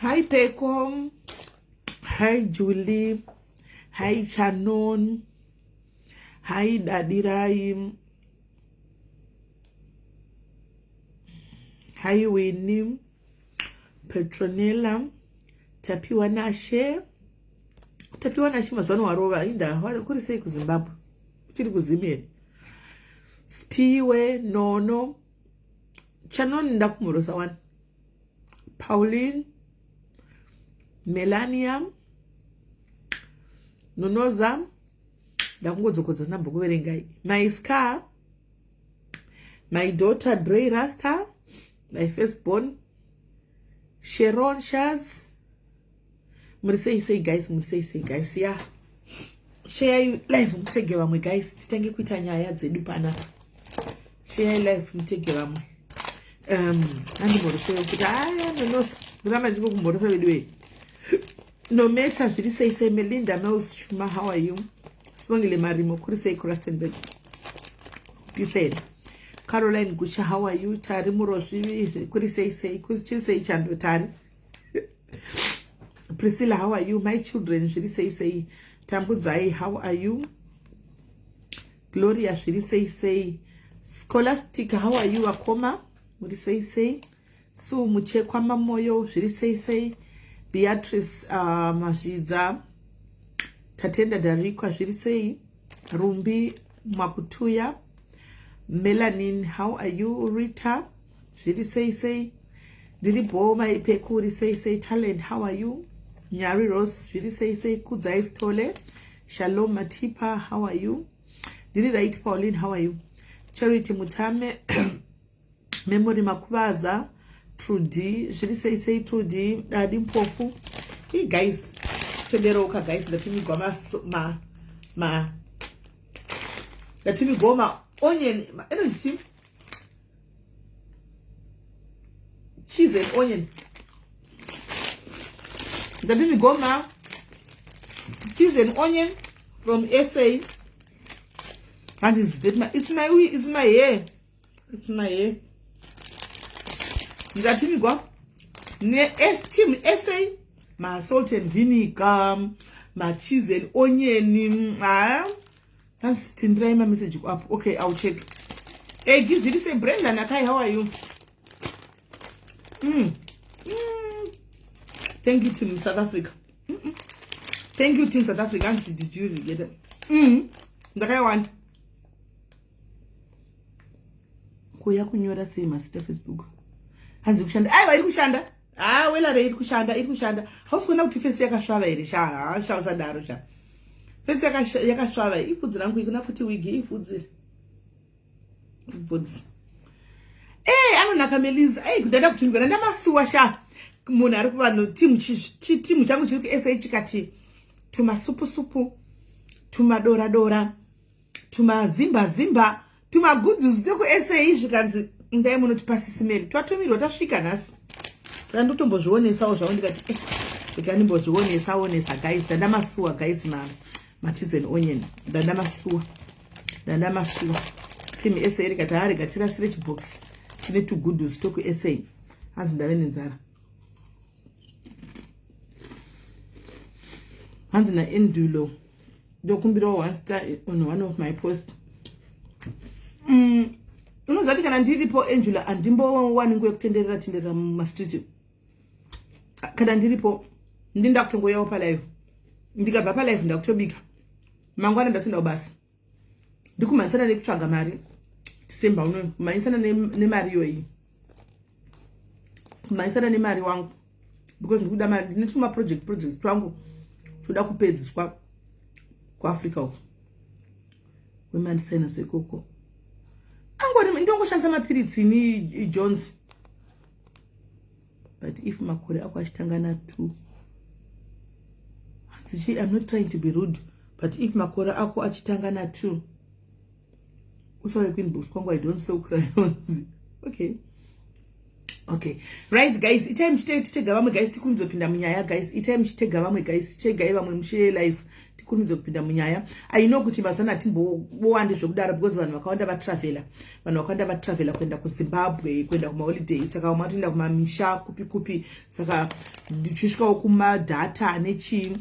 Hi Peko. Hi Julie. Hi Chanon. Hi Dadirai. Hi Winnie. Petronella. Tapiwa Nashe. Tapiwa Nashe mazuva ano warova inda kuri sei kuZimbabwe? Uchiri kuZim here? Spiwe Nono. Chanon ndakumhorosa wani. Pauline, Melania, Nonoza, ndakungodzokodza ndambokuverengai. My scar, my daughter Dre Rasta, my firstborn, Sharon Shaz. Muri sei sei guys, muri sei sei guys, yeah. Share live mutege vamwe guys, titange kuita nyaya dzedu panapa. Share live mutege vamwe. Andimhorosewo kuti aya nonosa ndiramba ndingokumhorosa vedu wei. Nometa zviri sei sei Melinda Mels Chuma, how are you? Sibongile Marimo kuri sei kuRustenburg? Piseni. Caroline Gusha, how are you? Tari Murozvi kuri sei sei kuri sei chando Tari. Priscilla, how are you? My children zviri sei sei. Tambudzai, how are you? Gloria zviri sei sei. Scholastic, how are you? Akoma muri sei sei. Su Muchekwa Mamoyo zviri sei sei. Beatrice Mazvidza. Tatenda Darikwa zviri sei. Rumbi Mwakutuya. Melanin, how are you? Rita zviri sei sei. Ndiri bho maipekuri sei sei. Talent, how are you? Nyari Rose zviri sei sei. Kudzai Stole. Shalom Matipa, how are you? Ndiri right. Pauline, how are you? Charity Mutame. Memory Makuvaza. Trudy zviri sei sei. Trudy Dadi Mpofu. Hey guys, tenderoka guys, ndatumigwa ma ma ndatumigwa ma onion inonzi cheese and onion. Ndatumigwa ma cheese and onion from SA. And it's my it's my it's my hair. It's my hair. Ndatumigwa ne team SA ma salt and vinegar, ma cheese and onion. Ah, that's tindirai ma message up. Okay, I'll check. Hey, give say Brenda Nakai, how are you? Thank you team South Africa. Thank you team South Africa. Did you get it? Ndakaiwana. Kuya kunyora sei masita Facebook? Hanzi kushanda. Aiwa iri kushanda. Ah, wela iri kushanda, iri kushanda. Hausi kuona kuti face yakasvava here sha? Ha, sha usadaro sha. Face yakasvava ifudzi rangu ikuna futi wigi ifudzi. Ifudzi. Eh, anonaka Melisa. Eh, ndada kuti ngana ndamasuwa sha. Munhu ari kuvanhu team team changu chiri ku SA chikati tumasupu supu, tumadora dora, tumazimba zimba, tumagoodies teku SA zvikanzi ndai munoti pasisimeli. Twatumirwa tasvika nhasi. Saka ndotombozvionesawo zvavo ndikati ndikandimbozvionesa onesa guys. Ndandamasuwa guys ma cheese and onion. Ndandamasuwa. Ndandamasuwa. Team SA rikati harega tirasire chibox chine two goodies toku SA. Hanzi ndave nenzara. Hanzi na Endulo ndokumbirawo 1 star on one of my posts. Unoziva kuti kana ndiripo Angela andimbowani nguva yekutenderera tenderera mumastreet. Kana ndiripo ndinda kutongoyawo palive. Ndikabva palive ndakutobika. Mangwana ndatoenda kubasa. Ndikumhanyisana nekutsvaga mari. December uno kumhanyisana nemari iyoyi. Kumhanyisana nemari wangu. Because ndikuda mari ndine tuma project twangu toda kupedziswa kuAfrica uko. Wemandisena ikoko. Angori ndongoshandisa mapiritsi ni Jones. But if makore ako achitanga na 2. Hanzi I'm not trying to be rude, but if makore ako achitanga na 2. Usauye kuinbox kwangu, I don't sell crayons. Okay. Okay, right guys, itai muchitei titega vamwe guys, tikurumidze kupinda munyaya guys. Itai muchitega vamwe guys, tegai vamwe mushe life, tikurumidze kupinda munyaya. I know kuti mazana atimbowandi zvekudaro because vanhu vakawanda vatravela, vanhu vakawanda vatravela kuenda kuZimbabwe, kuenda kumaholiday, saka vamwe vatoenda kumamisha kupi kupi, saka ndichisvikawo kumadhata nechii,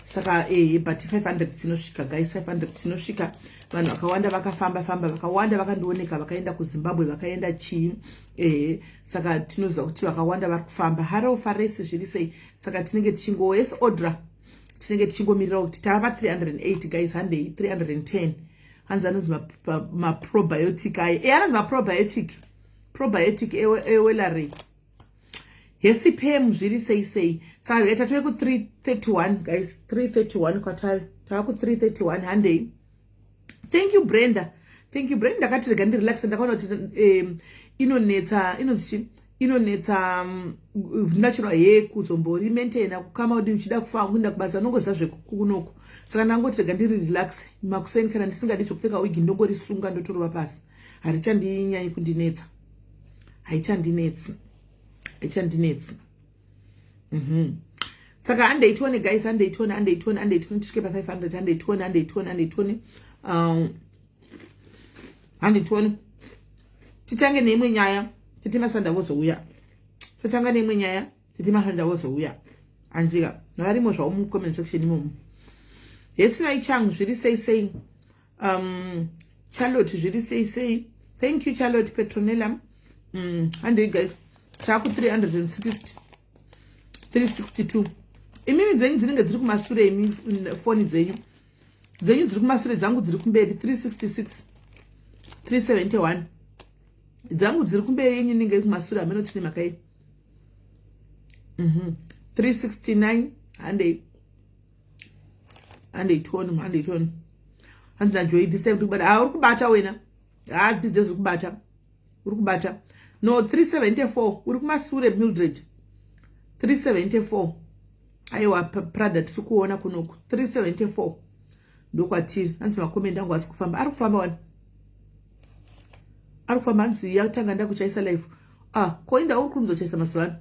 saka but 500 tinosvika guys, 500 tinosvika. Vanhu vakawanda vakafamba famba, vakawanda vakandioneka, vakaenda kuZimbabwe, vakaenda chii, saka tinoziva kuti vakawanda vari kufamba. Haro faresi, zviri sei? Saka tinenge tichingo yes odra, tinenge tichingomirira kuti tava 308 guys, handei 310. Hanzi anonzi maprobiotic aye, anonzi maprobiotic, probiotic ewelare hesipem, zviri sei sei? Saka kaita tove ku331 guys, 331 kwatave, tava ku331, handei. Thank you Brenda, thank you Brenda. Ndakati rega ndirelaxe, ndakaona kuti inonetsa, inonzi chi, inonetsa natural hair kuzombori maintaina, kukama kuti uchida kufamba kuenda kubasa, unongoziva zvekukunoku. Saka ndangoti rega ndiri relax makuseni, kana ndisingadi zvekupfeka wigi ndongorisunga ndotorova pasi, harichandinyanyi kundinetsa, haichandinetsi, haichandinetsi. Saka handei tione guys, handei tione, handei tione, handei tione, tisvike pa500. Handei tione, handei tione, handei tione, handei tione. Titange neimwe nyaya, titi masvanda vozouya. Totanga neimwe nyaya, titi masvanda vozouya. Andika varimo zvavo mucomment section imomo. Hesinai changu, zviri sei sei? Charlotte, zviri sei sei? Thank you Charlotte Petronella. Handei guys, taku 360, 362. Imimi dzenyu dzinenge dziri kumasure, imi foni dzenyu dziri kumasure, dzangu dziri kumberi. 366, 371, dzangu dziri kumberi, yenyu inenge iri kumasure, hameno tine makai. 369, handei, handei tione, handei tione. Hanzi naJoy, this time ndikubata. Ah, uri kubata wena. Ah, this uri kubata, uri kubata. No, 374, uri kumasure Mildred. 374, aiwa Prada, tiri kuona kunoku 374 ndokwatiri. Hanzi macomments angu asi kufamba, ari kufamba wani, ari kufamba. Hanzi yatanga ndakuchaisa live. Ah, koinda uri kurumidza mazuva ano.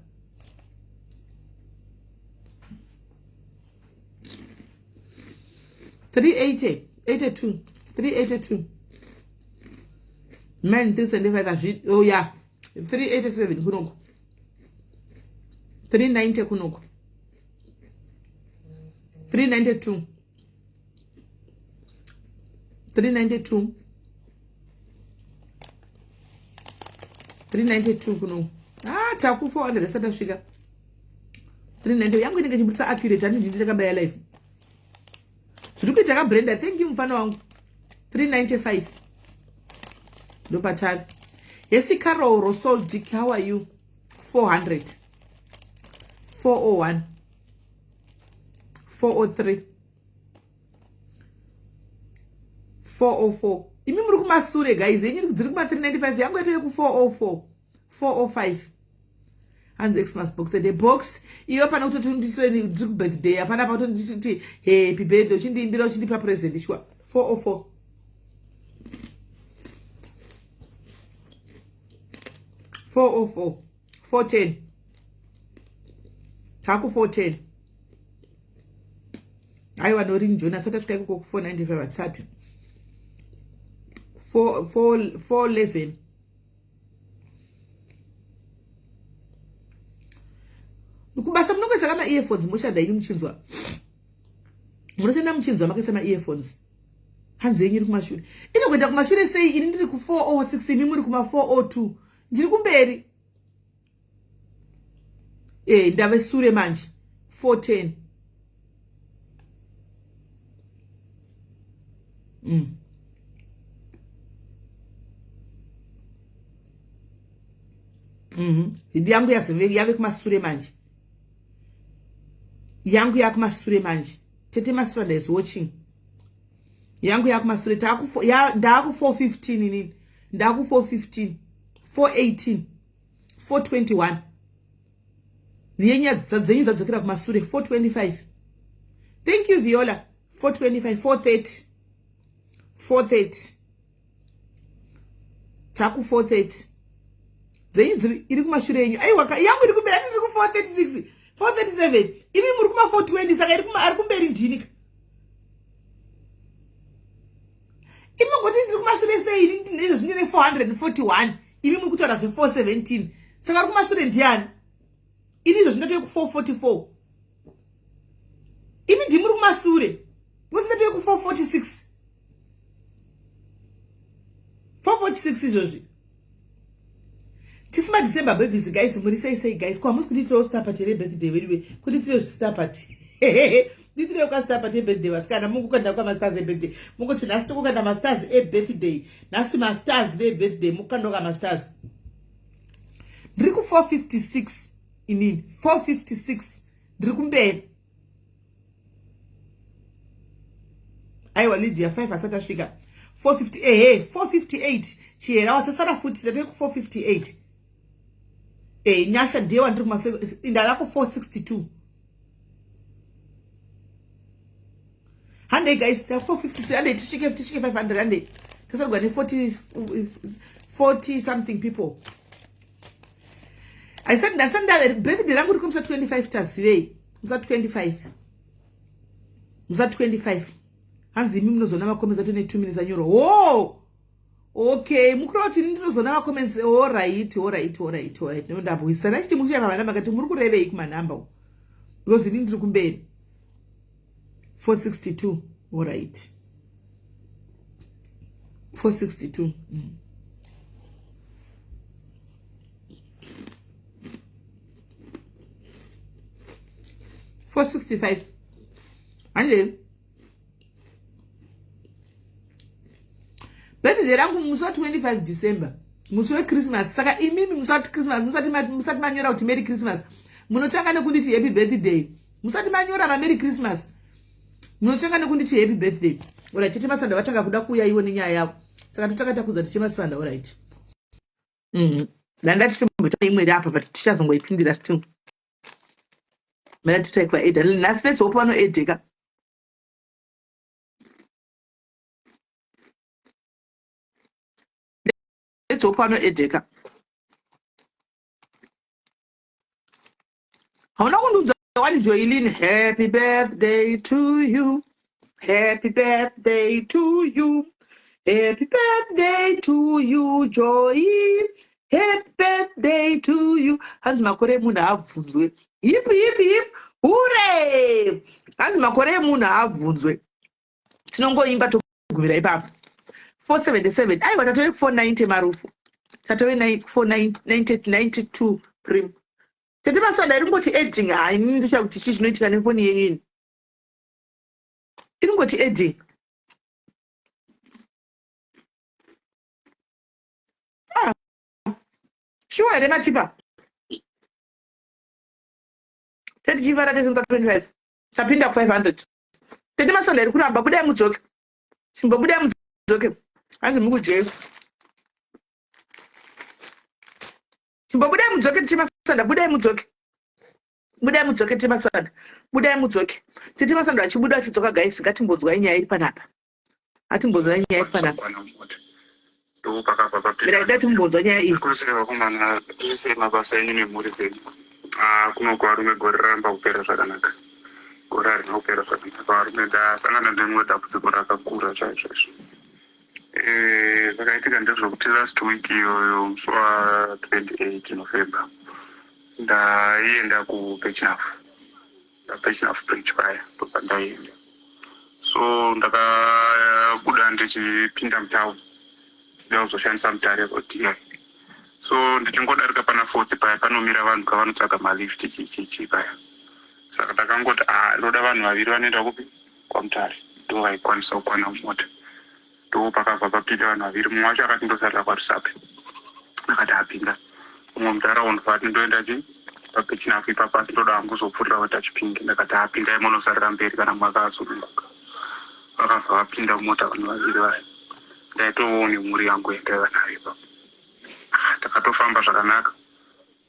380, 82, 382, 9, 375 hazvi. Oh yeah, 387 kunoku, 390 kunoku, 392, 392, 392 kunoku. Ah, taku 400 asati asvika. 390, yangu inenge ichibudisa accurate, handiti ndakabaya live zviri kuita kaBrenda. Thank you mufana wangu. 395 ndopatavi. Yesi Carol Rosol Dick, how are you? 400, 401, 403, 404. Imi muri kumasure guys, yenyu dziri kuma395, yangu yatove ku404, 405. Hanzi Xmas box, the box iyo pana kutoti ndiri kubirthday, hapana pakutonditi happy birthday uchindiimbira, uchindipa present shwa. 404, 404, 410, taku 410. Aiwa Norin John, asati asvika ikoko ku 495, hatisati. 411. Kubasa munongoisa kama earphones, moshanda inyu muchinzwa, munoshanda muchinzwa makaisa maearphones. Hanzi yenyu iri kumashure, inokuenda kumashure sei? Ini ndiri ku406, imi muri kuma402, ndiri kumberi. Ndave sure manje. 410. Yangu yazove yave kumasure manje, yangu yakumasure manje. Tete Masivanda is watching. Yangu yakumasure, ndaaku 415 inini, ndaaku 415, 418, 421. Yenyu dzenyu dzadzokera kumasure. 425, thank you Viola. 425, 430, 430, taku 430. Dzenyu dziri iri kumashure yenyu. Aiwa yangu iri kumberi, ati ndiri ku 436, 437. Imi muri kuma 420 saka iri kuma ari kumberi ndini ka. Imi mugoti ndiri kumashure sei ini ndine zvine 441. Imi muri kutaura zve 417. Saka ari kumashure ndiani? Ini izvo zvindatove ku 444. Imi ndimi muri kumashure. Because ndatove ku 446. 446 izvozvi. Tisi madecember babies guys, muri sei sei guys? Ko hamusi kutiitirawo star party here birthday weduwe? Kutiitirawo zvistar party. Nditirewo ka star party ebirthday vasikana, mungokanda kwa mastars ebirthday. Mungoti nhasi tokukanda mastars ebirthday. Nhasi mastars ebirthday mukanda kwa mastars. Ndiri ku 456 inini, 456 ndiri kumberi. Aiwa Lydia 5 asati asvika. 450 ehe 458 chihera watosara futi ndatove ku 458. Eh Nyasha ndiye wandiri kumase ndava ku 462. Handei guys, ta 456 handei tisvike tisvike 500 handei. Tasarwa ne 40 40 something people. I said ndasati ndave birthday rangu riri kumusa 25 tazivei. Musa 25. Musa 25. Hanzi imi munozoona macomments ato ne 2 minutes anyorwa. Oh! Okay, mukura kuti ini ndinozoona macomments. All right, all right, all right, all right. Ndabwisana chiti mukuchaya pamanamba kati muri kurevei kumanamba uko. Because ini ndiri kumberi. 462. All right. 462. 465. Hande. Birthday rangu musi wa 25 December. Musi weChristmas. Saka imimi musi wa Christmas musati manyora kuti Merry Christmas. Munotanga nekunditi happy birthday. Musati manyora ma Merry Christmas. Munotanga nekunditi happy birthday. Alright, Tete Masanda vatanga kuda kuuya iwo nenyaya yavo. Saka totanga takudza Tete Masanda, alright. Ndanga tichimboita imwe iri apa but tichazongoipindira still. Mira titry kuva eda. Nhasi let's hope vanoedheka. Let's hope vanoedheka. Hauna kundiudza wani Joylin, happy birthday to you. Happy birthday to you. Happy birthday to you, Joy. Happy birthday to you. Hanzi makore emunhu haabvunzwe. Hip hip hip. Hooray! Hanzi makore emunhu haabvunzwe. Tinongoimba togumira ipapo. 477. Aiwa tatove 490 marufu. Tatove 492 prim. Tete Maswada iri kungoti adding. Hai ini ndisha kuti chii chinoitika nefoni yenyu ini. Iri kungoti adding. Ah. Sure here Matipa? Tete chivara tese 25. Tapinda ku 500. Tete Maswada iri kuramba budai mudzoke. Chimbobudai mudzoke. Hanzi mukujeri. Chimbobudai mudzoke Tete Maswada, budai mudzoke. Budai mudzoke Tete Maswada. Budai mudzoke. Tete Maswada achibuda achidzoka guys, ngatimbonzwai nyaya iri panapa. Ngatimbonzwai nyaya iri panapa. Mira ida timbonzwa nyaya iyi. Kose vakomana ese mabasa enyu nemhuri dzenyu. Ah, kuno kuvarume gore raramba kupera zvakanaka. Gore harina kupera zvakanaka. Varume ndasangana nerimwe dambudziko rakakura chaizvo izvo. Eh, zvakaitika ndezvekuti last week iyoyo musi wa 28 November ndaienda kuBirchenough, paBirchenough Bridge paya ndopandaienda. So ndakabuda ndichipinda mutown ndichida kuzoshandisa Mutare Road iya. So ndichingodarika pana fourth paya panomira vanhu kavanotsvaga malift chii chii chii paya. Saka ndakangoti ah, ndoda vanhu vaviri vanoenda kupi kwaMutare ndo vaikwanisa kukwana mumota. Ndo pakabva papinda vanhu vaviri, mumwe wacho akati ndosarira kwaRusape, akati apinda mumwe mudhara ndobva ati ndoenda chi paBirchenough ipapo, asi ndoda hangu kuzopfuurira kuita Chipinge. Ndakati apindai munosarira mberi kana makasununguka. Vakabva vapinda mumota vanhu vaviri vaya, ndaitovawo nemhuri yangu yandaiva nayo ipapo. Takatofamba zvakanaka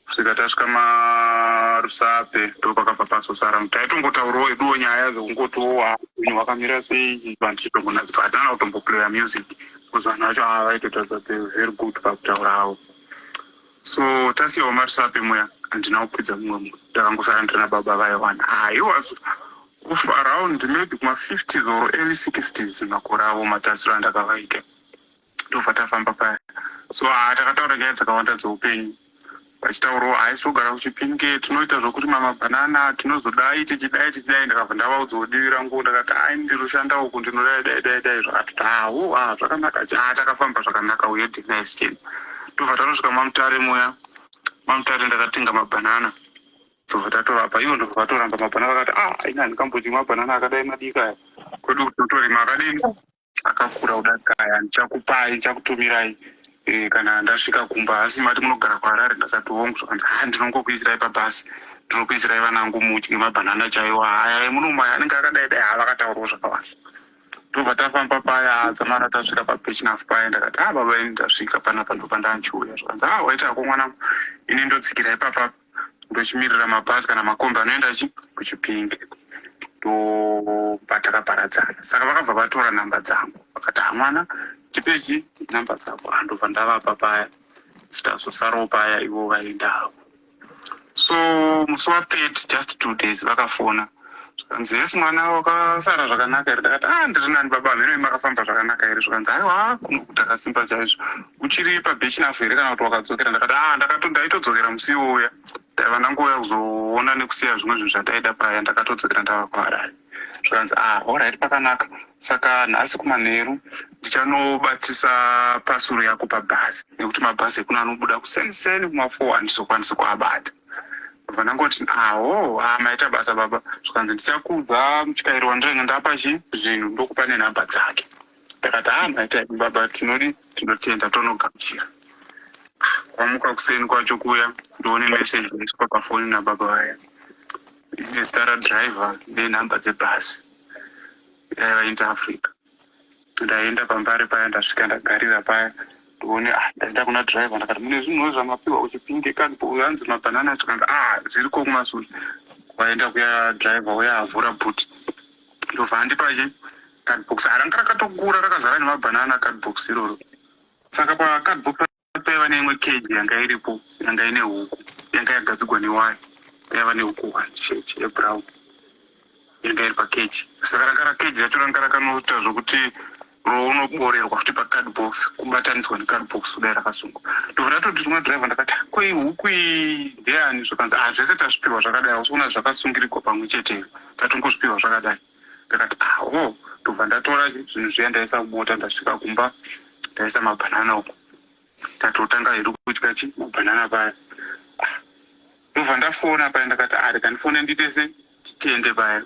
kusvika tasvika maRusape, ndopakabva pazosara. Taitongotaurawo heduwo nyaya dzekungotiwo upenyu hwakamira sei, vanhu tichitongonadzwa, hatina kutomboplaya music because vanhu vacho ava vaitotaridza kuti very good pakutaura avo. So tasiyawo maRusape muya, handina kukwidza mumwe munhu, ndakangosara ndiri nababa vaiwana. Ah, he was of around maybe kuma-50s or early 60s, makore avo matasiro andakavaita. Ndobva tafamba paya. So ha, takataura nyaya dzakawanda dzeupenyu, vachitaurawo haisi kugara kuChipinge, tinoita zvokurima mabhanana, tinozodai, tichidai, tichidai. Ndakabva ndavaudzawo divi rangu, ndakati, "Ai, ndiroshanda uku, ndinodai, dai, dai, dai." Zvakatoti hawo, a zvakanaka. A, takafamba zvakanaka. We had a nice time. Ndobva tatosvika maMutare muya. MaMutare ndakatenga mabhanana, ndobva tatovapa ivo, ndobva vatoramba mabhanana. Vakati, "A, aina handikambodyi mabhanana akadai madiki aya, kwedu kutotorima akadini, akakura kudarika aya. Ndichakupai, ndichakutumirai kana ndasvika kumba. Asi mati munogara kuHarare?" Ndakati, "Hongu." Zvakanzi, "Ha, ndinongokuisirai pabhasi, ndinokuisirai vanangu, mudye mabhanana chaiwo. Aya emunomaya anenge akadai dai." Ha, vakataurawo zvakawanda. Ndobva tafamba paya dzamara tasvika paBirchenough paya. Ndakati, "A, baba, ini ndasvika panapa, ndobva ndanchiuya." Zvakanzi, "A, waita hako mwanangu, ini ndodzikira ipapa, ndochimirira mabhazi kana makombi anoenda chi kuChipinge." Ndobva takaparadzana. Saka vakabva vatora nhamba dzangu, vakati, "Hamwana, tipechi nhamba dzako." Andobva ndavapa paya, tazosarawo paya, ivo vaendawo. So musi wa30, just 2 days, vakafona, zvikanzi, "Yesi mwana, wakasara zvakanaka here?" Ndakati, "A, ndiri nani baba, mheno makafamba zvakanaka here?" Zvikanzi, "Aiwa, kuno takasimba chaizvo. Uchiri paBirchenough here kana kuti wakadzokera?" Ndakati, "A, ndaitodzokera musi iwoya, ndaiva ndangouya kuzoona nekusiya zvimwe zvinhu zvataida paya, ndakatodzokera ndava kuHarare." Zvikanzi, "A, alright, pakanaka. Saka nhasi kumanheru ndichanobatisa pasuru yako pabhazi, nekuti mabhazi ekuno anobuda kuseniseni kuma4, handizokwanisi kuabata." Bva ndangoti, "Aho, a, maita basa baba." Zvikanzi, "Ndichakudza mutyairi wandinenge ndapa chi zvinhu, ndokupa nenhamba dzake." Ndakati, "A, maita baba, tinodi, tinotenda, tonogamuchira." Kwamuka kuseni kwacho kuya, ndoone meseji yaiswa pafoni nababa vaya, ine zita radhiraivha nenhamba dzebhasi yaiva Inter Africa. Ndaenda paMbare paya, ndasvika, ndagarira paya, ndoone, ah, ndaenda kuna dhiraivha, ndakati, "Mune zvinhuwo zvamapiwa kuChipinge kani, hanzi mabhanana?" Tikanzi, "Ah, zviriko kumasure." Waenda kuya dhiraivha uya, avhura bhuti, ndobva andipa chi cardbox. Ranga rakatokura, rakazara nemabhanana cardbox iroro. Saka pacardbox paiva neimwe keji yanga iripo, yanga ine huku yanga yagadzigwa newaya. Yaiva nehuku one chete yebrown yanga iri pakeji. Saka ranga rakeji racho ranga rakanoita zvokuti rounoborerwa futi pacardbox, kubatanidzwa necardbox kudai, rakasungwa. Ndobva ndatoti rimwe dhiraivha, ndakati, "Ko, ihuku iyi ndeyani?" Zvakanzi, "A, zvese tazvipiwa zvakadai, usiona zvakasungirigwa pamwe chete, tatongozvipiwa zvakadai." Ndakati, "Aho." Ndobva ndatora zvinhu zviya, ndaisa mumota, ndasvika kumba, ndaisa mabhanana uko, tatotanga hedu kudya chi mabhanana paya. Ah, ndobva ndafona paya, ndakati, "Ari kandifone ndiite se titende paya."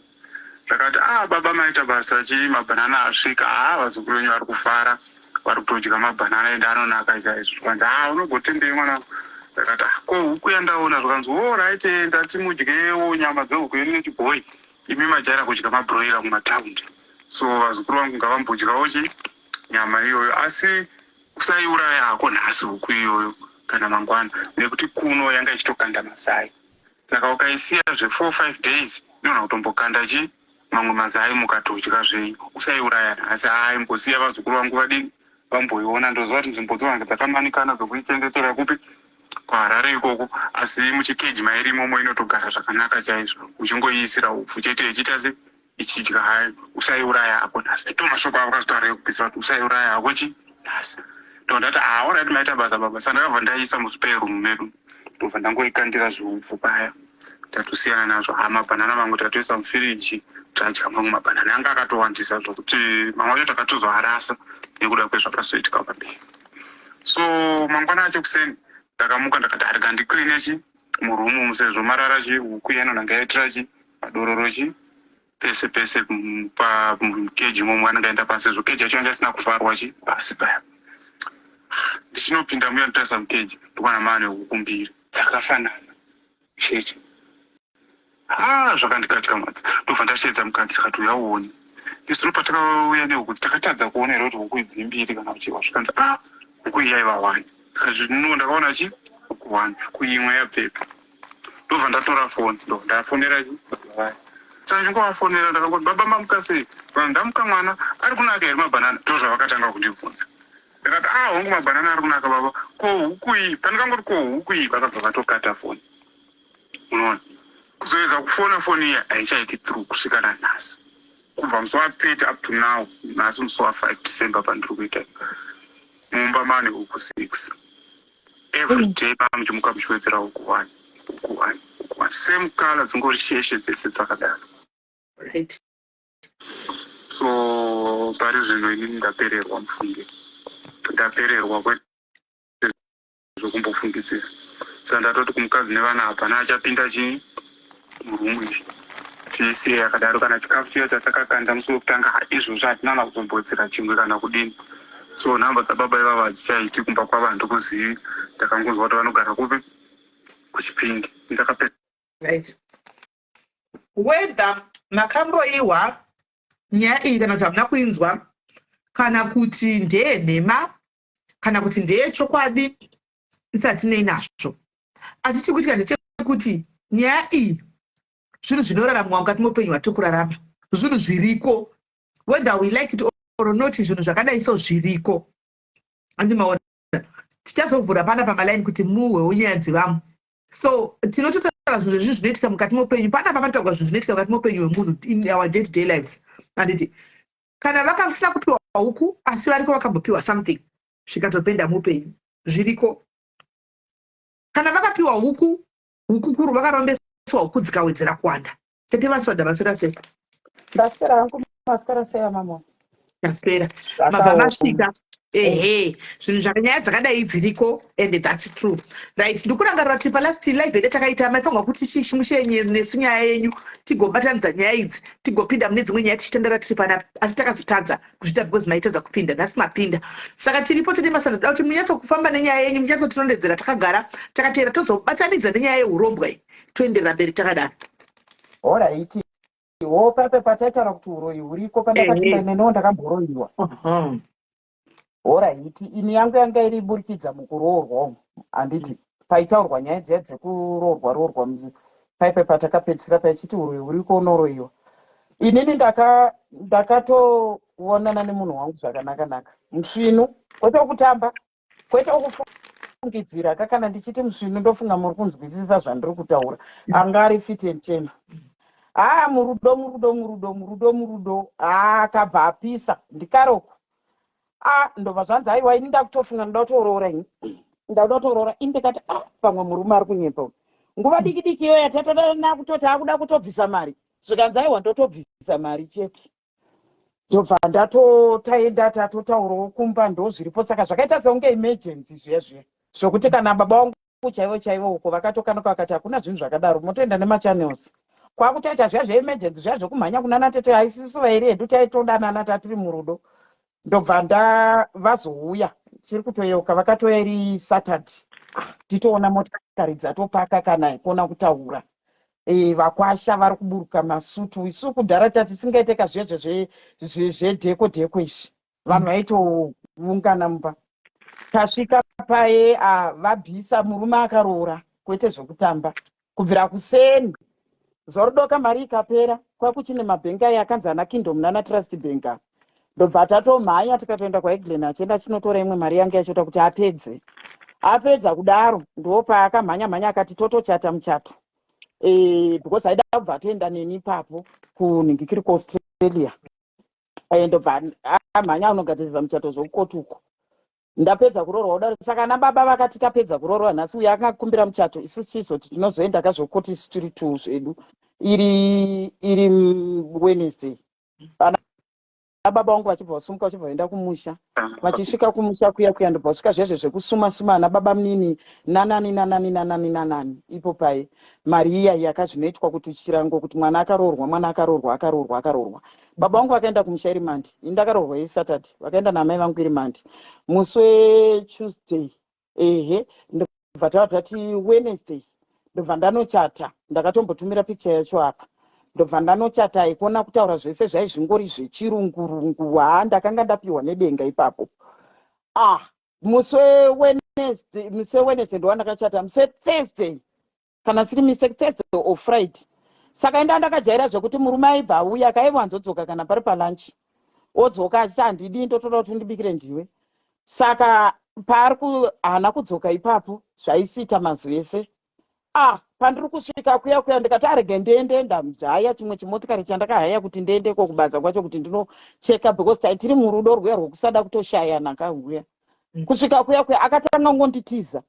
Ndakati, "A, baba, maita basa, chi mabhanana asvika. Ha, vazukuru venyu vari kufara, vari kutodya mabhanana ende anonaka chaizvo." Zvikanzi, "Ha, unogotendei mwana?" Ndakati, "Ah, ko huku yandaona?" Zvikanzi, "Alright, ndati mudyewo nyama dzehuku yedu yechibhoyi. Imi majaira kudya mabroiler kumataundi, so vazukuru vangu ngavambodyawo chi nyama iyoyo. Asi usaiuraya hako nhasi huku iyoyo kana mangwana, nekuti kuno yanga ichitokanda mazai. Saka ukaisiya zve4 5 days, inogona kutombokanda chi mamwe mazai, mukatodya zvenyu. Usaiuraya nhasi. Aimbosiya vazukuru vangu vadini, vamboiona. Ndoziva kuti nzvimbo dzovange dzakamanikana dzokuichengetera kupi kuHarare ikoko, asi muchikeji mairi imomo inotogara zvakanaka chaizvo, uchingoiisira upfu chete, ichiita se ichidya hayo. Usaiuraya hako nhasi." Ndo mashoko avo akazotaura ekupisa kuti usaiuraya hako chi nhasi. Ndo ndati, "Ah, alright, maita basa baba." Saka ndakabva ndaisa muspare room medu, ndobva ndangoikandira zviupfu paya, tatosiyana nazvo. Ha, mabhanana mamwe tatoisa mufiriji, tadya mamwe. Mabhanana anga akatowandisa zvokuti mamwe acho takatozoarasa nekuda kwezvakazoitika pamberi. So mangwana acho kuseni ndakamuka, ndakati, "Arika ndicleane chi murumu, sezvo marara chi huku yanonanga yaitira chi madororo chi pese pese pakeji imomo, anenge aenda pasi, sezvo keji yacho yanga isina kuvharwa chi pasi paya." Ndichinopinda muya, ndotarisa mukeji, ndikuona maane huku mbiri dzakafanana chete. Ha, zvakandikatyamadza. Ndobva ndashedza mukadzi, takati, "Uya uone." Isuro patakauya nehuku, takatadza kuona here kuti huku idzi mbiri kana kuchiwa? Zvikanzi, "A, huku iyi yaiva one." Ndikazvino ndakaona chi huku one, kuimwe yabvepo. Ndobva ndatora foni, ndo ndafonera chi baba vaya. Saka ndingovafonera, ndakangoti, "Baba, mamuka sei?" "Vanhu, ndamuka mwana. Ari kunaka here mabhanana?" Ndo zvavakatanga kundibvunza. Ndakati, "Ah, hongu, mabhanana ari kunaka, baba. Ko huku iyi?" Pandikangoti, "Ko huku iyi?" vakabva vatokata foni. Unoona, kuzoedza kufona, foni iya haichaiti through kusvika nanhasi, kubva musi wa30 up to now. Nhasi musi wa5 December pandiri kuita, mumba mane huku 6. Every day pamuchimuka muchiwedzera huku 1, huku 1, huku 1, same color, dzingori sheshe dzese dzakadaro. So pari zvino inini ndapererwa, mufunge, ndapererwa, kwete zvokumbofungidzira. Saka ndatoti kumukadzi nevana, hapana achapinda chii murumu izvi, tiisiye yakadaro. Kana chikafu chiya chatakakanda musi wekutanga, izvozvo hatina na kuzombodzera chimwe kana kudini. So nhamba dzababa ivavo hadzichaiti. Kumba kwavo handikuzivi, ndakangonzwa kuti vanogara kupi, kuChipingi. Ndakapedza. Right, whether makamboihwa nyaya iyi kana kuti hamuna kuinzwa, kana kuti ndeyenhema kana kuti ndeyechokwadi, isatinei nazvo. Asi chiri kuitika ndechekuti nyaya iyi, zvinhu zvinoraramwa mukati meupenyu hwatiri kurarama, zvinhu zviriko, whether we like it or not. Zvinhu zvakadai so zviriko, andimaona. Tichazovhura pana pamalaini kuti muhwewo nyaya dzevamwe. So tinototaura zvinhu zvezvinhu zvinoitika mukati meupenyu panapa, panotaurwa zvinhu zvinoitika mukati meupenyu hwemunhu in our day to day lives, handiti? Kana vakasina kupiwa huku, asi variko vakambopiwa something zvikatopenda muupenyu, zviriko. Kana vakapiwa huku, huku kuru, vakarombeswa huku dzikawedzera kuwanda. Tete Vaswada, maswera sei? Ndaswera hangu. Maswera sei, amamo? Ndaswera. Mabva masvika. Ehe, zvinhu zvakanyaya dzakadai dziriko, and that's true, right? Ndikurangarira kuti palast live ede takaita, maifanirwa kuti chimushenye nesu nyaya yenyu, tigobatanidza nyaya idzi, tigopinda mune dzimwe nyaya tichitendera tiri panapa, asi takazotadza kuzviita because maitadza kupinda. Nhasi mapinda, saka tiripo. Tine masana toda kuti munyatsokufamba nenyaya yenyu, munyatsotirondedzera takagara takateera, tozobatanidza nenyaya yeurombwa iyi, toenderera mberi takadaro. Alright, wo pape pataitaura kuti uroyi huriko, pandakati nenewo ndakamboroyiwa. Alright, ini yangu yanga iri burikidza mukuroorwa umu, handiti? Paitaurwa nyaya dziya dzekuroorwa roorwa, paipe patakapedzisira paichiti uroyi huriko, unoroyiwa. Inini ndakatoonana nemunhu wangu zvakanaka naka, musvinu, kwete wekutamba, kwete wekufungidzira. Kakana ndichiti musvinu, ndofunga muri kunzwisisa zvandiri kutaura. Anga ari fit and chena. Haa, murudo, murudo, murudo, murudo, murudo. Haa, akabva apisa ndikaroko. A, ndobva zvanzi, "Aiwa, ini ndakutofunga ndoda kutoroora, ini ndakuda kutoroora." Ini ndikati, "A, pamwe murume ari kunyepa uyu." Nguva diki diki iyoyo yatatodanana, kutoti akuda kutobvisa mari, zvikanzi, "Aiwa, ndotobvisa mari chete." Ndobva ndatotaenda, tatotaurawo kumba, ndo zviripo. Saka zvakaita sekunge emergency zviya zviya, zvokuti kana baba vangu chaivo chaivo uko vakatokanuka, vakati, "Hakuna zvinhu zvakadaro, motoenda nemachannels." Kwakutoita zviya zveemergency zviya, zvekumhanya kunana tete. Haisisu vairi hedu taitodanana, tatiri murudo. Ndobva ndavazouya, chiri kutoyeuka, vakatouya iri Saturday. Ah, titoona motikari dzatopaka, kana ikona kutaura. Vakwasha vari kuburuka masutu. Isu kudhara tatisingaite kazvezve zvedheko dheko izvi, vanhu vaitoungana mumba. Tasvika paye, vabvisa, murume akaroora, kwete zvekutamba. Kubvira kuseni zuva mari ikapera, kwakuchine mabhengi aya akanzi ana Kingdom nana Trust Bank. Ndobva tatomhanya, tikatoenda kwaEglen, achienda chinotora imwe mari yange yachiita kuti apedze. Apedza kudaro, ndopaakamhanya mhanya, akati totochata muchato, because aida kubva atoenda neni ipapo kunhingikiri kuAustralia. Ndobva amhanya unogadzirisa muchato zvokukoti uko. Ndapedza kuroorwa kudaro, saka ana baba vakati, "Tapedza kuroorwa nhasi, uyo akakumbira muchato, isusu chizoti tinozoenda kazvokoti isu tiri two zvedu." Iri Wednesday, ana baba vangu vachibva vasumuka, vachibva vaenda kumusha. Vachisvika kumusha kuya kuya, ndobva vasvika zvezve zvekusuma suma ana baba munini nanani nanani nanani nanani. Ipo pai mari iya yakazvinoitwa kuti chirango kuti mwana akaroorwa, mwana akaroorwa, akaroorwa, akaroorwa. Baba vangu vakaenda kumusha iri Monday, ini ndakaroorwa iSaturday. Vakaenda namai vangu iri Monday, musi weTuesday, ehe, ndobva tava tati Wednesday, ndobva ndanochata. Ndakatombotumira picture yacho apa. Ndobva ndanochata, ikona kutaura zvese zvaizvingori zvechirungurungu. Haa, ndakanga ndapiwa nedenga ipapo. Ah, musi weWednesday, musi weWednesday ndova ndakachata. Musi weThursday, kana siri mistake, Thursday or Friday. Saka inda ndakajaira zvekuti murume aibva auya, akaiwanzodzoka kana pari palunch, odzoka achiti, "Handidi, ndotoda kuti undibikire ndiwe." Saka paari haana kudzoka ipapo, zvaisiita mazuva ese. Ah, pandiri kusvika kuya kuya, ndikati arege ndiende, ndamhaya chimwe chimotikari chandakahaya kuti ndiendeko kubasa kwacho kuti ndinocheka, because taitiri murudo rwuya rwokusada kutoshayana kahuya. Kusvika kuya kuya, akatanga ngonditiza,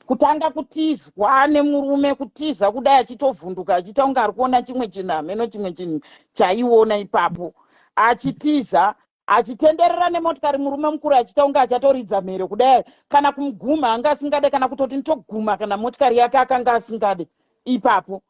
kutanga kutizwa nemurume, kutiza kudai achitovhunduka, achiita kunge ari kuona chimwe chinhu, hameno chimwe chinhu chaiona ipapo, achitiza, achitenderera nemotikari, murume mukuru, achiita kunge achatoridza mhere kudai. Kana kumuguma anga asingade, kana kutoti nditoguma kana motikari yake akanga asingade ipapo.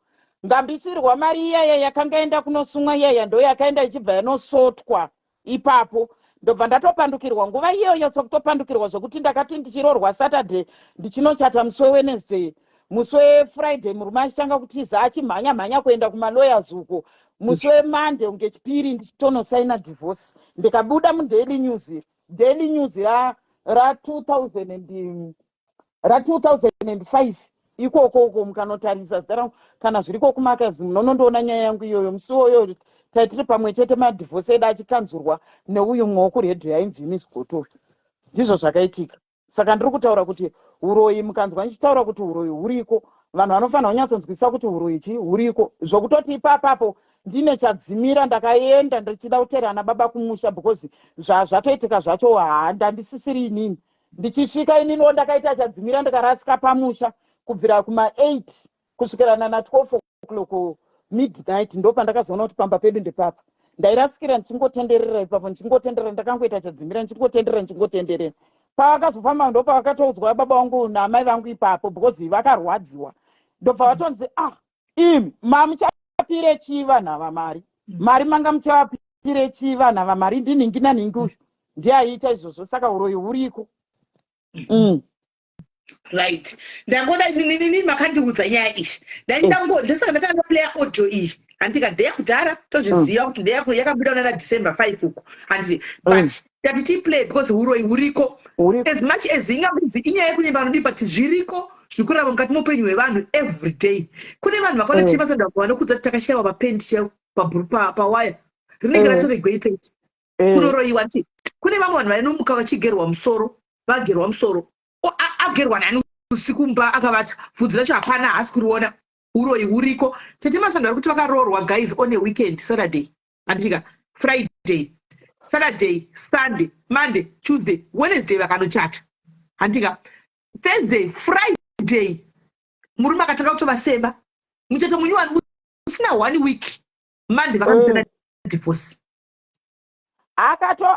Ngambisirwa mari iyaya yakanga enda kunosumwa iyaya, ndo yakaenda ichibva yanosotwa ipapo. Ndobva ndatopandukirwa nguva iyoyo, sokutopandukirwa zvokuti ndakati ndichirorwa Saturday, ndichinochata musi weWednesday, musi weFriday murume achitanga kutiza, achimhanya mhanya kuenda kumalawyers uko. Musi weMonday, unge chipiri, ndichitonosaina divorce, ndikabuda muDaily News, Daily News ra ra2005 ikoko uko. Mukanotarisa zita rangu kana zviriko kumaarchives, munonondoona nyaya yangu iyoyo. Musi iwoyo taitiri pamwe chete, madivorce edu achikanzurwa neuyu mumwe wokuredhiyo yainzi Eunice Gotovi. Ndizvo zvakaitika. Saka ndiri kutaura kuti uroyi, mukanzwa ndichitaura kuti uroyi huriko, vanhu vanofanira kunyatsonzwisisa kuti uroyi chi huriko, zvokutoti ipapapo ndine chadzimira. Ndakaenda ndichida kuteera ana baba kumusha, because zvatoitika zvacho, haa, ndandisisiri inini. Ndichisvika ininiwo ndakaita chadzimira, ndikarasika pamusha kubvira kuma8 kusvikira nana 12 o'clock midnight. Ndo pandakazoona kuti pamba pedu ndepapa. Ndairasikira ndichingotenderera ipapo, ndichingotenderera, ndakangoita chadzimira, ndichingotenderera, ndichingotenderera. Pavakazofamba, ndo pavakatoudzwa baba vangu naamai vangu ipapo, because vakarwadziwa. Ndobva vatonzi, "Ah, imi mamuchapire chii vanhu ava mari? Mari manga muchavapire chii vanhu ava mari?" Ndinhingi nanhingi uyu ndiye aiita izvozvo. Saka uroyi huriko. Right, ndangoda nini makandiudza nyaya iyi, ndango ndosaka ndatanga playa audio iyi. Handika ndeyakudhara, tozviziva kuti yakabuda nana December 5 uko, handiti? But tati tiplay because uroyi huriko. Huriko. As much as inganzi inyaya yekunyemba vanodii, but zviriko zviri kurarama mukati meupenyu hwevanhu every day. Kune vanhu vakaona tichimasanda vanokudza kuti takashayiwa mapendi chaiwo pawaya rinenge ratoregwa ipendi. Kunoroyiwa nti kune vamwe vanhu vainomuka vachigerwa musoro, vagerwa musoro. Agerwa nani usiku mba akavata, bvudzi racho hapana, haasi kuriona. Uroyi huriko. Tete Masando vari kuti vakaroorwa, guys, on a weekend, Saturday, handitika? Friday, Saturday, Sunday, Monday, Tuesday, Wednesday vakanochata, handitika? Thursday, Friday murume akatanga kutovasema. Muchato munyuwani usina one week, Monday vakanosenda divorce.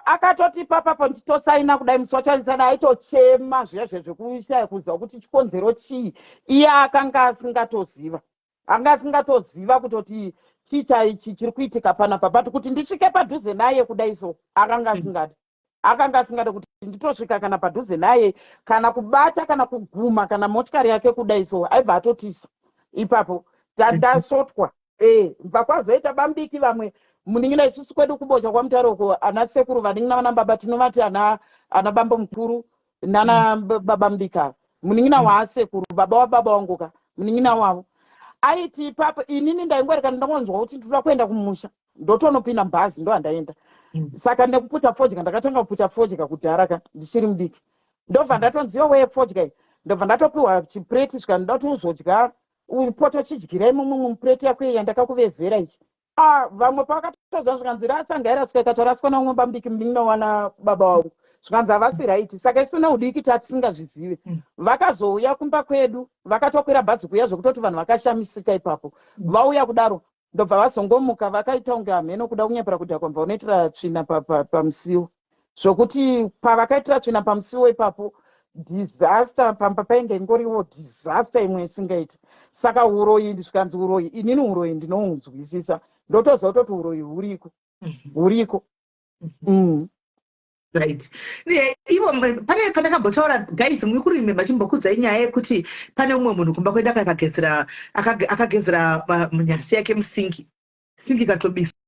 Akatoti papapo ndichitosaina kudai, musi wacho aisana aitochema zviya zviya zvekushaya kuziva kuti chikonzero chii. Iye akanga asingatoziva, anga asingatoziva kutoti chii chaichi chiri kuitika panapa. But kuti ndisvike padhuze naye kudai so, akanga asingadi, akanga asingadi kuti nditosvika kana padhuze naye, kana kubata, kana kuguma kana motikari yake kudai so, aibva atotisa ipapo. Ndasotwa. Bva kwazoita bambiki vamwe munin'ina. Isusu kwedu kuBocha kwaMutare uko, ana sekuru, vanin'ina vana baba tinovati ana bambo mukuru nana baba mudika. Munin'ina waasekuru, baba wababa wangu ka, munin'ina wavo aiti ipapo inini ndaingwarikana, ndangonzwa kuti ndoda kuenda kumusha, ndotonopinda mubhazi, ndo handaenda. Saka nekuputa fodya, ndakatanga kuputa fodya kudhara ka ndichiri mudiki. Ndobva ndatonziva weye fodya iyi, ndobva ndatopiwa chipureti, svika ndoda kuti uzodya upoto, chidyira imomo mupureti yako iyi yandakakuvezera iyi. Ah, vamwe pavakatozva, zvikanzi rasa, ngairaswa. Ikatoraswa naumwe bamudiki, munin'ina wana baba vangu. Zvikanzi havasi right. Saka isu neudiki tatisingazvizive. Vakazouya kumba kwedu, vakatokwira bhazi kuuya, zvekutoti vanhu vakashamisika ipapo. Vauya kudaro, ndobva vazongomuka, vakaita kunge hameno kuda kunyepera kudhakwa, bva unoitira tsvina pamusiwo, zvokuti pavakaitira tsvina pamusiwo ipapo, disaster pamba painge ingoriwo disaster imwe isingaiti. Saka uroyi, zvikanzi uroyi, inini uroyi ndinounzwisisa, ndotoziva kutoti uroyi huriko, huriko. Right. Ivo pane pandakambotaura, guys, muri kuremember chimbokudzai nyaya yekuti pane umwe munhu kumba kwedu akagezera munyasi yake musingi, singi ikatobiswa.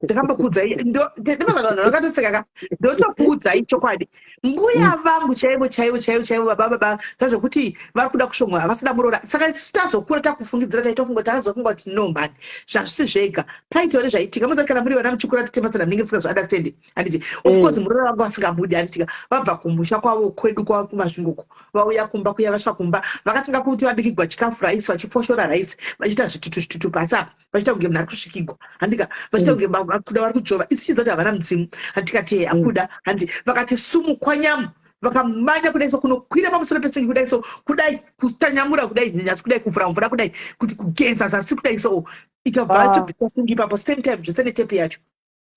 Ndakambokudzai, ndopazvanhu vakatoseka ka. Ndotokuudzai chokwadi. Mbuya vangu chaivo chaivo chaivo chaivo, baba baba, zvazvokuti vari kuda kushongwa, havasida muroora. Saka isu tazokura takufungidzira, taitofunga, takazofunga kuti no mhani, zvazvisi zvega, paitawo nezvaitika. Mozati kana muri vana muchikura temasana munenge musingazviunderstandi, handiti? Of course muroora vanga vasingamudi, handitika? Vabva kumusha kwavo kwedu kwavo kuMasvingo, vauya kumba kuya, vasvika kumba vakatanga kuti vabikigwa chikafu, raisi, vachifoshora raisi, vachiita zvitutu zvitutu pasi apa, vachiita kunge munhu ari kusvikigwa, handika? Vachiita kunge vakuda vari kudzvova. Isi chiziva kuti havana mudzimu, handikati akuda handi. Vakati sumu kwanyamu, vakamanya kudai so, kunokwira pamusoro pesingi kudai so, kudai kutanyamura kudai nyasi kudai, kuvhura mvura kudai, kuti kugeza zasi kudai so, ikabva atobvisa singi ipapo same time, zvese netepi yacho.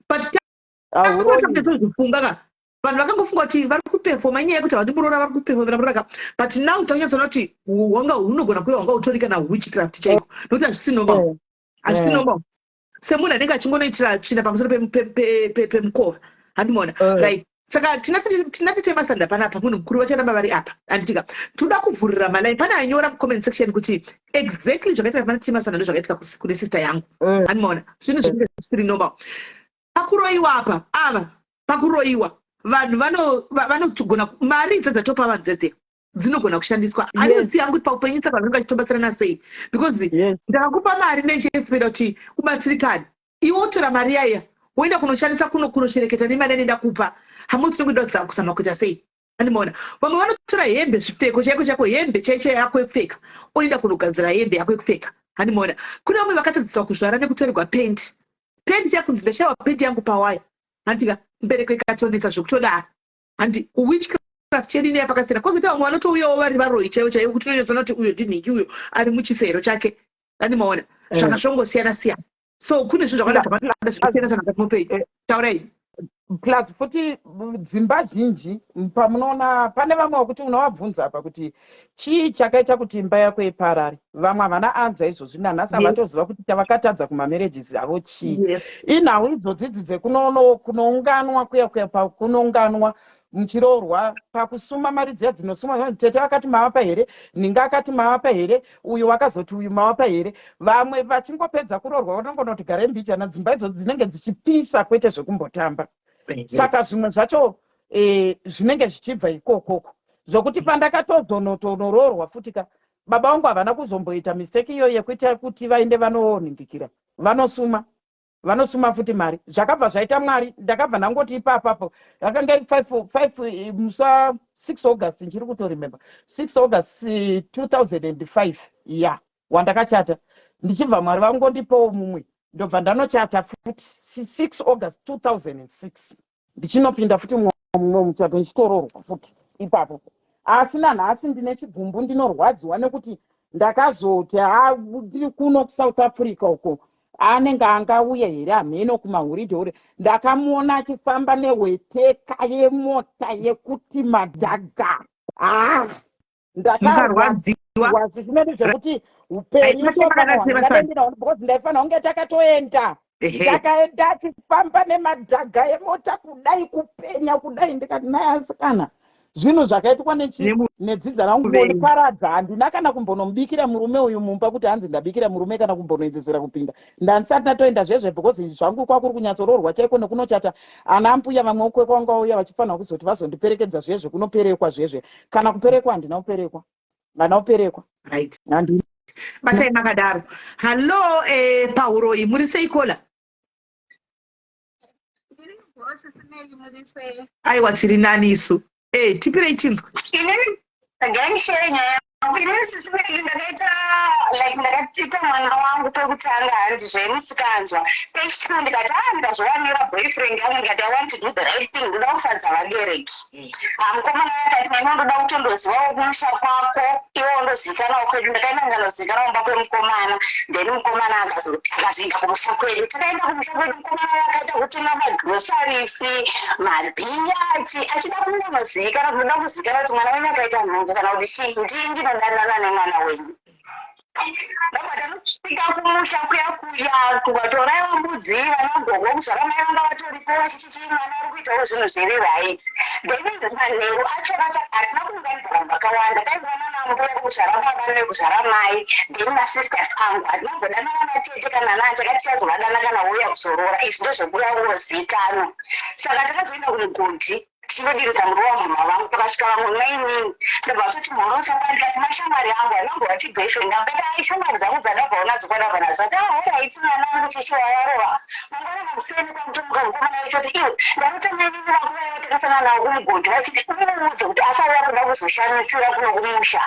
But takatozvifunga ka, vanhu vakangofunga kuti vari kupefoma, inyaya yekuti havadi muroora, vari kupefomera muroora ka. But now tanyatsoona kuti hwanga hunogona kuva hwanga hutori kana witchcraft chaiko, nokuti hazvisi normal, hazvisi normal semunhu anenge achingonoitira tsvina pamusoro pemukova, handimaona? Right, saka tina tete Masanda panapa, munhu mukuru, vacharamba vari apa, handitika? Toda kuvhurira malines. Pane anyora mucomment section kuti exactly zvakaitika pana tete Masanda ndo zvakaitika kune sister yangu, handimaona? Zvinhu zvinenge zvisiri normal. Pakuroyiwa apa, ava pakuroyiwa vanhu vanogona mari idza dzatopa vanhu dzedze dzinogona kushandiswa. Handizivi hangu kuti paupenyu saka vanhu vanenge vachitobatsirana sei, because ndakakupa mari nechiexpecta kuti ubatsirikane, iwe wotora mari yaiya woenda kunoshandisa kuno kunoshereketa nemari yanenda kupa. Hamuti tinongoda kuzama kuita sei, andimaona? Vamwe vanotora hembe, zvipfeko chaiko chaiko, hembe chaicho yako yekupfeka, oenda kunogadzira hembe yako yekupfeka, handimaona? Kune vamwe vakatadzidziswa kuzvara nekutorerwa pendi, pendi chakunzi ndashaiwa pendi yangu pawaya, handika? Mbereko ikatonetsa zvekutodaro, handi? Witchcraft chedu inoya pakasiyana. Kwozoita vamwe vanotouyawo vari varoyi chaivo chaivo, kuti unonyatsoona kuti uyo ndinhingi, uyo ari muchifero chake, andimaona? Zvaka zvongosiyana siyana. So kune zvinhu zvakawanda zvakawanda zvinosiyana siyana mukati meupenyu. Taurai. Plus futi dzimba zhinji pamunoona pane vamwe vekuti unovabvunza apa kuti chii chakaita kuti imba yako iparare, vamwe havana anza izvozvi nanhasi, havatoziva kuti chavakatadza kumamarriages avo chii. Inhau idzodzidzi dzekunounganwa kuya kuya, pakunounganwa muchiroorwa, pakusuma mari dziya dzinosumwa, tete vakati mavapa here, ninga akati mavapa here, uyu wakazoti uyu mavapa here. Vamwe vachingopedza kuroorwa vanongonoti garai mbijana. Dzimba idzodzo dzinenge dzichipisa, kwete zvekumbotamba. Saka zvimwe zvacho zvinenge zvichibva ikokoko, zvokuti pandakatozonotonoroorwa futi ka, baba vangu havana kuzomboita mistake iyoyo yekuita kuti vaende vanoningikira, vanosuma, vanosuma futi mari. Zvakabva zvaita Mwari, ndakabva ndangoti ipapapo yakanga iri 5 musi wa6 August, ndichiri kutoremember, 6 August 2005 ya wandakachata. Ndichibva Mwari vangondipawo mumwe, ndobva ndanochata futi 6 August 2006, ndichinopinda futi mumwe muchato, ndichitororwa futi ipapo. Asi nanhasi ndine chigumbu, ndinorwadziwa nekuti ndakazoti ha, ndiri kuno kuSouth Africa uko, anenge angauye here hameno kumahuridhori. Ndakamuona achifamba nehweteka yemota yekuti madhaga. Ah, ndakarwadziwa zvinenge zvekuti upenyu because ndaifanira kunge takatoenda, takaenda achifamba nemadhaga emota kudai, kupenya kudai. Ndikati naye asikana, zvinhu zvakaitwa nedzidza rangu ngoniparadza. Handina kana kumbonomubikira murume uyu mumba kuti hanzi ndabikira murume, kana kumbonoedzesera kupinda. Ndandisati ndatoenda zvezve, because zvangu kwakuri kunyatsoroorwa chaiko nekunochata. Ana mbuya vamwe ukwe kwanga uya vachifanira kuzoti vazondiperekedza zvezve kunoperekwa zvezve. Kana kuperekwa handina kuperekwa, handina kuperekwa. Right, batai makadaro. Hallo, pauroi, muri sei, caller? Aiwa, tiri nani isu. Tipirei tinzwe. Ngandishare nyaya yangu inini, Sisi Meli. Ndakaita like ndakatiita mwana wangu pekutanga, hanzi zvemusikanzwa. Pechitwo ndikati a ndikazowanira boyfriend yangu, ndikati I want to do the right thing, ndoda kufadza vabereki. Mukomana akati neni ndoda kutondozivawo kumusha kwako, iwe undozivikanwawo kwedu. Ndakaenda ndikanozivikanwa kumba kwemukomana. Then mukomana akazoenda kumusha kwedu. Takaenda kumusha kwedu, mukomana akaita kutenga magroceries, mabhiya, achida kungonozivikanwa, kunoda kuzivikanwa kuti mwana wenyu akaita nhumbu kana kuti chii, ndii ndinodanana nemwana wenyu. Ndabva tanosvika kumusha kuya kuya, kukatoraiwa mbudzi. Vana gogo kuzvara mai vanga vatoripo, vachichichi mwana ari kuitawo zvinhu zviri right. Then manheru acho hatina kuunganidza vanhu vakawanda, taingova nambuya kuzvara baba nekuzvara mai, then masisters angu. Hatina kumbodanana natete kana nani, takati tichazovadana kana uya kuzoroora. Izvi ndezvekuda kungozikanwa. Saka takazoenda kumugodhi. Tichingodiridza muriwo wamama vangu, pakasvika vamwe mainini, ndobva vatoti, "Mhorosa." Pandikati, "Mashamwari angu," anongova ti boyfriend angu. Kati, "Ai, shamwari dzangu dzandabvawo nadzo kwadabva nadzo." Ati, "Alright, mwanangu." Chichi wavarova mangwana makuseni, kwakutomuka mukomana achoti, "Iwe, ndarota mainini vako vaiva takasangana navo kumugodhi vachiti umuudze kuti asauya kuda kuzoshamisira kuno kumusha."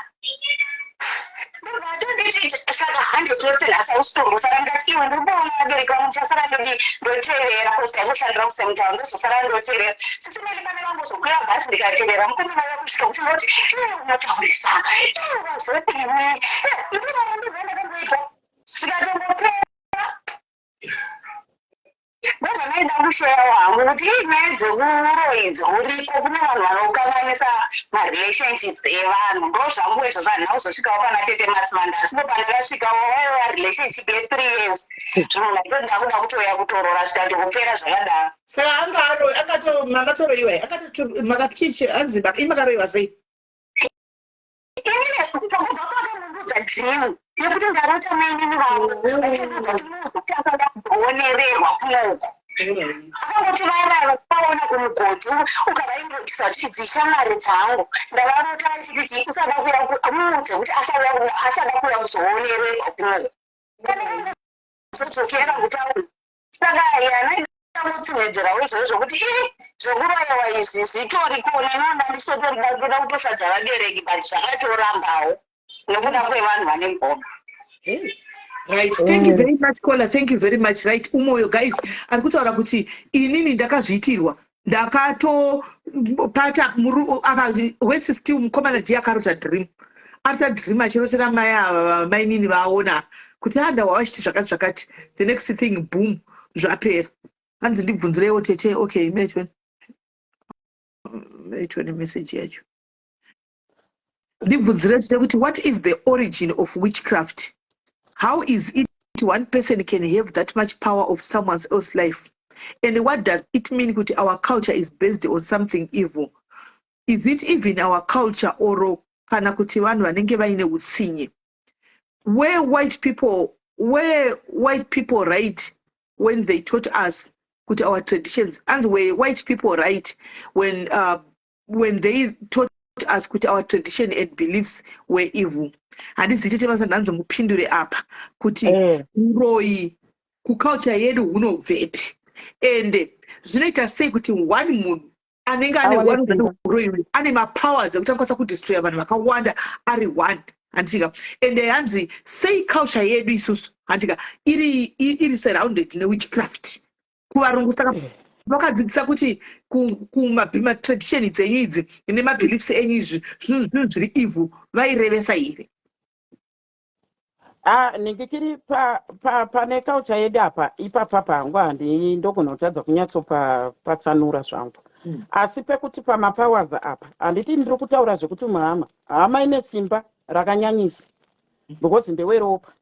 Ndobva atonditi, "Saka 100%, asi hausitorwo." Saka ndikati, "Iwe, ndiri kuona vabereki vangu, ndichasara ndodi ndotevera cause taingoshandira kusame town, ndozosara ndotevera." Sisi Meli, pane vangozokwira bhasi, ndikatevera mukomana uya kusvika kuti ndoti, "Iwe unotaurisa, iwe wazodini?" Ndinaro ndobva ndakamboitwa zvikatombopera. Ndozvanaida kusheyawo hangu kuti ii, nyaya dzekuroyi dzuriko, kune vanhu vanokanganisa marelationships evanhu. Ndo zvangu izvozvo. Handina kuzosvikawo pana tete Masivanda, asi ndo pandakasvikawo waiva relationship ye3 years. Zvino ndaito ndakuda kutouya kutorora, zvikatongopera zvakadaro. Saka anga akato makatoroyiwa, akato makachichi anzi imakaroyiwa sei? Inini kubva pakanondudza dream yekuti ndarota mainini vangu vachindudza kuti muzokuti akada kuzoonererwa kunoko, akangoti vava vaona kumugodhi, ukavaingoitisa kuti idzi shamwari dzangu ndavarota vachiti chii, usada kuya, muudze kuti asauya, asada kuuya kuzoonererwa kunoko. Pandakangozodzokerera kutaura, saka yana izvozvo kuti i zvekuroyewa izvi zvitoriko. Nenoona ndisotorida kutoda kutofadza vabereki, but zvakatorambawo nekuda kwevanhu vane ngoma. Right, thank you very much, caller. Thank you very much. Right, umoyo guys ari kutaura kuti inini ndakazviitirwa, ndakatopata apa wesi still mukomana ndiye akarota dream, arota dream achirotera mai ava, mainini vaona kuti anda wavachiti zvakati zvakati. The next thing, boom, zvapera. Hanzi, "Ndibvunzireiwo tete." Okay, metione message yacho. "Ndibvunzire tete kuti what is the origin of witchcraft? How is it one person can have that much power of someone else's life? And what does it mean kuti our culture is based on something evil? Is it even our culture or kana kuti vanhu vanenge vaine utsinye? Where white people right when they taught us kuti our traditions," and "were white people right when they taught us kuti our tradition and beliefs were evil?" Handizivi tete vasandanzi mupindure apa kuti uroyi kuculture yedu hunobvepi, ende zvinoita sei kuti one munhu anenge ane Awane one simba. uroyi, ane mapowers ekuti anokwanisa kudestroya vanhu vakawanda ari one, handika? Ende hanzi sei culture yedu isusu, handika, iri surrounded newitchcraft? Kuvarungu saka vakadzidzisa kuti kumatradition dzenyu idzi nemabeliefs enyu izvi, zvinhu zviri evil, vairevesa here? Ah, ningikiri pane culture yedu apa ipapa pangu handi ndogona kutadza kunyatsopatsanura zvangu. Asi pekuti pamapowers apa, handiti ndiri kutaura zvekuti muhama, hama ine simba rakanyanyisa because ndeweropa,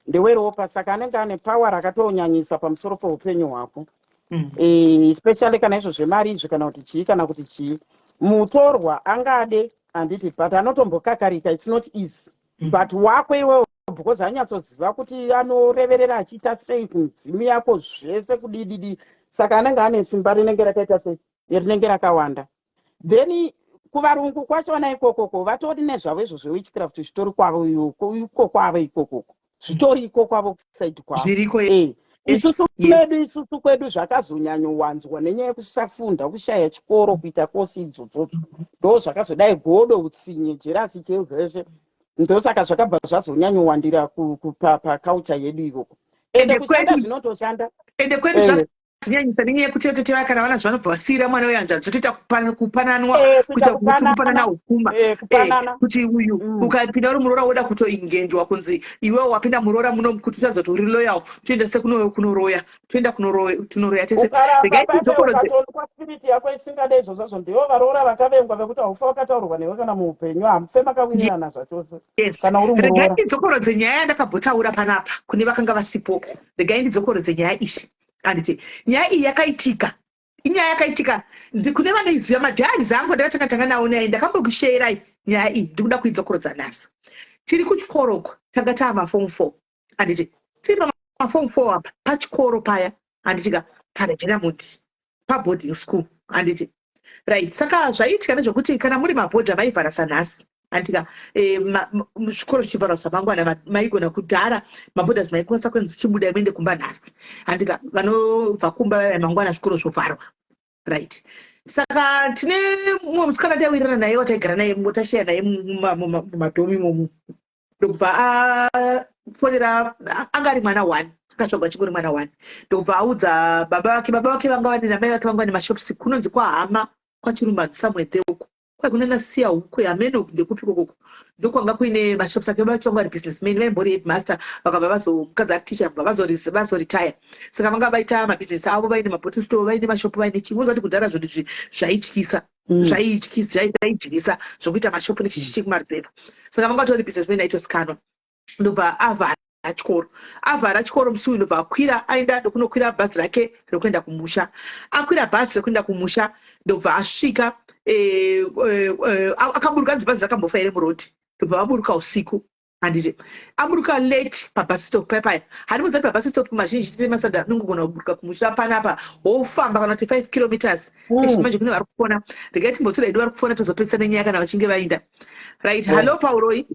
ndeweropa, saka anenge ane power rakatonyanyisa pamusoro peupenyu hwako. Especially kana izvo zvemari izvi, kana kuti chii, kana kuti chii, mutorwa angade, handiti, but anotombokakarika. It's not easy. But wako iwewe, because anyatsoziva kuti anoreverera achiita sei kumudzimu yako, zvese kudididi, saka anenge ane simba rinenge rakaita sei, rinenge rakawanda. Then kuvarungu kwachona ikokoko vatori nezvavo izvo zvewitchcraft, zvitori kwavo iko kwavo ikokoko, zvitori iko kwavo kuside kwavo. Zviriko. Isusu medu, isusu kwedu zvakazonyanyowanzwa nenyaya yekusafunda, kushaya chikoro, kuita kosi idzodzodzo, ndo zvakazodai godo, utsinye, jealousy, cheo zveshe, ndosaka zvakabva zvazonyanyowandira paculture yedu ikoko. Ende Ende kushanda zvinotoshanda. Ende kwedu zvazonyanyisa nenyaya yekuti tete kana vana zvanobva vasiyira mwana wehanzvadzi, zvotoita kupananwa, kuita kuita kuti kupanana. Kupanana upfuma. Kupanana. Kuti uyu ukapinda uri muroora, woda kutoingenjwa kunzi iwewe wapinda muroora muno, kuti utaridza kuti uri loyal, toenda sekunoroya, toenda kunoroya tese. Ukaramba Regai pape tidzokorodze. Ukatoonekwa spirit yako isingade izvozvo, ndivo varoora vakavengwa vekuti haufa wakataurirwa newe kana muupenyu, hamufe makawirirana zvachose kana uri Regai muroora. ndidzokorodze nyaya yandakabhotaura panapa kune vakanga vasipo. Regai ndidzokorodze nyaya iyi, handiti? Nyaya iyi yakaitika, inyaya yakaitika kune vanoiziva, madiaries angu ndakatanga tanga nawo naye, ndakambokusheerai nyaya iyi. Ndikuda kuidzokorodza nhasi. Tiri kuchikoroko, tanga taa maform 4, handiti? Tiri pamaform 4 apa pachikoro paya, handitika, paRegina Mundi, paboarding school, handiti? Right, saka zvaiitika ndezvekuti kana muri mabhodha maivhara sanhasi, andika zvikoro zvichivharwa samangwana, maigona kudhara mabhodhas maikwanisa kuenzi chibuda muende kumba nhasi, andika vanobva kumba vaya mangwana zvikoro zvovharwa. Right, saka tine mumwe musikana taiwirirana naye wataigara naye, tasheya naye mumadhomi imomo, ndokubva afonera. Anga ari mwana one, akatsvagwa chingori mwana one, ndokubva audza baba vake. Baba vake vanga vane namai vake vanga vane mashops kunonzi kwahama kwaChirumbanzi somewhere there uko kwai kunana siya huku hameno ndekupi kokoko, ndokwanga kuine mashops ake. Baba vacho vanga vari businessman, vaimbori headmaster, vakabva vazo mukadzi ari teacher, vabva vazoretire. Saka vanga vaita mabhizinesi avo, vaine mabottle store, vaine mashopu, vaine chii. Mozati kudhara zvinhu izvi zvaityisa, zvaityisa, zvaidyisa zvokuita mashopu nechichichi kumaruzevha. Saka vanga vatori businessman aitosikanwa. Ndobva avhara chikoro, avhara chikoro musi uyu, ndobva akwira aenda ndokunokwira bhazi rake rekuenda kumusha. Akwira bhazi rekuenda kumusha, ndobva asvika, akaburuka. Anzi bhazi rakambofa here murodhi, ndobva vaburuka usiku, handiti? Aburuka late pabus stop paya paya. Handimuzati pabus stop mazhinji tite masada nongogona kuburuka kumusha panapa, wofamba kana kuti 5 kilometers. Manje kune vari kufona, regai timbotora hedu vari kufona, tozopedzisa nenyaya kana vachinge vainda. Right, hallo, Pauroi.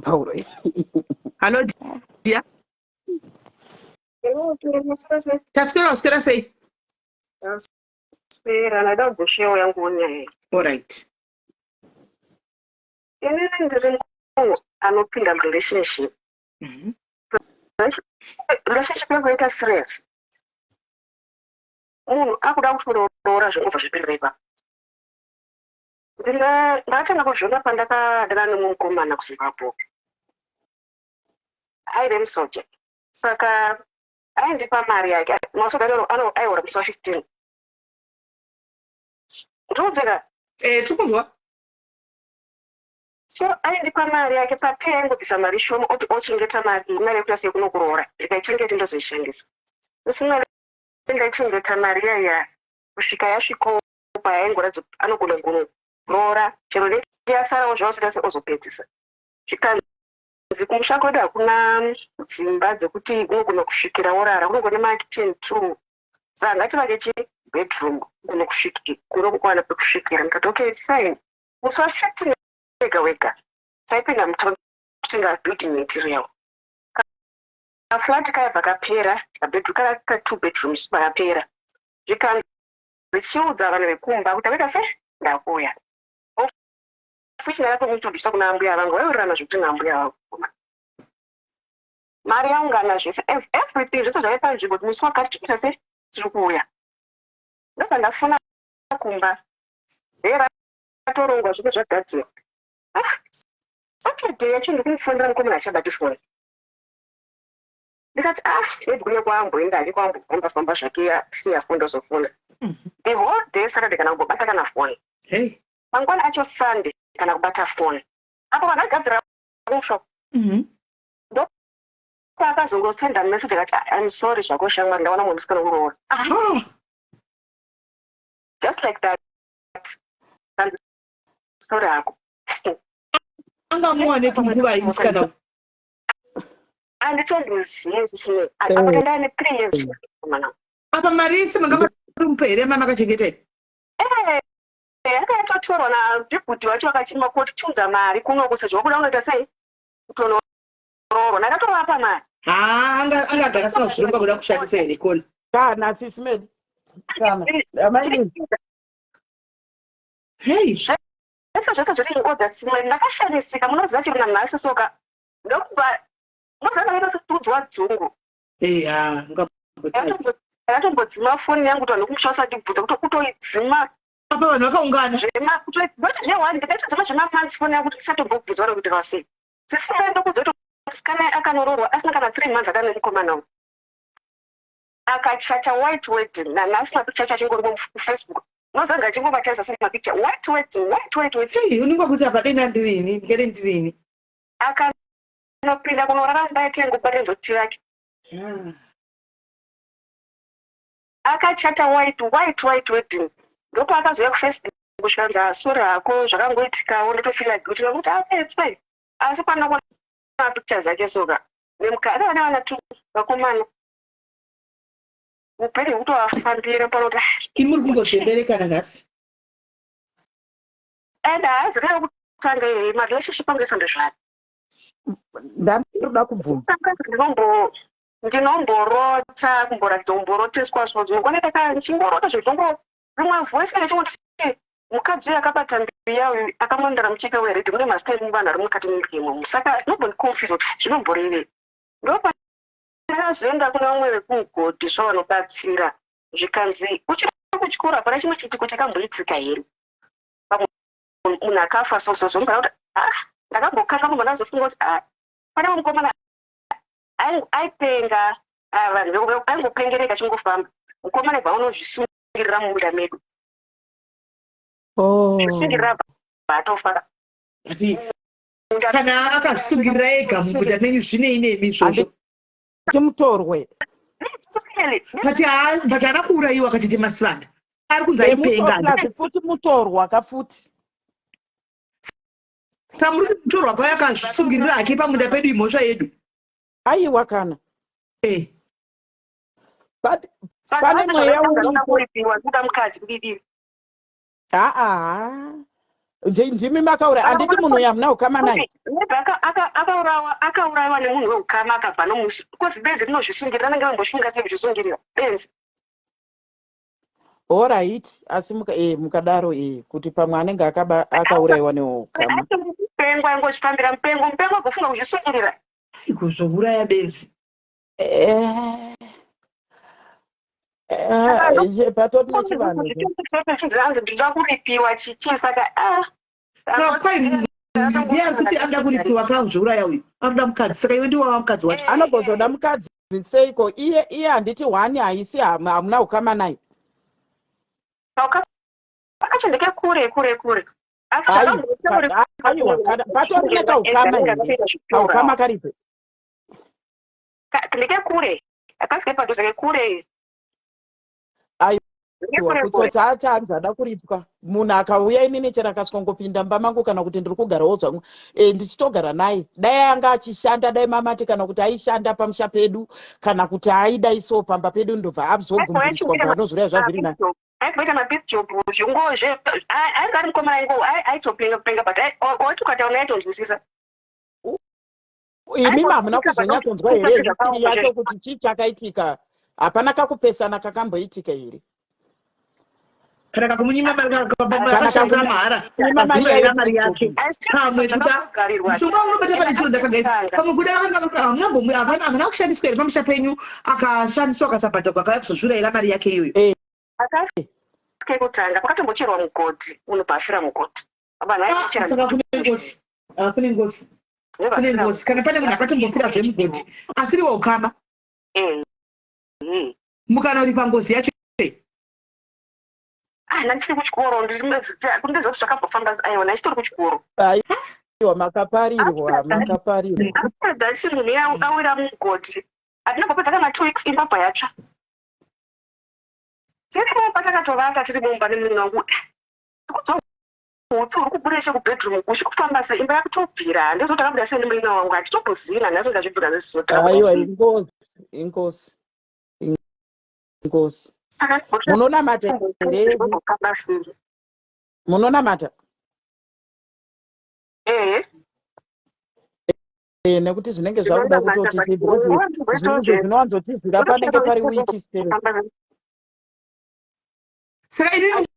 Pauro. Hallo dear, taswera, waswera sei? Swera, ndada kugoshewo yangu nyaya. Alright. Inini ndiri munhu anopinda murelationship. Relationship yangu yaita serious, munhu akuda kutoroora, zvingobva zviperera ipapo. Ndakatanga kuzviona pandakadana nemumwe mukomana kuZimbabwe, aive musoja, saka aindipa mari yake. Masoja aihora musi wa15, ndikudzeka. Eh, tikunzwa. So aindipa mari yake papay, aingobvisa mari shoma oti ochengeta mari iyi, mari yekuita seyekunokuroora, ndikaichengeti ndozoishandisa. Isina ndaichengeta mari iyaiya kusvika yasvikawo payaingoratidza kuti anogona kunoroora chero nenge yasarawo zvavasita se ozopedzisa. Zvikanzi kumusha kwedu hakuna dzimba dzekuti unogona kusvikira worara, kunogona makitchen two, saka ngativake chi bedroom ugone kusvikira, kuwana pekusvikira. Ndikati okay, it's fine. Musi wa15 wega wega taipinda mutown kutenga building material. Kaflat kaibva kapera, kabedroom ka two bedrooms pakapera. Zvikanzi chiudza vanhu vekumba kuti akaita se ndakuuya, of which ndakatomuintrodusa kuna ambuya vangu, vaiwirirana zvekuti naambuya vangu. Mari yaungana, zvese, everything, zvese zvaiva panzvimbo kuti musi wakati tikuita se tiri kuuya. Ndobva ndafona kumba, ratorongwa, zvese zvagadzirwa. Ah, Saturday yacho ndikumufonera mukomana achabati foni. Ndikati ah, maybe kune kwaamboenda hake, kwaambofamba famba zvake, siya foni, ndozofona. The whole day Saturday kana kumbobata kana foni. Mangwana acho Sunday kana kubata foni. Apo vanhu vagadzira musho, paakazongosenda message akati, "I'm sorry zvako shamwari, ndaona mumwe musikana kuroora." Ah. Just like that. Kanzi, sorry hako. Angamuwanepi nguva iyi musikana uyu? Handitombozivi sisine apo tandava ne3 years mana. Apa mari yese manga matomupa here yama makachengeta iyi? Yanga yatotorwa nabhibhudhi wacho, akachima kuti chiunza mari kunoku sezvo wakuda unoita sei kutonoroorwa, ndakatovapa mari. Ha, angagara asina kuzvironga kuda kushandisa here kona? Kana sisimeli, kana amainini. Hei. Zvese zvese zviri in order simwe. Ndakashamisika, munoziva chiri nanhasi soka, ndokubva munoziva ndakaita sekuudzwa dzungu. Eya, ungambotaura. Ndakatombodzima foni yangu kuti vanhu kumusha vasandibvunza, kuti kutoidzima. Apa vanhu vakaungana. Zvema zveone ndakaitodzima zvemamonths foni yangu kuti ndisatombobvunzwa nokuti vasei. Sisina ndokudza kuti musikana akanoroorwa asina kana 3 months akane mukomana uyu, akachata white wedding. Nanhasi mapicture acho achingorimo kuFacebook, unozanga achingovatarisa semapicture, white wedding, white, white wedding. Hei, unenge kuti apa dena ndirini, ndingade ndirini. Akanopinda kunorara mumba yatengo nzoti rake. Akachata white, white, white wedding. Ndopaakazouya kuFacebook kusvikanzi, "Sorry hako, zvakangoitikawo, ndotofeela guilty." Ndakuti ah, it's fine, asi panoona mapictures ake soka nemukadzi ane vana two vakomana. Upenyu hwekutovafambira panoti ah, Imi muri kungozvemberekana nhasi. And haazi kana kutanga here marelationship angu ese ndezvani. Ndandoda kubvunza. Ndinombo ndinomborota kumboratidza kumboroteswa so dzimwe ndaka ndichingorota zvetongo rimwe voice richingoti mukadzi uyu akabata mbiya uyu akamondera mucheka wered mune mazita emuvanhu ari mukati membiya imomo saka zvinobondiconfuse kuti zvinomborevei. Ndopandakazoenda kuna vamwe vekumugodhi so vanobatsira zvikanzi uchiri kuchikoro hapana chimwe chiitiko chakamboitika here pamwe munhu akafa so so zvomubva kuti ah ndakambokanga munhu ndazofunga kuti ah pane mukomana aipenga ah, vanhu aingopengereka achingofamba mukomana ibva unozvisungirira mumunda medu oh. zvisungirira atofa Kana akazvisungirira ega mumunda menyu zvinei nemi izvozvo? Timutorwe. But but haana kuurayiwa katete Masivanda. Ari kunzi aipenga. Futi mutorwa kafuti. Samuri kuti mutorwa kwayo akazvisungirira hake pamunda pedu imhosva yedu. Aiwa kana. Eh. But pane mweya uripo. Haa. Ndimi makaura handiti munhu uyu hamuna ukama naye. Akaurawa akaurayiwa nemunhu weukama akabva nomusi because benzi rinozvisungirira anenge vamboshinga sei kuzvisungirira benzi. Horaiti asi muka, eh, mukadaro eh, kuti pamwe anenge akaba akaurayiwa neukama. Mupengo aingochifambira mupengo mupengo agofunga kuzvisungirira. Iko zvouraya benzi. Eh, eh, patori nechivanhu hanzi ndinoda kuripiwa chichi saka ah, Saka kwai ndiye ari kuti anoda kuripiwa ka zvouraya uyu anoda mukadzi saka iwe ndiwe wava mukadzi wacho. Anogozoda mukadzi seiko iye iye handiti one haisi hamuna ukama naye. Akacho ndekekure kure kure. Aiwa patori nekaukama here kaukama karipo. Ndekekure akasi kepadhuze kekure. Aiwa kutsotsa ati hanzi ada kuripwa munhu akauya inini chero akasvikongopinda mumba mangu kana kuti ndiri kugarawo zvangu e, ndichitogara naye dai anga achishanda dai mamati kana kuti aishanda pamusha pedu kana kuti aidai so pamba pedu ndobva azogumburiswa bva anozviuraya zvazviri nani aitoita mabig job zvingozve ainge ari mukomana aingo aitopenga penga but waiti ukataura naye aitonzwisisa Imi hamuna kuzonyatsonzwa here history yacho kuti chii chakaitika? Hapana kakupesana kakamboitika here? Kana kakumunyima mari akashandisa mahara akazviurayira mari yake pamwe kuda mushonga unobata pane chiro ndakagaisa pamwe kuda hamuna hamuna kushandiswa here pamusha penyu akashandiswa akasabhadharwa akauya kuzozviurayira mari yake iyoyo eh. Kekutanga pakatombocherwa mugodhi unobva afira mugodhi vanhu vaichera ah, saka kune ngozi ah, kune ngozi kune ngozi kana pane munhu akatombofira zvemugodhi asiri weukama eh, eh. mukanoripa ngozi yacho ah ndandichiri kuchikoro ndizoti zvakambofamba aiwa ndandichitori kuchikoro aiwa makaparirwa makaparirwa after munhu awira mugodhi hatina kupedza kana 2 weeks imba bva yatsva tiri mumba takatovata tiri mumba nemunhu wangu hutsi huri kubuda ishe kubedroom uchi kufamba sei imba yakutobvira handizo takabuda sei nemurume wangu hatitombozivina nhasi ndazvibvira nezvizoaiwa ingozi ingozi ingozi munonamata here munonamata ehe eh, nekuti zvinenge zvakuda kutoti because zvinhu zvinowanzotizira panenge pari wiki still Saka inini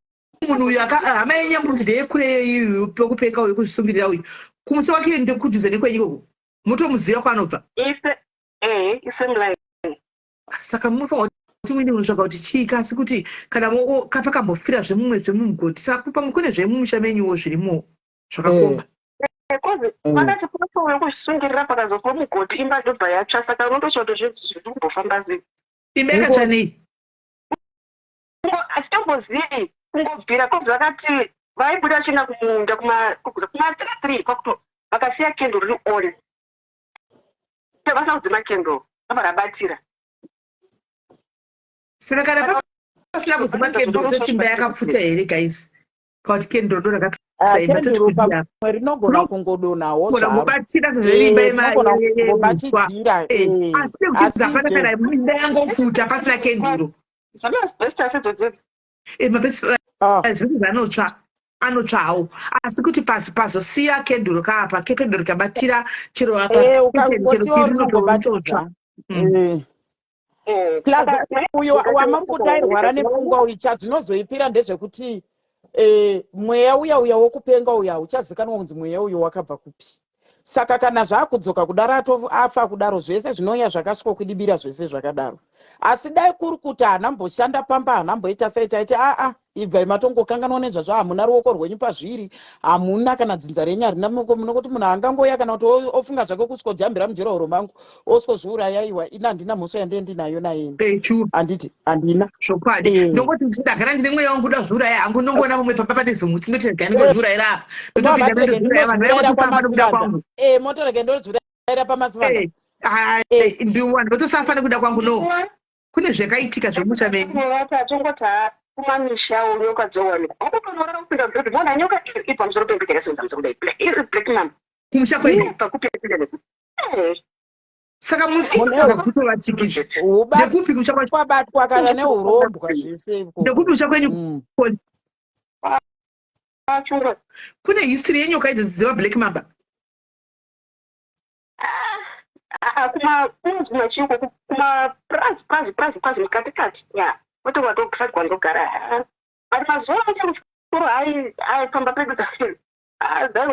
munhu uyu hama yenyu yamuri kuti ndeyekure iyoyo pekupenga uyu kuzvisungirira uyu kumusha wake ndekudhuze nekwenyu ikoko motomuziva kwaanobva eh, saka munofanira kuti muende munotsvaga kuti chii kasi kuti kana pakambofira zvemumwe zvemumugodhi saka pamwe kune zvemumusha menyuwo zvirimo zvakakomba eh. Kozi eh, pakati pacho wekuzvisungirira pakazofa mugodhi imba ndobva yatsva saka unototsva kuti zviri kumbofamba sei imba yakatsva nei Hatitombozivi kungobvira coz vakati vaibuda vachienda kumunda kuma 3 kwakuto vakasiya candle riri on vasina kudzima candle vabva rabatira saka kana pasina kudzima candle tochimba yakapfuta here guys kana kuti candle ndo rakapisa imba totipamwe rinogona kungodonhawo zvaro sezveimba yemaubatidzira asi nekuti hapana kana imba yangopfuta pasina kenduro. Zvamaasbestos idzodzidzi. Maasbestos anotsva, anotsva hawo, asi kuti pasi pazosiya kenduru kaapa kependuru kabatira chero apa chero chiri rinototsva. Plus uyo wamuri kuti airwara nepfungwa uyu, chazvinozoipira ndezvekuti mweya uya uya wokupenga uya uchazikanwa kunzi mweya uyu wakabva kupi. Saka kana zvaakudzoka kudaro, afa kudaro, zvese zvinouya zvakasvikokwidibira zvese zvakadaro. Asi dai kuri kuti haana mboshanda pamba, haana mboita sei, taiti aa, ibvai matongokanganwa nezvazvo, hamuna ruoko rwenyu pazviri, hamuna kana dzinza renyu harina munokuti munhu angangoya kana kuti ofunga zvake kusvikojambira mujero mangu osvikozviuraya. Iwa ina handina mhosva yandee ndinayo nayeni. Handiti handina. Zvokwadi. Ndokuti ndagara ndine mweya wangu kuda kuzviuraya hangu, ndongoona vamwe papa pane zimuti, ndoti regai ndingozviurayira apa, ndotopinda ndozviuraya, vanhu vaya votosamba nekuda kwangu. Motorege ndozviurayira pamasivanda. Vanhu votosafa nekuda kwangu. No, kune zvakaitika zvemusha menyu. Tongoti kumamisha nyoka dzowanikwa wakutonorara kupinda mubhedhi, mona nyoka iri pamusoro pembhedha yakasenza musoro kudai, iri black mamba. Kumusha kwenyu? Pakupi? Saka kutovatikizvo ndekupi kumusha kwacho? Kwabatwa kana neurombwa zvese. Ndekupi kumusha kwenyu? Kune history yenyoka idzi dzeva black mamba? Kunonzi kumachiko, kumapurazi, prazi, prazi, prazi mukati kati ya, kwete kwakusati kwandogara. But mazuva acho kuchikoro hai pamba pedu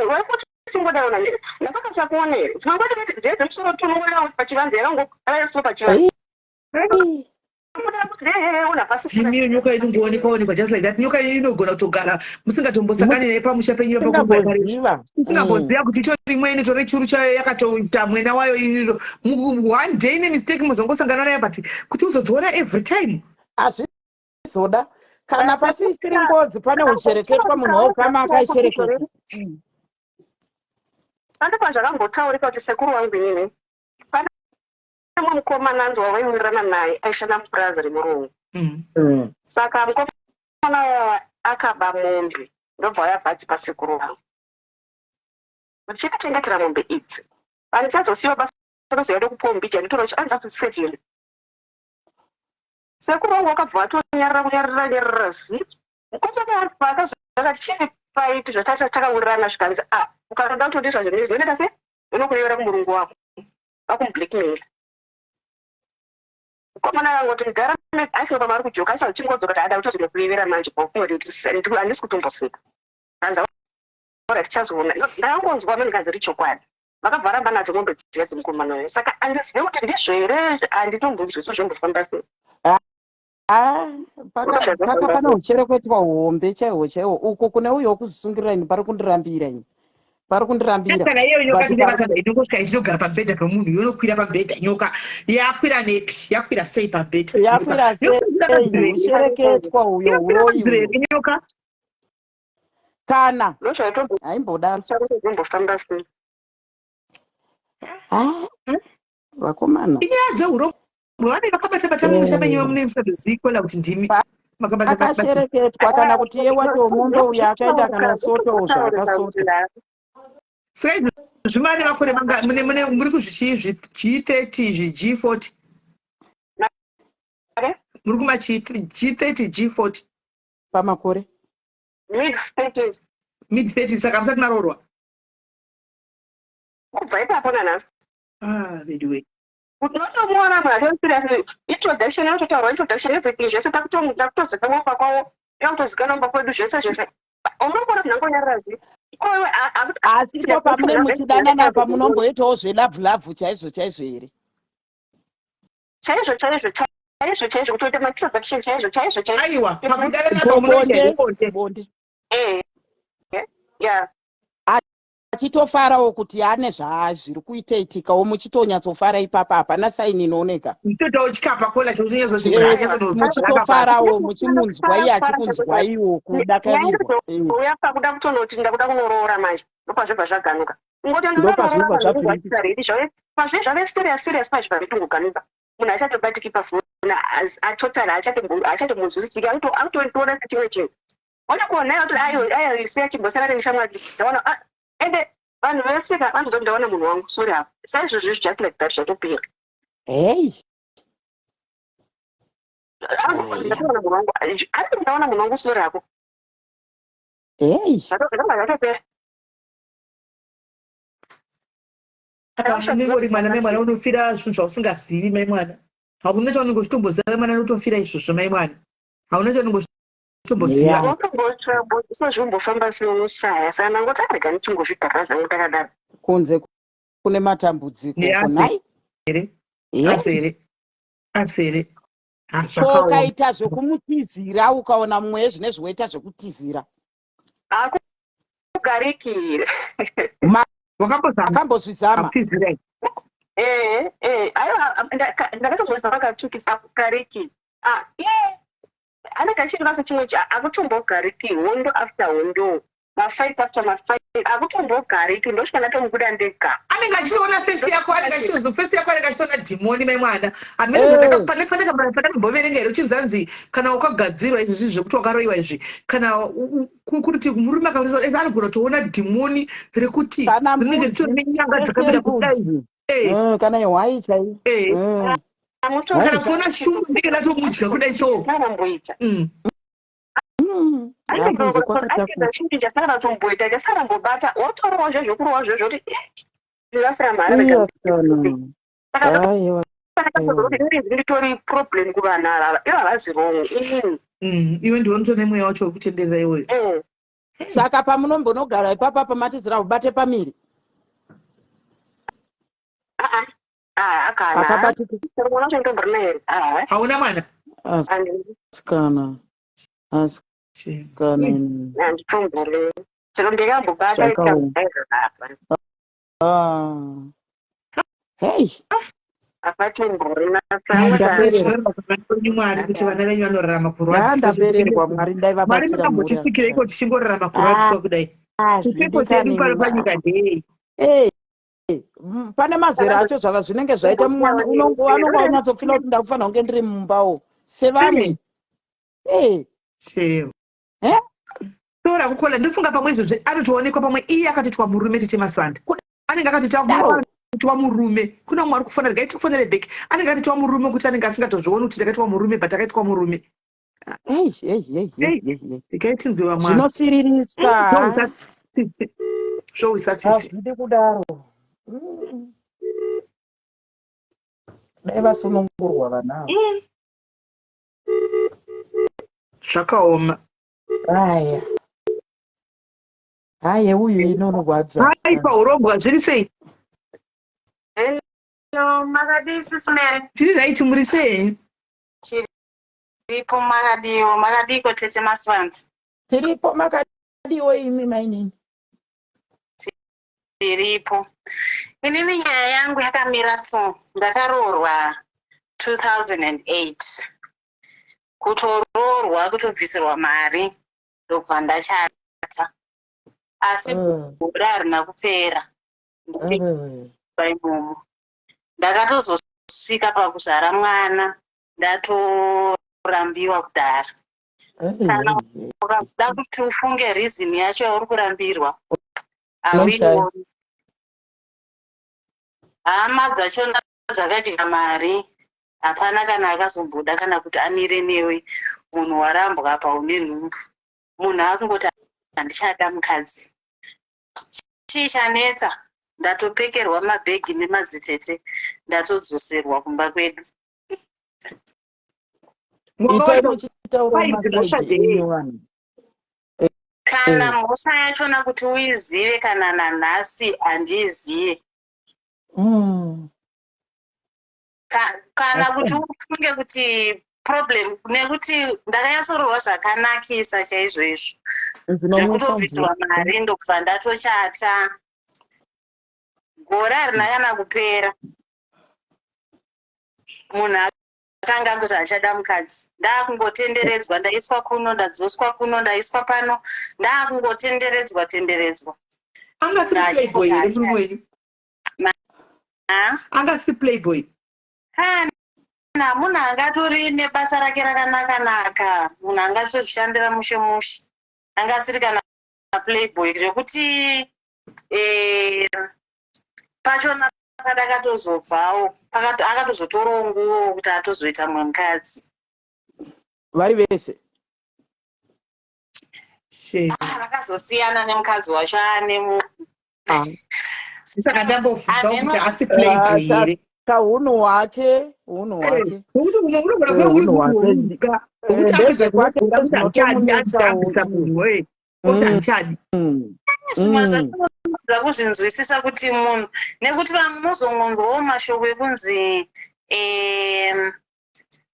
waikuti tingodaona ndakakasakuona here, dzimwe nguva dzemusoro tunongoona pachivanze yakangomusoro pachivanze. Imiyo nyoka inongoonekwa onekwa just like that. Nyoka inogona kutogara musingatombosangani naye pamusha penyu, musingamboziva kuti itori mwene, tore churu chayo yakatoita mwena wayo iriro. One day nemistake muzongosangana nayo, but kuti uzodziona every time. Hazvizoda kana pasisiri ngozi, pane ushereketwa, munhu waukama akaishereketa. Pane pazvakambotaurika kuti sekuru wangu inini, pane mumwe mukomana anzi wavaiwirirana naye aishanda mupurazi remurungu. Saka mukomana akaba mombe, ndobva wayabva pasekuru vangu ndichikachengetera mombe idzi. Pandichazosiyiwa basa rozoya ndokupiwa mbija, nditora anzi anzi seven. Sekuru vangu vakabva vatonyarara, kunyarara nyarara zi. Mukomana paakazoti chii paiti zvatata takawirirana, zvikanzi, a, ukatoda kutondisa zvinhu izvi, zvinoita sei, unokunyora kumurungu wako, vakumublackmail. Mukomana akangoti, mudhara aifunga pamari kujoka, asi achingodzoka kuti ada kutozonokurevera manje, handisi kutomboseka. Kanzi ora tichazoona. Ndakangonzwa mani, kanzi richokwadi, vakabva varamba nadzo mombe dziya dzemukomana uyo. Saka handizive kuti ndizvo here, handitombonzwisi zvombofamba sei. Paka pane ushereketwa hombe chaihwo chaihwo uko kune uyo wokuzvisungirira. Ini pari kundirambira, ini pari kundirambira. Saka iyo nyoka tine basa, inongosvika ichinogara pamubhedha pemunhu, yonokwira pamubhedha. Nyoka yakwira nepi? Yakwira sei pamubhedha? Yakwira sei? Ushereketwa uyo, uroyi. Nyoka. Kana haimbodaro. Zvombofamba sei? Vakomana. Inyaya dzeurombo, vanenge vakabata bata mumusha menyu, mune musazvizikola kuti ndimi makabata bata. Akashereketwa kana kuti iye wacho mombe uyo akaenda akanosotawo zvaakasota. Saka izvo zvimane makore manga mune muri kuzvichii, G30, zvi G40, muri kuma G30, G40? Pamakore. Mid 30s. Mid 30. Saka musati maroorwa? Kubva ipapo nanhasi. Ah, anyway. Unotomuona munhu atori serious, introduction inototaurwa, introduction, everything zvese, takutozikanwa kumba kwavo, takutozikanwa kumba kwedu, zvese zvese. Unongona munhu angonyarara zvi koiwe. Asi ipo pamune muchidanana apa, munomboitawo zvelove love chaizvo chaizvo here? Chaizvo chaizvo, chaizvo chaizvo, kutoita maintroduction chaizvo chaizvo chaizvo. Aiwa, pakudanana apa munoita here bonde? Bonde. Eh, ya. Achitofarawo kuti ane zvaazviri kuitoitikawo, muchitonyatsofara ipapa, hapana sign inooneka. Muchitoitawo chikapa kola. Muchitofarawo, muchimunzwa iye achikunzwaiwo kudakarirwa. Uya pakuda kutonoti ndakuda kunoroora manje, ndopazvobva zvaganuka. Ndopazvinobva zvabvirikidzwa. Pazvine zvave serious serious manje, pavetongoganuka, munhu achatobatiki pafoni atotally, haachatombonzwisisiki, akutoona sechimwe chinhu. Ona kuona kuti ayo ayo siya, chimbosara neshamwari, ndaona. Ende vanhu vese vanoziva kuti ndaona munhu wangu. Sorry hako, saizvozvo, just like that, zvatopera. Hei. Ndakaona munhu wangu, ari ndaona munhu wangu sori hako. Hey. Zvakanga zvatopera. Saka unenge uri mwana, mai mwana, unofira zvinhu zvausingazivi, mai mwana. Hauna chaunenge uchitomboziva, mai mwana, unotofira izvozvo, mai mwana. Hauna chaunenge uchitomboziva. Yeah. Sozvimbofamba sei, unoshaya. Saka ndangoti arega ndichingozvigarira zvangu ndakadaro. Kunze kune matambudziko. Neazere. Kunai. Yeah. Azere, azere. Ha, Ko zvakaoma. ukaita zvekumutizira, ukaona mumwe yezvinezvi woita zvekutizira. Hakugariki here? Wakambozama Akambozvizama. kutizira here? Eh, aiwa, ndakatombozama katsvukisa. Hakugariki. Ah, iye anenge achireva sechimwe hakutombogariki. Hondo after hondo, mafight after mafight, hakutombogariki. Ndosvika ndatomubuda ndega. Anenge achitoona face yako, anenge achitozo face yako, anenge achitoona dhimoni, mai mwana. Hamene. Eh. Panekamboverenga here uchinzanzi kana wakagadzirwa izvi zvekuti wakaroyiwa izvi, kana kuti murume akaurisa, anogona kutoona dhimoni rekuti Kana rinenge mbudzi, ritori nenyanga kwese dzakamira kudai. mbudzi. Eh. Kana ihwai chai. Eh. Kana kuona shumba ndinge ndatomudya kudai so. Saramboita. Kunze kwakatakura. Chinhu chasaramboita, chasarambobata, wotorowa zvezvokurowa zvezvoti ndinafira mhara. Iya kana. Aiwa. Nditori problem kuvanhu ava, ivo havazi wrong, inini. Iwe ndiwe unotone mweya wacho uri kutenderera iwoyo. Eh. Saka pamunombonogara ipapa pamatizira ubate pamiri. Ah, ah, akana. Akabatiki. Mwana wacho ndomborina here? Ah. Hauna mwana? Asikana. Asikana. Handitombori, chero ndikambobata. Zvakaoma. Ah. Hey. Apatomborina. Ndapererwa. Mwari kuti vana venyu vanorarama kurwadziswa. Ndandapererwa. Mwari, Mwari ndaivabatsira mhuri. Makambotitsikireiko tichingorarama kurwadziswa kudai? Chipfeko chedu pano panyika ndei? Hey. Pane mazera acho zvava zvinenge zvaita mwana anonga unyatsofila kuti ndakufanira kunge ndiri mumbawo sevamwe. Eh. Shame. Eh? Tora kukola, ndofunga pamwe izvozvi anotoonekwa pamwe iye akatoitwa murume. Tete Maswanda anenge akatoitwa Daro. murume. Kuna mumwe ari kufonera, regai tikufonere back. Anenge akatoitwa murume kuti anenge asingatozvioni kuti ndakaitwa murume, but akaitwa murume. Hey, hey, hey, hey, hey, hey. Regai tinzwe vamwe. Zvinosiririsa. Zvohwisa tsitsi, zvohwisa tsitsi. Hazvidi kudaro. Dai vasunungurwa vana ava. Zvakaoma. Aya haye, uyu inonorwadza. Hai, paurombwa zviri sei? Hello, makadii, Sis Mary? Tiri right, muri sei henyu? Tiripo, makadiwo? Makadiko, Tete Maswandi? Tiripo, makadiwo imi, mainini? Tiripo. Inini nyaya yangu yakamira so, ndakaroorwa 2008. Kutoroorwa, kutobvisirwa mari, ndobva ndachata. Asi gore harina kupera. Ndichibva imomo. Ndakatozosvika pakuzvara mwana ndatorambiwa kudhara. Kana ukada kuti ufunge reason yacho yauri kurambirwa, hauioni. Hama dzachona dzakadya mari, hapana kana akazomboda kana kuti amire newe. Munhu warambwa apa une nhumbu, munhu akungoti handichada mukadzi. Chii chanetsa? Ndatopekerwa mabhegi nemadzitete, natodzoserwa kumba kwedu. Itai muchitaura masaidi enyu, vanhu. Kana mhosva yachona kuti uizive, kana nanhasi handiizive. Kana kuti ufunge kuti problem, nekuti ndakanyatsorohwa zvakanakisa chaizvo izvo, zvekutobvisirwa mari, ndokubva ndatochata. Gore harina kana kupera, munhu akanga kuti achada mukadzi. Ndaakungotenderedzwa, ndaiswa kuno, ndadzoswa kuno, ndaiswa pano, ndaakungotenderedzwa tenderedzwa. Anga siri playboy here murume wenyu? Anga siri playboy? Kana munhu angatori nebasa rake rakanaka naka, munhu angatozvishandira mushe mushe, anga asiri kana playboy zvekuti pachona padakatozobvawo akatozotorawo nguo kuti atozoita mumwe mukadzi. Vari vese. Ah, vakazosiyana nemukadzi wacho ane mu Ah. Saka ndambobvunza Hameno. kuti asi playboy Ah, here? Kahunhu hwake, hunhu hwake. Nokuti umwe unogona Eh, kuve uri hunhu hwake. munhu wekuti Eh, apedza ndezvekwake kuroora kuti handichadi, zvinotomunetsawo adhambisa iye. munhu wee oti handichadi. Zvimwe zvacho kuzvinzwisisa kuti munhu, nekuti vamwe muzongonzwawo mashoko ekunzi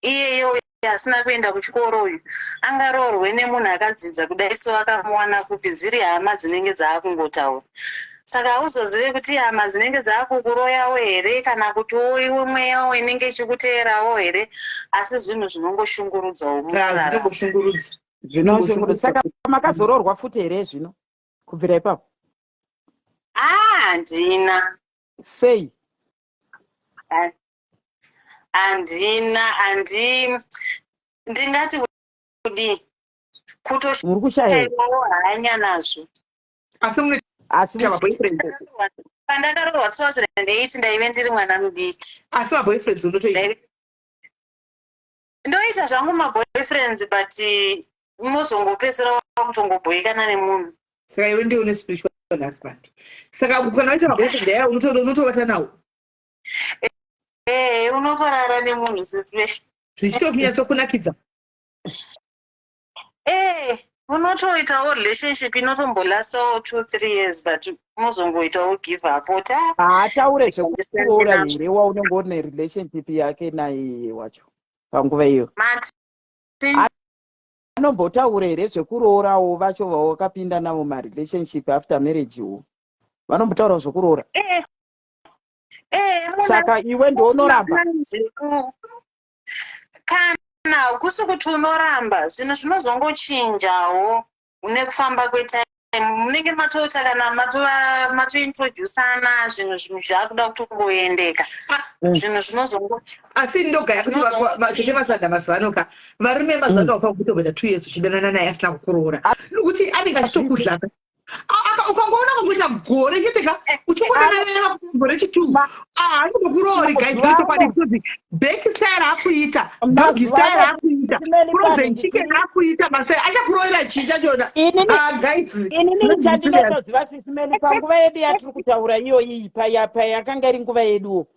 iyeye uyu asina kuenda kuchikoro uyu angaroorwe nemunhu akadzidza kudai, so akamuwana kupi? Dziri hama dzinenge dzaakungotaura, saka hauzozive kuti hama dzinenge dzaakukuroyawo here kana kuti iwe mweyawo inenge ichikuteerawo here. Asi zvinhu zvinongoshungurudzawo Ah, muraramo. Zvinongoshungurudza. Zvinoshungurudza. Saka makazoroorwa futi here zvino kubvira ipapo? Ah, handina. Sei? Handina, handi ndingati kudii, Muri kushaya here? kutoshaiwawo hanya nazvo. Asi mune Asi maboyfriend? Pandakaroorwa 2008 ndaive ndiri mwana mudiki. Asi maboyfriends unotoita? Ndoita zvangu maboyfriends, but muzongopedzisira wakutongobhoikana nemunhu. Saka iwe ndiwe une spiritual husband. Saka kana waita maboyfriend aya, unotovata nawo? Ee, unotorara nemunhu, sisi. Zvichitokunyatsokunakidza? Ee, unotoitawo relationship inotombolastawo 2, 3 years, but unozongoitawo give up oti ah, Haataure zvekuroora here waunenge une relationship yake naiye wacho panguva iyo? Mati? Anombotaura here zvekuroorawo vacho vawakapinda navo marelationship after marriage wo? Vanombotaurawo zvekuroora? Ee, ee. Saka iwe ndounoramba? Kana kusi kuti unoramba, zvinhu zvinozongochinjawo nekufamba kwetime. Munenge matota kana matointroducana, zvinhu zvaakuda kutongoendeka, zvinhu zvinozongo Asi ndogaya kuti tete Masanda, mazuva ano ka, varume mazuva ano wafanira kutomboita 2 years uchidanana naye asina kukuroora, nokuti anenge achitokudlaka. Ukangoona kungoita gore chete ka, uchingodanana naye gore chitu, haangokuroori, guys, ndochokwadi, because back style akuita, doggy style akuita, frozen chicken akuita, masai achakuroora chii chachona? Guys. Inini chandinotoziva, Sisimeli, panguva yedu yatiri kutaura iyo iyi, payakanga iri nguva yeduwo,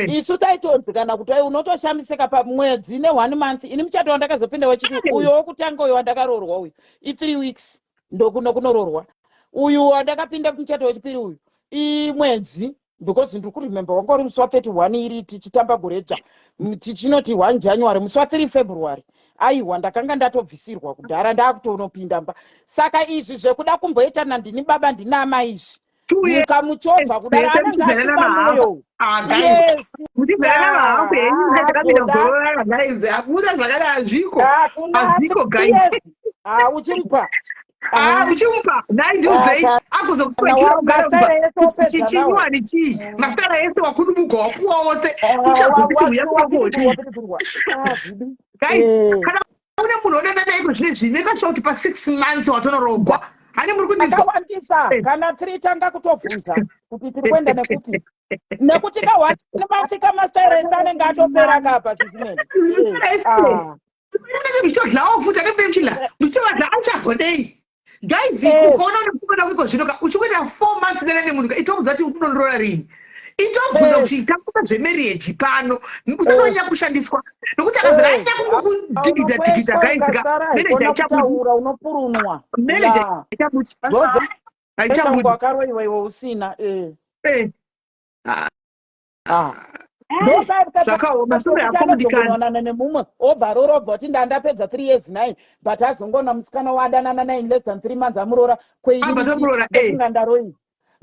isu taitonzi kana kuti ai unotoshamisika pamwedzi ne1 month. Ini muchato wandakazopinda wechiti uyo wokutanga, uyo wandakaroorwa uyu, i3 weeks ndokuno kunoroorwa. Uyu wandakapinda muchato wechipiri uyu imwedzi, because ndiri kuremember wanga uri musi wa31 iri tichitamba goredzva, tichinoti 1 January, musi wa3 February, aiwa, ndakanga ndatobvisirwa kudhara, ndakutonopinda mba. Saka izvi zvekuda kumboitana ndini baba ndini amai izvi, mukamuchovha kudaro anenge asviba mwoyo. Yes, muchibverana mahafu henyu takapinda kugororana, guys, hakuna zvakadai, hazviko, hazviko, guys. Uchimupa. Ah, uchimupa nhai, ndiudzei, agozokupa chinyuwani chii? Masara ese wakudubuka, wapuwa wose, uchagoti chiuya kunokodii? Guys, kana une munhu odana naye zvine zvine kasha kuti pa6 months watonorogwa, hani muri kundinzwa? Akawandisa. Kana tiri tanga kutobvunza kuti tiri kuenda nekupi, nekuti ka one month kamastaira ese anenge atopera kapa zvisinei. Munenge muchitodlawo futi, anenge muchidla, muchitovadla, achagodei, guys? Ukaona une kuiko zvino ka, uchingoita 4 months dana nemunhu ka, itobvunza kuti unondoroora rini, itobvunza kuti tafuka zvemarriage pano, usatonyanya kushandiswa, nokuti akazara anya kungokudhigidha dhigidha, guys ka, marriage haichabudi. Kutaura unopurunwa. Marriage haichabudi, haichabudi. Wakaroiwa iwe usina. Ah. Zvakaoma, sorry hako mudikani. Ndokanoonana nemumwe, obva aroora, obva kuti ndandapedza 3 years naye, but azongoona musikana waadanana naye in less than 3 months amuroora. Abva tomuroora. Kweinga ndaroiwa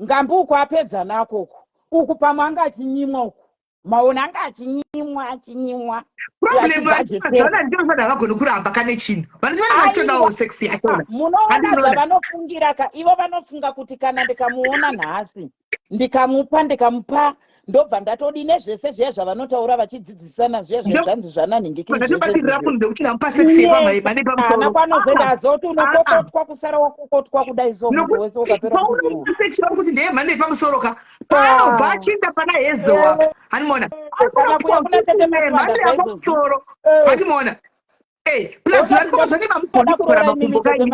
ngambi uku, apedza nako uku, uku pamwe anga achinyimwa uku, maona anga achinyimwa, achinyimwa. Problem vana ndinofanira havagoni kuramba kane chinhu, vanoti vanenge vachitodawo sex yachona. Munoona Handinoona. Zvavanofungira ka, ivo vanofunga kuti kana ndikamuona nhasi, ndikamupa, ndikamupa, ndobva ndatodi nezvese zviya zvavanotaura vachidzidzisana zviya zviya zvanzi zvananhingikiri. Ndatobatirira munhu nekuti ndamupa sex yepamane Kana pamusoro. kwanozoenda azoti unokokotwa, kusara wakokotwa kudai, so muntu wese ukapera kurohwa. Sex vari kuti ndeyemhando yepamusoro ka, paanobva achienda pana Hezo apa, hanimona? Kana kuya kuna Tete Maswanda Mhando saizvozvi. yepamusoro, hanimona? Plus vari kumazuva nevamugoni kuvhara makumbo kaini.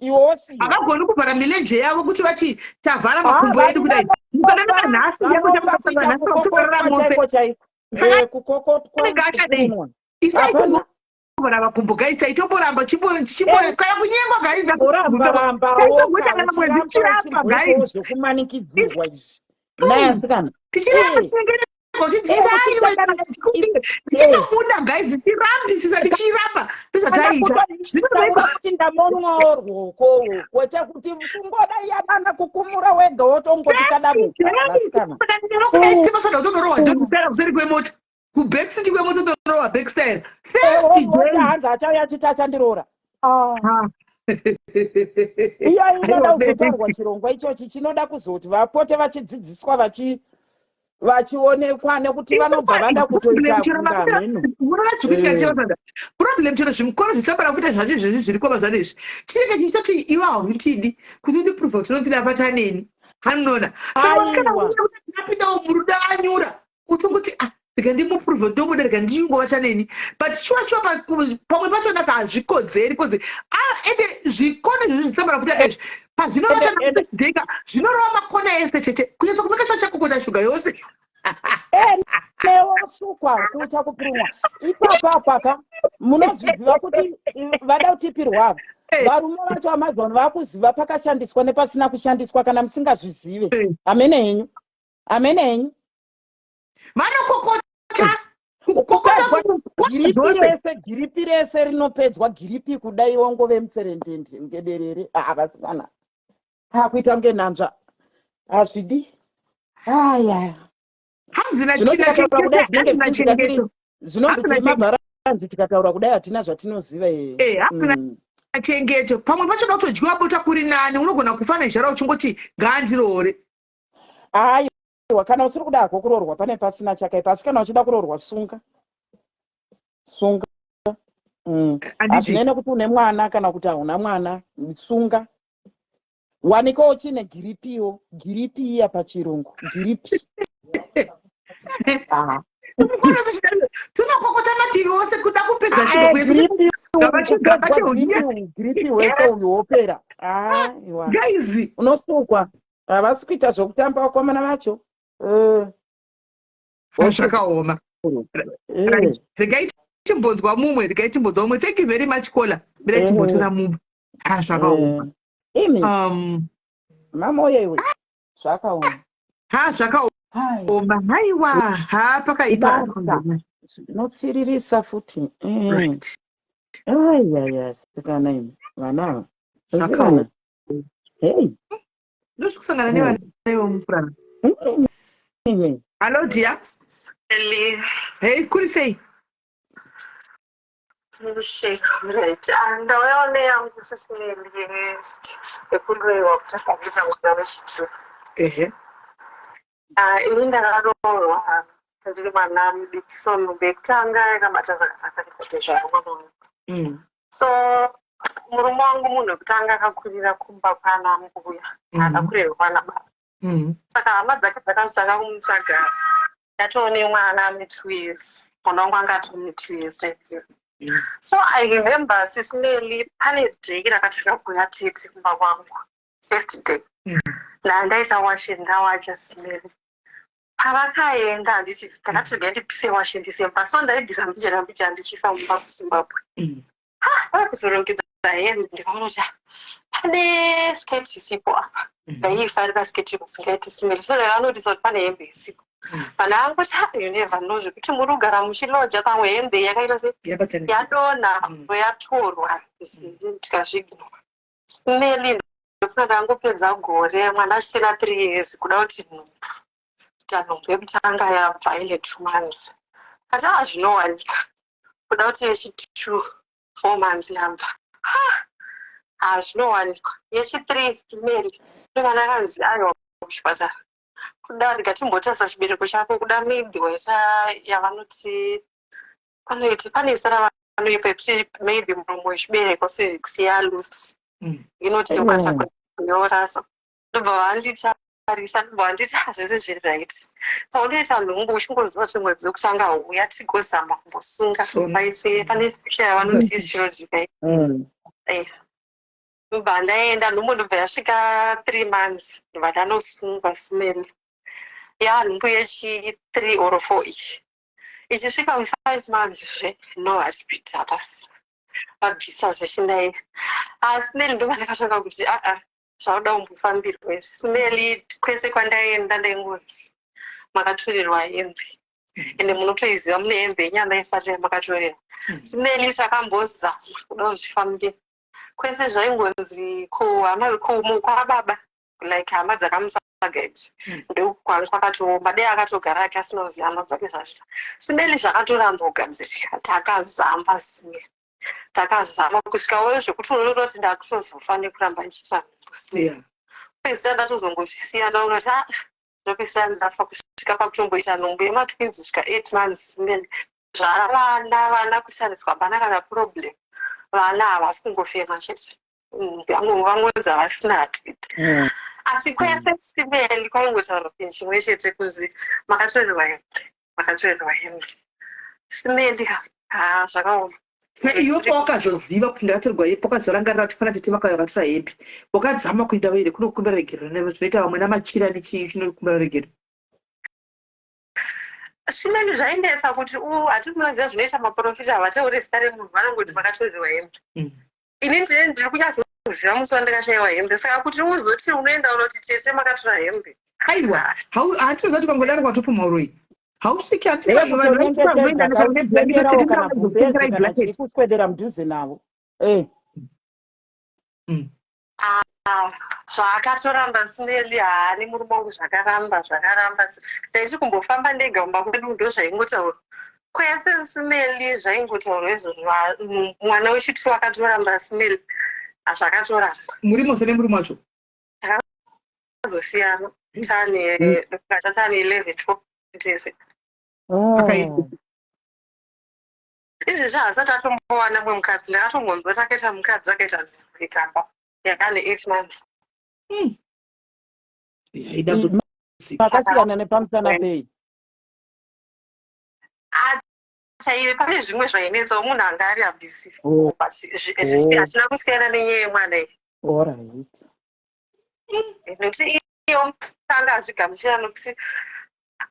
Iwosi Havagoni kuvhara milenje yavo kuti vati tavhara makumbo edu kudai. Mukananaka nhasi yakuchamukatsanga nhasi vakutorara mose. Saka Kukokotwa. Anenge achadei? Isai kuvhara makumbo, guys. Aitomboramba chimbo chimbo kana kunyengwa, guys. Orambarambawo. Kana mwedzi tichiramba, guys. Zvekumanikidzirwa izvi, nayasikana. Tichiramba chinenge tichitobuda, guys, tichirambisisa, tichiramba, ndozvataiita. Zvinotaura kuti ndamonwawo rwoko, kwete kuti kungoda yadana kukumura wega wotongoti kadamuka, vasikana. Kudai utonorohwa doggy style kuseri kwemota, kubackseat kwemota, utonorohwa back style first day. Hanzi achauya achiti achandiroora. Iyo inoda kuzotaurwa, chirongwa ichochi chinoda kuzoti vapote vachidzidziswa, vachionekwa, nekuti vanobva vada kutoita kunga mheno. Problem chero zvimukoro zvisabara kuita zvacho izvozvi zviriko mazano izvi, chinenge chichitoti iwe hautidi kuti undiprove kuti unotida pataneni hanona. Saka vasikana apindawo murudo, anyura, utongoti, "Ah, rega ndimuprove, ndomuda, rega ndingova chaneni." But shuwa shuwa, pamwe pachona hazvikodzeri, because ende zvikoro izvozvi zvisabara kuita izvi pazvinovatana zvinorova makona ese chete, kunyatsa kumeka cho chakokota shuga yose. Newosukwa kuita kupurumwa ipapo apaka. Munozviziva kuti vada kutipirwa ava, varume vacho amazon vakuziva pakashandiswa nepasina kushandiswa. Kana musingazvizive, hamene henyu, hamene henyu. Vanokokota, kukokota. Giripi rese, giripi rese rinopedzwa, giripi kudai wangove mutserendende ngederere. Vasikana, akuita kunge nhanzva, hazvidi aya. Hanzi nachina chengeto. Zvinonzi tiri mabharanzi, tikataura kudai hatina zvatinoziva. Hanzi chengeto, pamwe pacho kutodyiwa bota kuri nani, unogona kufa nezhara uchingoti ngaandiroore. Aiwa, kana usiri kuda hako kuroorwa, pane pasina chakaipa, asi kana uchida kuroorwa, sunga, sunga. Hazvinei nekuti une mwana kana kuti hauna mwana, sunga, wanikawo chine giripiwo, giripi iya pachirungu, giripi. Tunokokota mativi ose kuda kupedza. Giripi wese uyu wopera, aiwa. Guys. Unosukwa, havasi kuita zvokutamba vakomana vacho. Zvakaoma. Regai timbonzwa mumwe, regai timbonzwa mumwe. Thank you very much, caller. Mirai timbotora mumwe. Ha, zvakaoma. Imi mamoyo iwe, zvakaoma. Ha, zvakaoma, haiwa, ha, pakaipa. Zvinotsiririsa futi. Ayaya, sikana imi, vana ava, sikana, hei. Ndozvikusangana nevana ivo mupurana. Hallo dear. Hei, kuri sei? Right, ndauyawo neyangu sisimeli yekuroyiwa kutasabvisa mwana wechituru. Ini ndakaroorwa ndiri mwana mudiki, so nhumbu yekutanga yakabata zvakanaka, ndikatozvara mwana wangu. So murume wangu munhu wekutanga akakurira kumba kwana mbuya, haana kurerwa kwana baba. Saka hama dzake dzakazotanga kumutsvaga ndatove mwana ane 2 years. Mwana wangu anga atone 2 years type. So I remember, sisimeli, pane day rakatanga kuuya tete kumba kwangu, first day. Ndandaita washe, ndawacha simeli. Pavakaenda, handiti ndakati regai ndibvise washe ndisemba, so ndaibvisa mbijana mbijana ndichiisa mumba kuZimbabwe. Vakuzorongedza hembe, ndikaona kuti pane sketi isipo apa. Ndaiifarira sketi musingaiti simeli, so ndakanotisa kuti pane hembe isipo. Vanhu vangoti, "Ha, you never know zvekuti muri kugara muchiloja, pamwe hembe yakaita se yadonha, yatorwa." Tikazviignora. Meli, ndofuna ndangopedza gore, mwana achitena 3 years, kuda kuti nhumbu, kuita nhumbu yekutanga yabva ine 2 months. Kati, "A, zvinowanika." Kuda kuti yechi2, 4 months yabva. Ha, ha, zvinowanikwa. Yechi3, mary, ndovana kanzi aiwa kuchipatara kuda rega timbotarisa chibereko chako, kuda maybe waita yavanoti panoiti pane zita ravanoipa yekuti maybe muromo wechibereko, cervix, yaloose, inoti ukasha kuyorasa. Ndobva vandita Ndakamutarisa ndobva wanditi, "Ah, zvese zviri right. Paunoita nhumbu uchingoziva kuti mwedzi wekutanga uya, tigozama kumbosunga." Sona. Paise pane picture yavanoti chinodzika. Ndobva ndaenda, nhumbu ndobva yasvika 3 months, ndobva ndanosungwa simeli. Ya nhumbu yechi 3 or 4 iyi, ichisvika 5 months zve, no heartbeat, hapasi vabvisa zvechindai. Asi meli ndobva ndakatanga kuti, aa, zvauda kumbofambirwa izvi simeli. Kwese kwandaenda ndaingonzi makatorerwa hembe, ende munotoiziva, mune hembe yenyama yefarira makatorerwa. Simeli takambozama kuda kuzvifambira kwese, zvaingonzi kuhama kwababa, like hama dzakamutsvaga idzi, ndokwangu kwakatooma. Dai akatogara ake asina kuziva hama dzake zvazvita simeli, zvakatoramba kugadzirika. Takazama simeli, takazama kusvika weyo zvekuti unototi ndakutozofa nekuramba ndichiita nhumbu simeli. Pedzisira ndatozongozvisiya, ndaona kuti a ndopedzisira ndafa. Kusvika pakutomboita nhumbu yematwins, kusvika 8 months simeli, zvara vana, vana kushandiswa, hapana kana problem. Vana havasi kungofema chete. Vangonzi havasina heartbeat. Asi kwese simeli kwaingotaurwa chinhu chimwe chete, kunzi makatorerwa hembe, makatorerwa hembe simeli. Ha, zvakaoma. Saka iwe pawakazoziva kuti ndakatorerwa hembe, wakazorangarira kuti pana tete vakauya vakatora hembe, wakazama kuenda here kunokumbira regero zvinoita vamwe namachira nechii chinokumbira regero? Zvimweni zvainetsa kuti hati munoziva zvinoita maprofita, havatauri zita remunhu, vanongoti makatorerwa hembe. Ini ndine ndiri kunyatsoziva musi wandakashayiwa hembe, saka kuti uzoti unoenda unoti, "Tete, makatora hembe." Aiwa, hatinoziva kuti ukangodaro kwatopumha uroyi, hausviki. Kutonyengetedza kana gumbezi kana chii, kuswedera mudhuze navo. Zvaakatoramba simeli, haani murume wangu, zvakaramba, zvakaramba. Ndaiti kumbofamba ndega mumba kwedu, ndo zvaingotaurwa kwese simeli, zvaingotaurwa izvozvo. Mwana wechituru akatoramba simeli, zvakatoramba. Muri mose nemurume wacho? Azosiyana tane tane 11 12 tese. Akaita. Izvezvi haasati atombowana mumwe mukadzi. Ndakatombonzwa kuti akaita mukadzi, akaita ikamba yakane 8 months. Yaida kuti Makasiyana nepamusana pei? Chaive pane zvimwe zvainetsawo, munhu anga ari abusive. But Oh. hazvina kusiyana nenyaya yemwana iyi. Nekuti iyo anga azvigamuchira, nokuti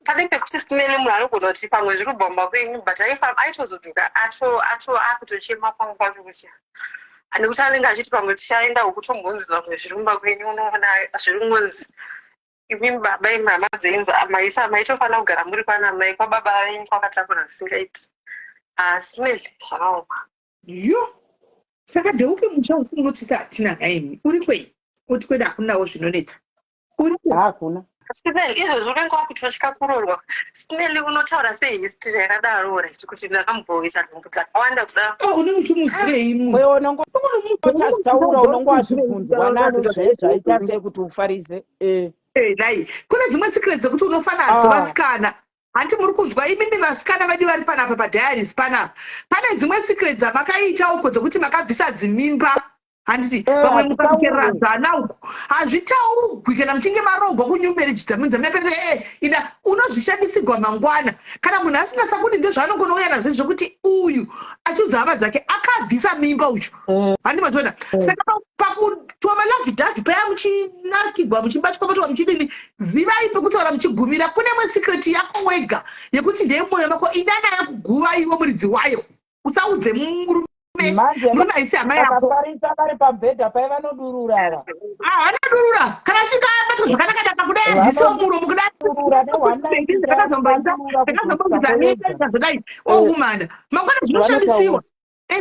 pane pekuti simene munhu anogona kuti pamwe zviri kubva mumba kwenyu, but aitozodzoka ato akutochema pamwe pacho kuti, nekuti anenge achiti pamwe tichaenda kutombonzi pamwe zviri mumba kwenyu, unoona zviri kungonzi imi baba, imi hama dzenyu maisa maitofanira kugara muri kwana mai, kwababa venyu kwakatakura zvisingaiti. Asi meli zvakaoma. Yo, saka ndeupi musha usingunotisa hatina nhaimi? Uri kwei? Kuti kwedu hakunawo zvinonetsa, uri kwei? Hakuna. Smell izvozvi unenge wakutotya kurorwa smell, unotaura sehistory yakadaro, right, kuti ndakamboita nhumbu dzakawanda kudaro. Oh, unenge uchimudzirei munhu? Kwewe unongochataura, unonge wazvibvunzwa nani zvaita sei kuti ufarise. Dai kune dzimwe secret dzekuti unofa nadzo. Ah. Vasikana, hanti muri kunzwa imimi vasikana vedu vari panapa padiaries panapa, pane dzimwe secret dzamakaita uko dzekuti makabvisa dzimimba, handiti? Vamwe Hazvitaurwi. mukachereradzana uko, hazvitaugwi. Kana muchinge marogwa kunew marriage dzamunzi ida unozvishandisigwa mangwana, kana munhu asingasakudi, ndozvaanongonouya nazvo zvekuti uyu achiudza hama dzake akabvisa mimba uchu, handi machiona? Saka pakutwa malovey dovey paya, muchinakigwa, muchibatwa batwa, muchidini, zivai pekutaura muchigumira. Kune imwe secret yako wega yekuti ndeyemwoyo mako, ida nayo kuguva iwe muridzi wayo, usaudze murume. Manje Murume haisi hama yako. Vakafarisa vari pamubhedha pai, vanodurura ava. Ah, vanodurura kana achinge abatwa zvakanaka naka kudai, abvisiwa muromo kudai. Vanodurura ne190. Ndakazomboita, ndakazomboita mimba ikazodai, oumana mangwana zvinoshandisiwa.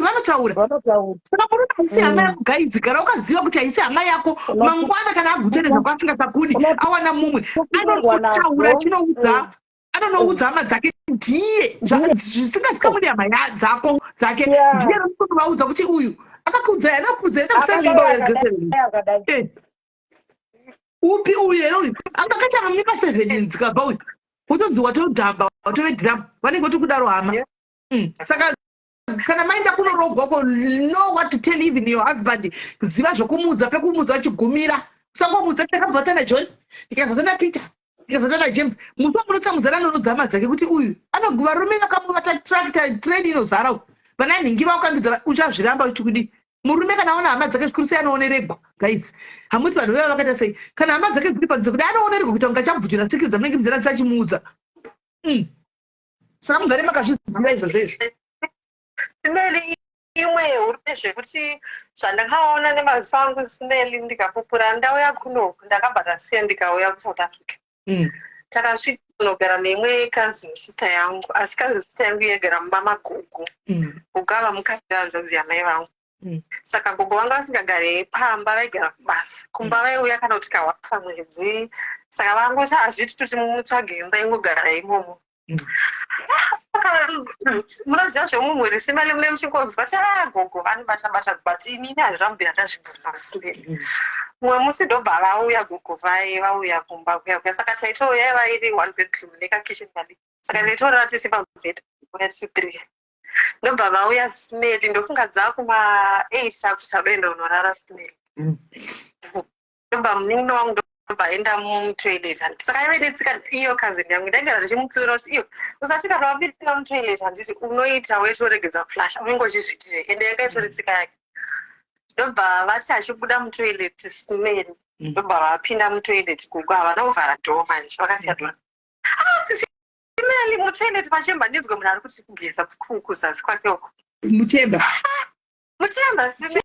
Vanotaura. Vanotaura. Saka murume haisi hama yako, guys. Gara ukaziva kuti haisi hama yako. Mangwana kana agutereza kwasingasakudi, awana mumwe, anototaura, achinoudza, anonoudza hama dzake ndiye zvisingazikamudi hama dzako dzake. Ndiye anotovaudza kuti uyu akakuudzai, anakuudzai enda mimba. Akadai, akadai. Upi uyu here? Uyu anga akaita mimba seven dzikabva, uyu wotonzi watodhamba, watove dhiramu, vanenge votokudaro hama. Saka kana maenda kunorogwa ko, know what to tell even your husband. Ziva zvokumuudza, pekumuudza achigumira. Usangomuudza kuti ndakabvata naJohn, ndikazata naPeter, ndikazata naJames. Musi wamunotsamudzana anoudza hama dzake kuti uyu anoguva varume vakamuvata tractor train inozara uku. Vana nhingi vakandudza uchazviramba uchi kudii? Murume kana aona hama dzake zvikuru sei anooneregwa guys. Hamuti vanhu veva vakaita sei? Kana hama dzake dziri padhuze kudai anooneregwa kuita kunge achabvutira secret dzamunenge mudzira achimuudza. Saka mugare makazviziva izvozvo izvo. Simeli imwe yehurume zvekuti zvandakaona nemaziso angu Simeli ndikapupura ndauya kunoku ndakabva ndasiya ndikauya kuSouth Africa. Takasvika kunogara neimwe cousin sister yangu asi cousin sister yangu yaigara mumba magogo. Gogo ava mukadzi wehanzvadzi yamai vangu. Saka gogo vanga vasingagari pamba vaigara kubasa. Kumba vaiuya kana kuti kawafa mwedzi. Saka vangoti hazviiti kuti mutsvage imba ingogara imomo. Munoziva zvemumhuri semali mune muchingonzwa kuti a gogo vanobata bata but inini hazvirambira ndazvibvuma simeli. Mumwe musi ndobva vauya gogo vaye vauya kumba kuya kuya saka taitouya yaiva iri one bedroom nekakitchen kadiki. Saka taitorara tese pamubhedha uya tiri three. Ndobva vauya simeli ndofunga dzakuma 8 takuti tadoenda kunorara simeli. Ndobva munin'ina wangu ndobva aenda mutoilet handiti saka aive netsika iyo cousin yangu ndaigara ndichimutsiura kuti iyo usati kana wapinda mutoilet handiti unoita weti woregedza kuflasha unenge uchizviitire ende yanga itori tsika yake. Ndobva vati achibuda mutoilet smell ndobva vapinda mutoilet gogo havana kuvhara door manje vakasiya door. Ah sisi Meli mutoilet pachemba ndinzwe munhu ari kuti kugeza kuzasi kwake uko. Muchemba. Muchemba sisi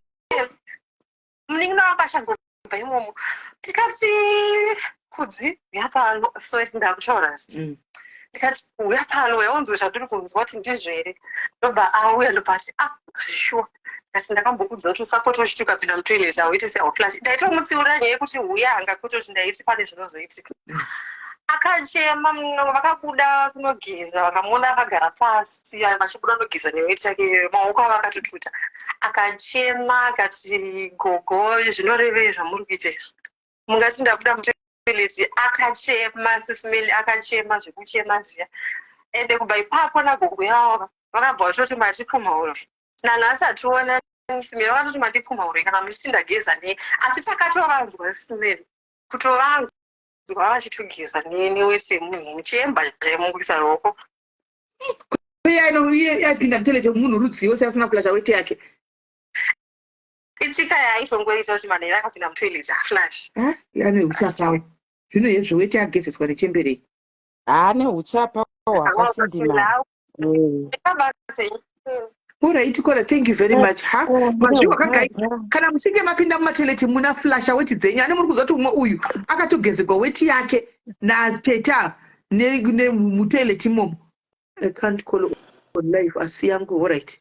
munin'ina wangu achangobva imomo tikati kudzi uya pano sorry ndakutaura zita ndikati uya pano uya unzwe zvandiri kunzwa kuti ndizvo here ndobva auya ndobva ati ah zvishuwa ndikati ndakambokudza kuti usapota uchiti ukapinda mutoilet hauiti sehauflash ndaitomutsiura nyaya yekuti uya anga kutoti ndaiti pane zvinozoitika akachema vakabuda kunogeza vakamuona akagara pasi vachibuda kunogeza neweti yake iyoyo maoko avo akatotuta akachema akati gogo zvinorevei zvamuri kuita izvi mungati ndabuda mutoilet akachema sisimeli akachema zvekuchema zviya ende kubva ipapo nagogo yavo vakabva vatoti matipumha uroyi nanhasi hationa simeri vakatoti mandipumha uroyi kana muchiti ndageza nei asi takatovanzwa simeri kutovanzwa vachitogeza neweti yemunhu muchiemba chaimo kuisa ruoko iye aipinda mutoilet yemunhu rudziwo seasina kulasha weti yake itsika yaaitongoita kuti manheru akapinda mutoilet aflash ane uchapa zvino yezvo weti agezeswa nechemberei haane uchapa hwakasindimara Alright, Kola, thank you very much. Ha, mazviwa ka guys. Kana muchinge mapinda mumatoilet muna flasha weti dzenyu, ane muri kuziva kuti umwe uyu akatogezegwa weti yake nateta ne ne mutoilet imomo. I can't call on live asi yangu alright.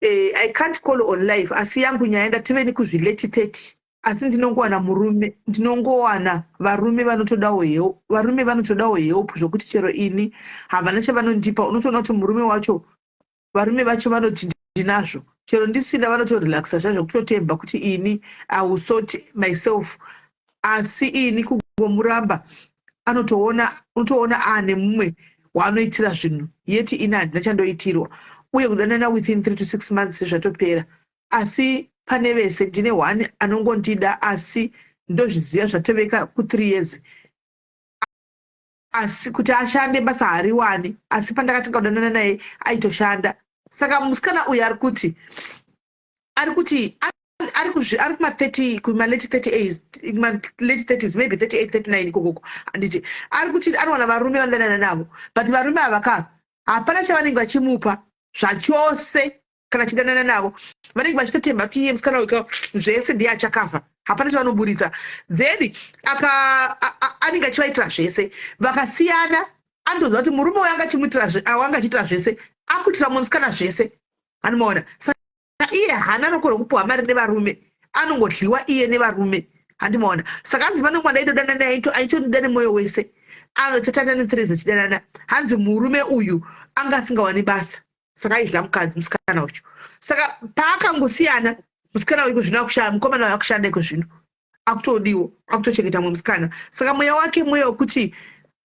I can't call on live asi yangu nyaya ndatove nekuzvileti 30 asi ndinongowana murume ndinongowana varume vanotodawo help varume vanotodawo help zvokuti chero ini havana chavanondipa unotoona kuti murume wacho varume vacho vanoti ndinazvo chero ndisina vanotorelaxa zvazvo kutotemba kuti ini I will sort myself asi ini kungomuramba anotoona unotoona aane mumwe waanoitira zvinhu yeti ini handina chandoitirwa uye kudanana within 3 to 6 months zvatopera asi pane vese ndine one anongondida asi ndozviziva zvatoveka ku3 years asi kuti ashande basa hariwani asi pandakatanga kudanana naye aitoshanda saka musikana uyu ari kuti ari kuti ari kuma 30 kuma late 30 kuma late 30s maybe 38 39 ikokoko handiti ari kuti anowana varume vanodanana navo but varume ava ka hapana chavanenge vachimupa zvachose kana achidanana navo vanenge vachitotemba kuti iye musikana uyu zvese ndiye achakavha hapana chavanoburitsa then aka anenge achivaitira zvese vakasiyana anotoziva kuti murume uyo anga achimuitira wanga achiitira zvese akuitira mumwe musikana zvese anomaona saka iye haana roko rekupiwa mari nevarume anongodyiwa iye nevarume handimaona saka hanzi pane mwana aitodanana naye aitondida nemwoyo wese tatata nethree zichidanana hanzi murume uyu anga asingawani basa saka aidya mukadzi musikana uyu saka paakangosiyana musikana uyu zvino akushaya mukomana uyu akushanda iko zvino akutodiwo akutochengeta mumwe musikana saka mweya wake mweya wekuti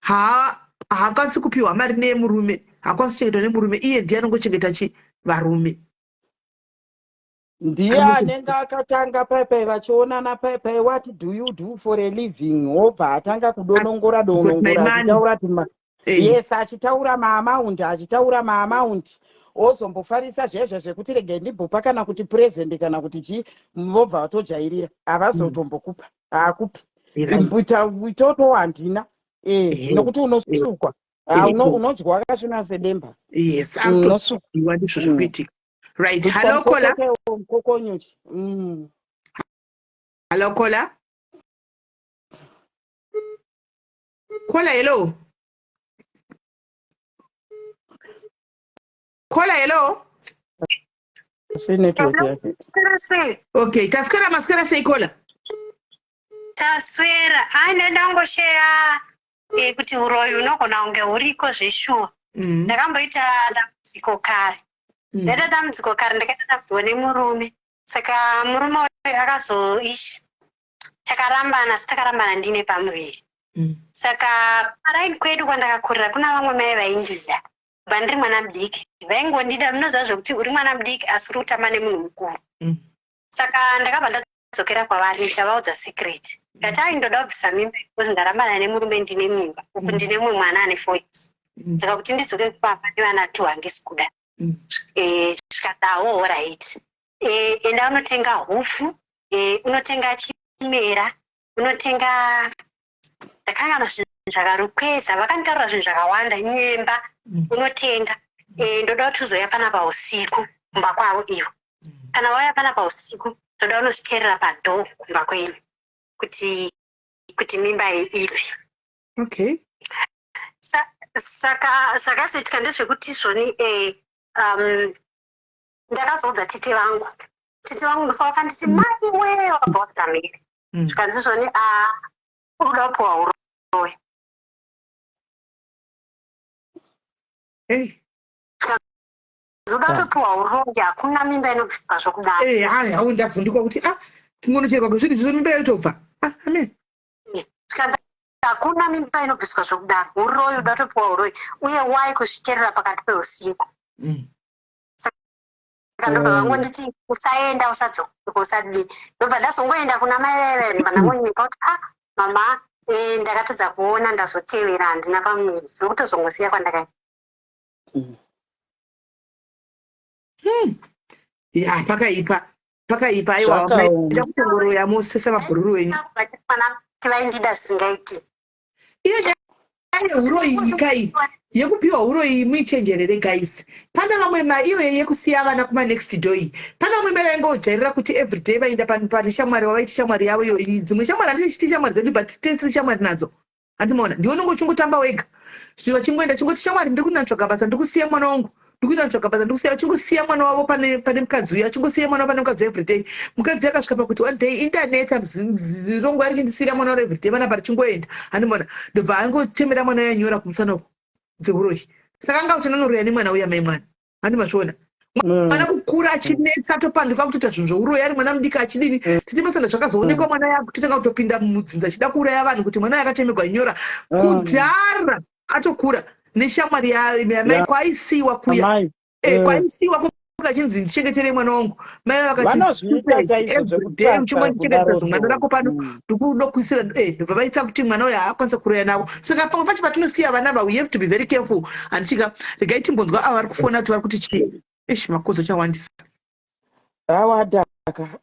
haakwanisi kupiwa mari nemurume haakwanisi kuchengetwa nemurume iye ndiye anongochengeta chi varume. Ndiye anenge akatanga paipai vachionana paipai, "What do you do for a living?" Wobva atanga kudonongora donongora, achitaura tuma, yes, achitaura maamount, achitaura maamount, ozombofarisa zvezve zvekuti regai ndimbopa kana kuti present kana kuti chii, vobva vatojairira, havazotombokupa, haakupi itoto, handina nokuti unosukwa, unodya wakasvina sedemba. Yes, unosukwa, ndizvo zvikuitika. Right, hello caller. Kokonyuchi. Hello caller, caller, hello caller, hello. Network yake. Okay, taswera, maswera sei caller? Taswera. Hai, ndangosheya kuti uroyi unogona kunge huriko zveshuwa. Ndakamboita dambudziko kare. Ndaita dambudziko kare, ndakaita dambudziko nemurume. Saka murume uyu akazoishi, takarambana, asi takarambana ndine pamuviri. Saka paraini kwedu kwandakakurira kuna vamwe mai vaindida kubva ndiri mwana mudiki, vaingondida. Munoziva zvekuti uri mwana mudiki asi uri kutamba nemunhu mukuru. Saka ndakabva ndadzokera kwavari, ndikavaudza secret, ndikati, "Ai, ndoda kubvisa mimba because ndarambana nemurume ndine mimba uku, ndine mumwe mwana ane 4 years. Saka kuti ndidzoke kupapa nevana two handisi kuda." Zvikadawo, "Alright, enda unotenga hupfu, unotenga chimera, unotenga," ndakangana zvinhu zvakarukweza, vakanditaurira zvinhu zvakawanda, nyemba, "unotenga. Ndoda kuti uzoya panapa usiku kumba kwavo ivo. Kana wauya panapa usiku, ndoda unozviteerera padoor kumba kwenyu kuti mimba iyi ibve." Saka zvakazoitika ndezvekuti zvoni ndakazoudza tete vangu. Tete vangu ndofa vakanditi, "Mai we, wakabva wadzamira." Zvikanzi zvoni, "A, uri kuda kupiwa uroyi." Hey. Uda kutopiwa uroyi, hakuna mimba inobviswa zvokudaro. Eh, hai, hau, ndavhunduka kuti ah, kungonocherwa kwezvinhu izvozvo mimba yotobva. Ah, amen. Zvikanzi hakuna mimba inobviswa zvokudaro, uroyi, uda kutopiwa uroyi, uye wai kuzviterera pakati peusiku? Saka ndobva vangonditi, "Usaenda, usadzoka, usadii." Ndobva ndazongoenda kuna mai vaiva, ndobva ndangonyepa kuti, "Ah, mama, ndakatadza kuona, ndazotevera, handina pamuviri," nokutozongosiya kwandakaita. Ya, pakaipa, pakaipa. Aiwa, Zvakaoma. maita kutongoroya mose samabhururu wenyu. Vaindida zvisingaiti. Iyo nyaya yeuroyi kai, yekupiwa uroyi, muichenjerere guys. Pane vamwe mai, iyo yekusiya vana kumanext door iyi, pane vamwe mai vaingojairira kuti everyday vaenda pane shamwari wavaiti shamwari yavo iyo. Dzimwe shamwari, handichiti shamwari dzedu, but tesiri shamwari nadzo, handimaona, ndiwe unonge uchingotamba wega. Zvino vachingoenda chingoti, "Shamwari, ndiri kunotsvaga basa, ndiri kusiya mwana wangu, ndiri kuenda kutsvaga basa, ndiri kusiya." Vachingosiya mwana wavo pane mukadzi uyu, achingosiya mwana wavo pane mukadzi everyday. Mukadzi akasvika pakuti one day, "Indanetsa rongo richindisiyira mwana waro everyday vanapa richingoenda," handimaona. Ndobva angotemera mwana uya nyora kumusana uku dzeuroyi. Saka anga uchinonoroya nemwana uya, mai mwana, handimazviona, mwana kukura achinetsa, atopanduka kutoita zvinhu zveuroyi ari mwana mudiki, achidini. Tichimasana zvakazoonekwa mwana yakutotanga kutopinda mudzinza achida kuuraya vanhu, kuti mwana yakatemerwa nyora kudhara, atokura neshamwari yamai kwaisiwa kuya. Amai. Kwaisiwa kachinzi, "Ndichengeterei mwana wangu." Mai vakati, Vanozviita chaizvo "Everyday zvekutsvaka uchingondichengetedza kudaro. mwana rako pano, ndikuda kuisira." Ndobva vaita kuti mwana uyu haakwanisa kuroya navo. Saka pamwe pacho patinosiya vana ava, we have to be very careful, handichika? Regai timbonzwa ava vari kufona kuti vari kuti chii. Ish, makozi achawandisa. Awadaka.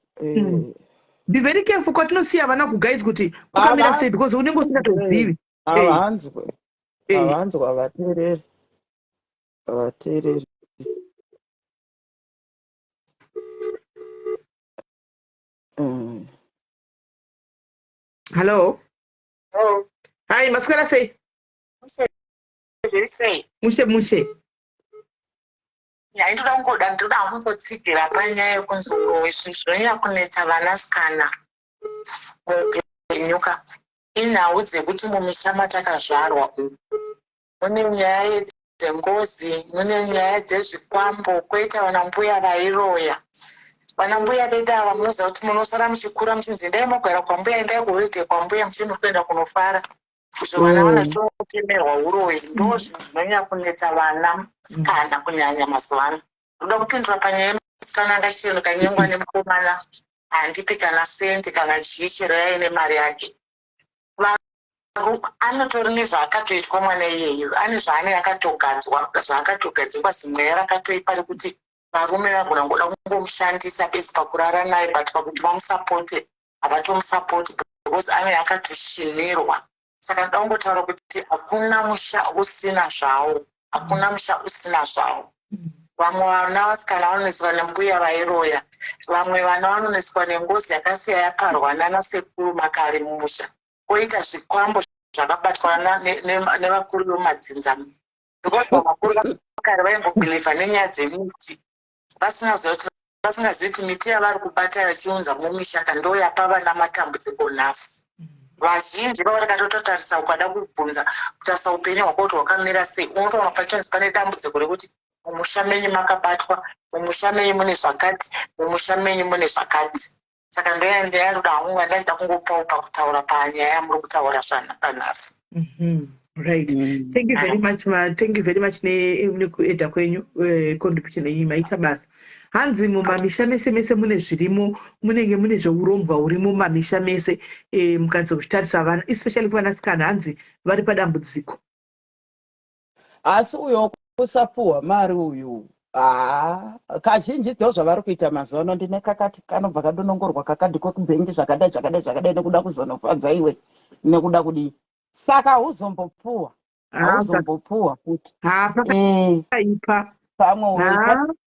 Be very careful kwatinosiya vana kuguys, kuti kwakamira sei, because unenge usingatozivi. Havanzwe, havanzwe, havateereri, havateereri. Hello, hi, maswera sei? Zviri sei? Mushe mushe. Ndoda kungoda, ndoda kungotsigira panyaya yekunzi uroyi. Zvinhu zvinonyanya kunetsa vanasikana muupenyu ka inhau dzekuti mumisha matakazvarwa umu mune nyaya dzengozi, mune nyaya dzezvikwambo, kwoita vana mbuya vairoya. Vana mbuya vedu ava, munoziva kuti munosara muchikura muchinzi, "Endai mogara kwambuya, endai kuholiday kwambuya," muchii muri kuenda kunofara, izvo vana vanototemerwa uroyi. Ndo zvinhu zvinonyanya kunetsa vana sikana kunyanya mazuva ano. Ndoda kupindura panyaya. musikana anga chero kanyengwa nemukomana, handipi kana sendi kana chii, chero yaine mari yake. Anotori nezvaakatoitwa mwana iyeyu, ane zvaane akatogadzwa, zvaakatogadzikwa, zimweya rakatoipa rekuti varume vagona kungoda kungomushandisa bedzi pakurara naye, but pakuti vamusapote havatomusapoti because ane akatoshinirwa. Saka ndoda kungotaura kuti hakuna musha usina zvawo, hakuna musha usina zvawo. Vamwe vana vasikana vanoneswa nembuya vairoya, vamwe vana vanoneswa nengozi yakasiya yaparwa nana sekuru makare mumusha, kwoita zvikwambo zvakabatwa nevakuru vemumadzinza, because vakuru vakare vaimbobhilivha nenyaya dzemiti, vasingazivi kuti miti yavari kubata vachiunza mumisha ka ndo yapa vana matambudziko nhasi. Vazhinji vavari katototarisa, ukada kubvunza, kutarisa upenyu hwako kuti hwakamira sei, unotoona pachinzi pane dambudziko rekuti mumusha menyu makabatwa, mumusha menyu mune zvakati, mumusha menyu mune zvakati. Saka ndoyandoda hangu ndachida kungopawo pakutaura panyaya yamuri kutaura panhasi. Right, thank you very much ma. Thank you very much nekuedha kwenyu, contribution yenyu, maita basa. Hanzi mumamisha mese mese mune zvirimo, munenge mune zveurombwa hurimo mumamisha mese. Mukanzi kuchitarisa vana, especially kuvanasikana, hanzi vari padambudziko. Asi uyo kusapuhwa mari uyu, haa, kazhinji ndo zvavari kuita mazuva ano. Ndine kakati kanobva kadonongorwa kakadhi kwekubhengi, zvakadai zvakadai zvakadai, nekuda kuzonofadza iwe, nekuda kudii. Saka hauzombopuwa, hauzombopuwa futi. Pakaipa. Pamwe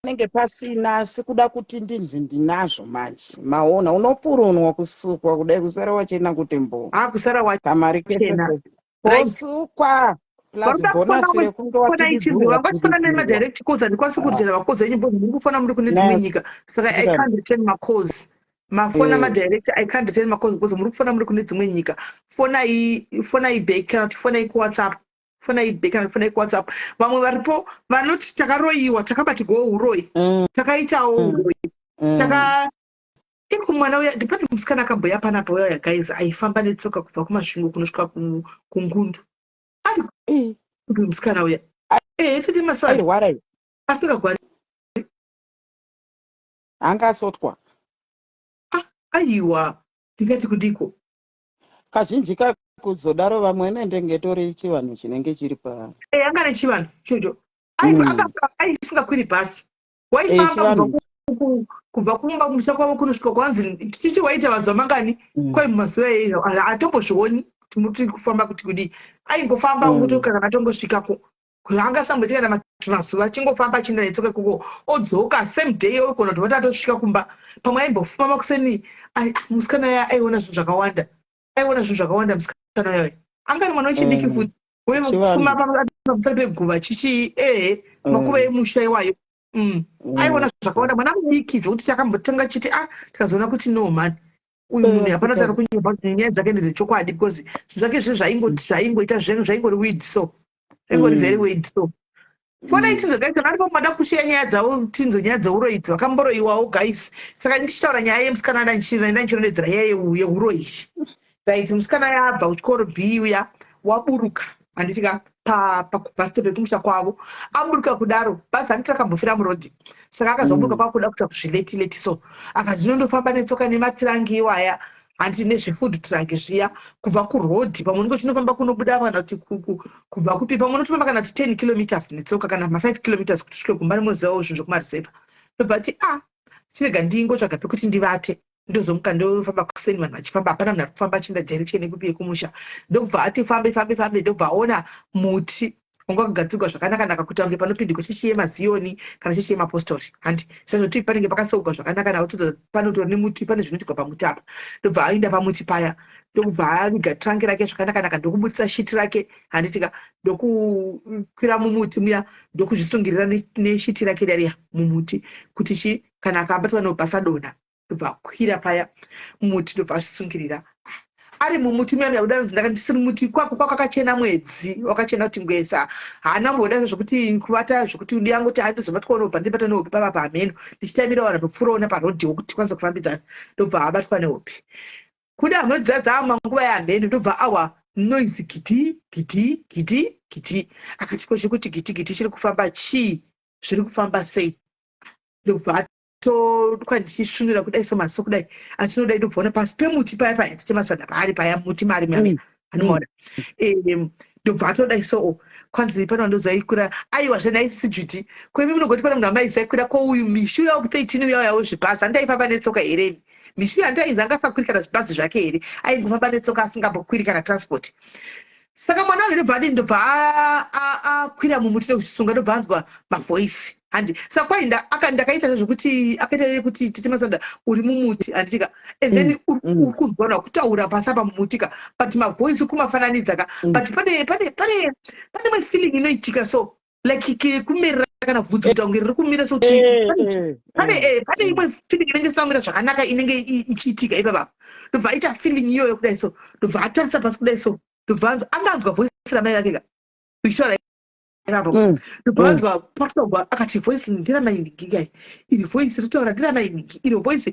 panenge pasina, asi kuda kuti ndinzi ndinazvo manje. Maona, unopurunwa kusukwa kudai, kusara wachena kuti mbo. Kusara kamari kese kosukwa, plus bonus rekunge. Wangachifona nemadirect calls, handikwanisi kureturna macalls enyu because muri kufona muri kune dzimwe nyika, saka I can't return macalls. Mafona madirect, I can't return macalls because muri kufona muri kune dzimwe nyika. Fonai, fonai back kana kuti fonai kuWhatsApp, fonai back kana kuti fonai kuWhatsApp. Vamwe varipo vanoti takaroyiwa, takabatirwawo uroyi, takaitawo uroyi, taka iko mwana uya. Pane musikana akamboya panapa uya, guys, aifamba netsoka kubva kuMasvingo kunosvika kuNgundu. Ari kupi musikana uya? Tete Maswadi. Airwara? Asingagwari. Anga asotwa? Aiwa, ndingati kudiko. Kazhinji kakuzodaro vamwe nendenge tori chivanhu chinenge chiri pa Anga nechivanhu chocho. Aisingakwiri bhasi, waifamba kubva kumba kumusha kwavo kunosvika kwanzi tichiti waita mazuva mangani. Kwai mumazuva eizvo hatombozvioni kuti muri kufamba kuti kudii. Aingofamba kuti kana atongosvikako, angasamboiti kana mazuva, achingofamba achienda netsoka ikoko, odzoka same day, ogona kuti vati atosvika kumba. Pamwe aimbofuma makuseni. Musikana uya aiona zvinhu zvakawanda, aiona zvinhu zvakawanda musikana uyayo. Anga ari mwana wechidiki futi. Fuma pamusoro peguva chichi, ehe, makuva emusha iwayo. Aiona zvakawanda mwana mudiki, zvokuti takambotanga chiti a tikazoona kuti no man, uyu munhu hapana tari kunyeba, kuti nyaya dzake ndedzechokwadi, because zvinhu zvake zve zvaingoita zvaingori weird, so zvaingori very weird. So fonai tinzo guys, kana aripo mada kushiya nyaya dzavo, tinzo nyaya dzeuroyi idzi, vakamboroyiwawo guys. Saka ndichitaura nyaya yemusikana, ndandichirondedzera nyaya yeuroyi, right? Musikana yabva kuchikoro B uya, waburuka, handiti ka, pabus stop yekumusha kwavo. Aburuka kudaro, bhazi handiti rakambofira murodhi, saka akazoburuka kwakuda kuita kuzvileti leti, so akati ndinondofamba netsoka nematirangi iwaya, handiti, nezvefood truck zviya, kubva kurodhi pamwe unenge uchinofamba kunobuda kana kuti kubva kupi, pamwe unotofamba kana kuti 10 kilometers netsoka kana ma5 kilometers kuti usvike kumba. Nemozivawo zvinhu zvekumareserva. Ndobva ti a chirega ndingotsvaga pekuti ndivate, ndozomuka ndofamba kuseni vanhu vachifamba. Hapana munhu ari kufamba achienda direction yekupi, yekumusha. Ndobva ati fambe fambe fambe, ndobva aona muti wanga wakagadzirwa zvakanaka-naka kuita kunge panopindikwa chechi yemaziyoni kana chechi yemapostori, handi zvazvoti panenge pakaseugwa zvakanaka-naka kutodza panotori nemuti, pane zvinoitirwa pamuti apa. Ndobva aenda pamuti paya, ndokubva aviga trangi rake zvakanaka-naka, ndokubudisa shiti rake, handitika, ndokukwira mumuti muya, ndokuzvisungirira neshiti rake riya riya mumuti, kuti chi kana akabatwa nobhasa donha. Ndobva akwira paya mumuti, ndobva azvisungirira ari mumuti muya muya. Kuda ndaka ndisiri muti kwako kwakachena, mwedzi wakachena kuti ngwesa. Haana kumboda zvokuti kuvata, zvokuti ndiyangoti handizobatwa nehope, ndibata nehope papa pamheno, ndichitamira vanhu popfuurawo parodhiwo kuti tikwanise kufambidzana. Ndobva abatwa nehope kuda hamunodzadza manguva yamheno, ndobva awa noise, giti giti giti giti. Akati ko zvekuti giti giti chiri kufamba chii, zviri kufamba sei? Ndobva Ndichisvinura kudai so, maso kudai achinodai, ndobvaona pasi pemuti paya paya tichemasvada paari paya muti mari mari anomaona. Ndobva atodai so, kwanzi pane vandozaikwira. Aiwa, zvenaisisi Judy kwemi munogoti pane munhu amaizaikwira kouyu mishi uya weku13 uya uya wezvibhazi, andaifamba netsoka here mishi uyu? Andainzi angasakwiri kana zvibhazi zvake here? Aingofamba netsoka, asingambokwiri kana transport. Saka mwana uyu ndobva adini? Ndobva akwira mumuti nekuchisunga, ndobva anzwa mavoice, handi? Saka kwai ndakaita zvekuti akaita yekuti tete Masanda uri mumuti, handitika? And then uri kunzwa vanhu vakutaura pasi apa mumuti ka, but mavoice kumafananidza ka. But pane imwe feeling inoitika so, like kumerera kana bvudzi kuita kunge riri kumira sokuti pane imwe feeling inenge isina kumira zvakanaka inenge ichiitika ipapa. Ndobva aita feeling iyoyo kudai so, ndobva atarisa pasi kudai so, ndobva anzwa, anga anzwa voice ramai vake ka richitaura ipapo. Ndobva anzwa pakutaurwa, akati, "Voice nderamai nhingi kai iri, voice ritaura nderamai nhingi iro, voice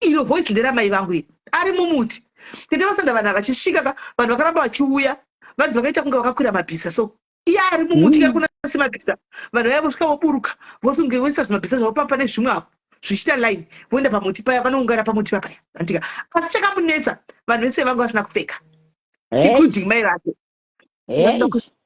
iro, voice nderamai vangu iri." Ari mumuti, tete Masanda. Vanhu vachisvika ka, vanhu vakaramba vachiuya, vanzi vakaita kunge vakakwira mabhisa so, iye ari mumuti kari kunase mabhisa. Vanhu vaya vosvika, voburuka, vosunge voisa zvimabhisa zvavo pane zvimwe apo, zvichiita line, voenda pamuti paya, vanoungana pamuti papaya, andika? Asi chakamunetsa, vanhu vese vanga vasina kupfeka, including mai vake.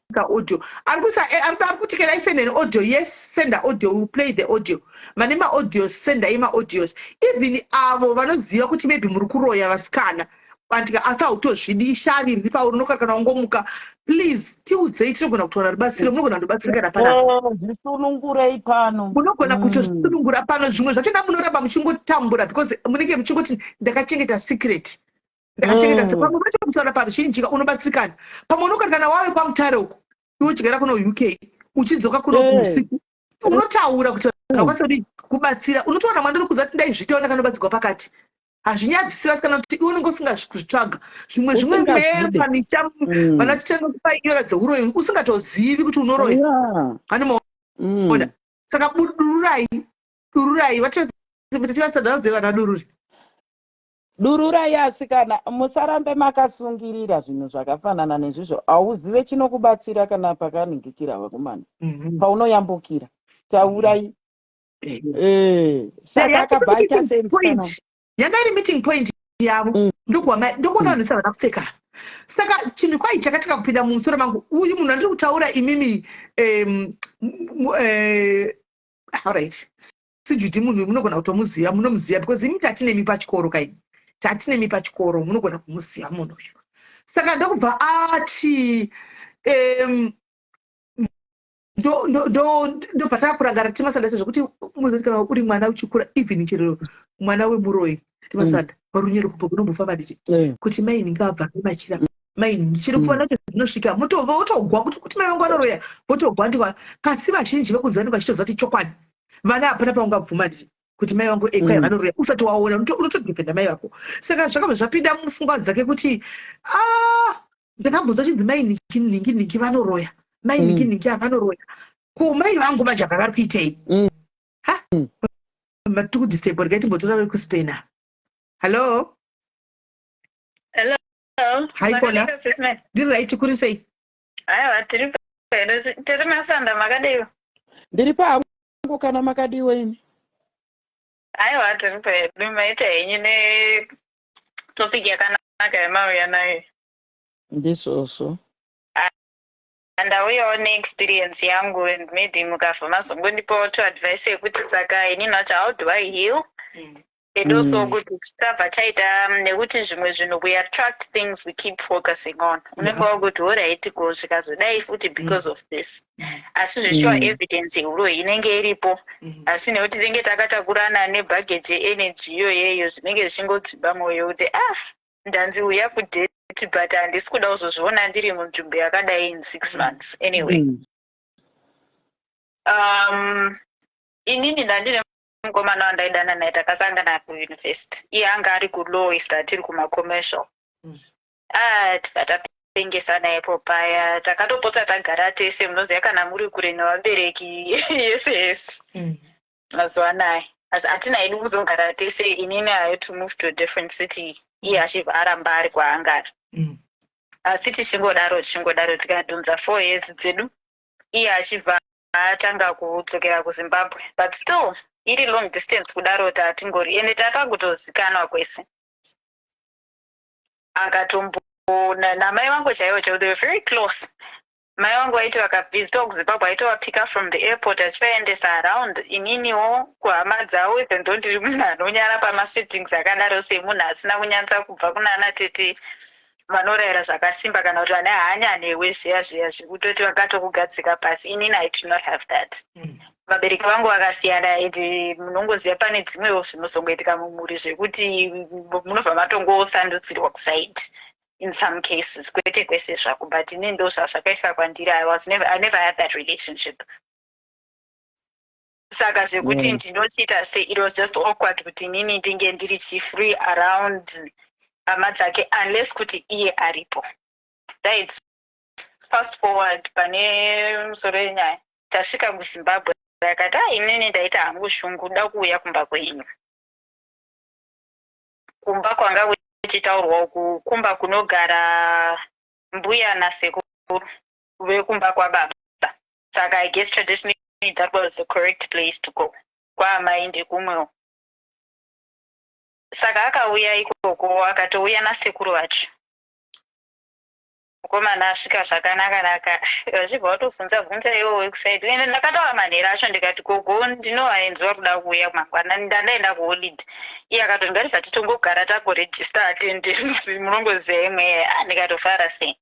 Kuisa audio, ari kuisa, ari kuti, "Can I send an audio?" Yes, send the audio, we will play the audio. Vane maaudios, sendai maaudios. Even avo vanoziva kuti maybe muri kuroya vasikana, andika, asi hautozvidi, ishavi riri pauri, unokara kana wangomuka, please tiudzei, tinogona kutowana rubatsiro. Munogona kutobatsirikana panapa. Oh, zvisunungurei pano. Munogona kutosunungura pano. Zvimwe zvachona munoramba muchingotambura because munenge muchingoti, "Ndakachengeta secret, ndakachengeta." Pamwe pacho kutaura paruzhinji unobatsirikana. Pamwe unokati kana wave kwaMutare uku, iwe uchigara kuno UK, uchidzoka kuno kuusiku, unotaura kuti vanhu vakwanisa kudii kubatsira. Unotoona mwana uri kuziva kuti ndaizvitawo, ndakanobatsirwa pakati. Hazvinyadzisi vasikana kuti iwe unenge usingazvitsvaga zvimwe zvimwe. Usingazvide. Pamisha vana vachitanga kupa nyora dzeuroyi usingatozivi kuti unoroya. Anomaona. Saka dururai, dururai, vativasadaudzei vana dururi. Dururai asikana, musarambe makasungirira zvinhu zvakafanana nezvizvo. Hauzive chinokubatsira kana pakaningikira vakomana paunoyambukira. Taurai. Saka akabva aita sense kana Point yanga iri meeting point yavo. Ndokuona vanhu vese havana kupfeka. Saka chinhu kwai chakatanga kupinda mumusoro mangu, uyu munhu andiri kutaura imimi, alright, siJudy, munhu munogona kutomuziva, munomuziva because imi tatinemi pachikoro kaini, tatinemi pachikoro, munogona kumuziva munhu uyu. Saka ndokubva ati ndobva taakurangarira timasanda zvekuti munozoti kana uri mwana uchikura, even chero mwana wemuroyi, timasanda parunyero kupo kunombofamba ndichi kuti mai ndingabva nemachira, mai chero kuva nacho zvinosvika votogwa kuti mai vangu vanoroya, votogwa ndikwa. Kasi vazhinji vekunzi vanenge vachitoziva kuti chokwadi vana hapana paungabvuma nditi kuti mai vangu ekwai vanoroya usati waona, unotodefenda mai vako. Saka zvakabva zvapinda mupfungwa dzake kuti a ndakambonzwa chinzi mai nhingi nhingi nhingi vanoroya, mai nhingi nhingi havanoroya, ko mai vangu manje apa vari kuitei? Ha, matiri kudisturb, regai timbotora vari kuSpain. Hallo. Hello. Hi, Paula. Makadii, Sis Mel? Ndiri right, kuri sei? Aiwa, tiri pedo. Tiri Masanda, makadiwa? Ndiri pahangu, kana makadiwa imi? Aiwa, tiri pedu. Maita henyu netopic yakanaka yamauya nayo. Ndizvozvo. Ndauyawo neexperience yangu and maybe mukabva mazongondipawo to advice yekuti saka inini wacho, how do I heal? And also kuti tisabva taita, nekuti zvimwe zvinhu we attract things we keep focusing on. Unenge wakuti, alright, ko zvikazodai futi because of this? Asi zveshuwa evidence yeuroyi inenge iripo, asi nekuti tinenge takatakurana nebaggage yeenergy iyoyeyo, zvinenge zvichingodzimba mwoyo kuti, ah, ndanzi uya kudate, but handisi kuda kuzozviona ndiri munzvimbo yakadai in 6 months. Anyway, inini ndandine mukomana wandaidana naye, takasangana kuuniversity. Iye anga ari kulaw, isu tiri kumacommercial. Ah, tibva tapengesana ipo paya, takatopotsa tagara tese. Munoziva kana muri kure nevabereki, yese yese mazuva anaya. Asi hatina hedu kuzogara tese. Inini I had to move to a different city, iye achibva aramba ari kwaanga ari. Asi tichingodaro tichingodaro, tikadhonza 4 years dzedu, iye achibva atanga kudzokera kuZimbabwe, but still iri long distance kudaro, tatingori ende tatakutozikanwa kwese. Akatombo namai vangu chaivo chaivo, they were very close. Mai vangu vaiti vakavhizitawo kuZimbabwe, aitovapicka from the airport achivaendesa around. Ininiwo kuhama dzavo, even though ndiri munhu anonyara pamasettings akadaro, semunhu asina kunyatsa kubva kunana tete vanorayira zvakasimba kana kuti vane hanya newe zviya zviya zvekutoti vakatokugadzika pasi, inini I do not have that. Vabereki vangu vakasiyana, and munongoziva pane dzimwewo zvinozongoitika mumhuri zvekuti munobva matongosandudzirwa kuside in some cases, kwete kwese zvako, but ini ndo zvazvakaiswa kwandiri. I never had that relationship, saka zvekuti ndinochiita sei, it was just awkward kuti inini ndinge ndiri chifree around hama dzake unless kuti iye aripo, right? Fast forward pane musoro wenyaya, tasvika kuZimbabwe, akati, "A, inini ndaita hangu shungu da kuuya kumba kwenyu." Kumba kwanga kuchitaurwa uku kumba kunogara mbuya nasekuru vekumba kwababa, saka I guess traditionally that was the correct place to go. Kwaamai ndekumwewo. Saka akauya ikoko, akatouya nasekuru vacho. Mukomana asvika zvakanaka naka, vachibva vatobvunza bvunza iwo wekuside. Ende ndakataura manhero acho, ndikati, "Gogo, ndinovaenziwa kuda kuuya mangwana, ndandaenda kuholiday." Iye akatoti, "Ngatibva titongogara takuregister attendance, munongoziva imwe." Ah, ndikatofara sei,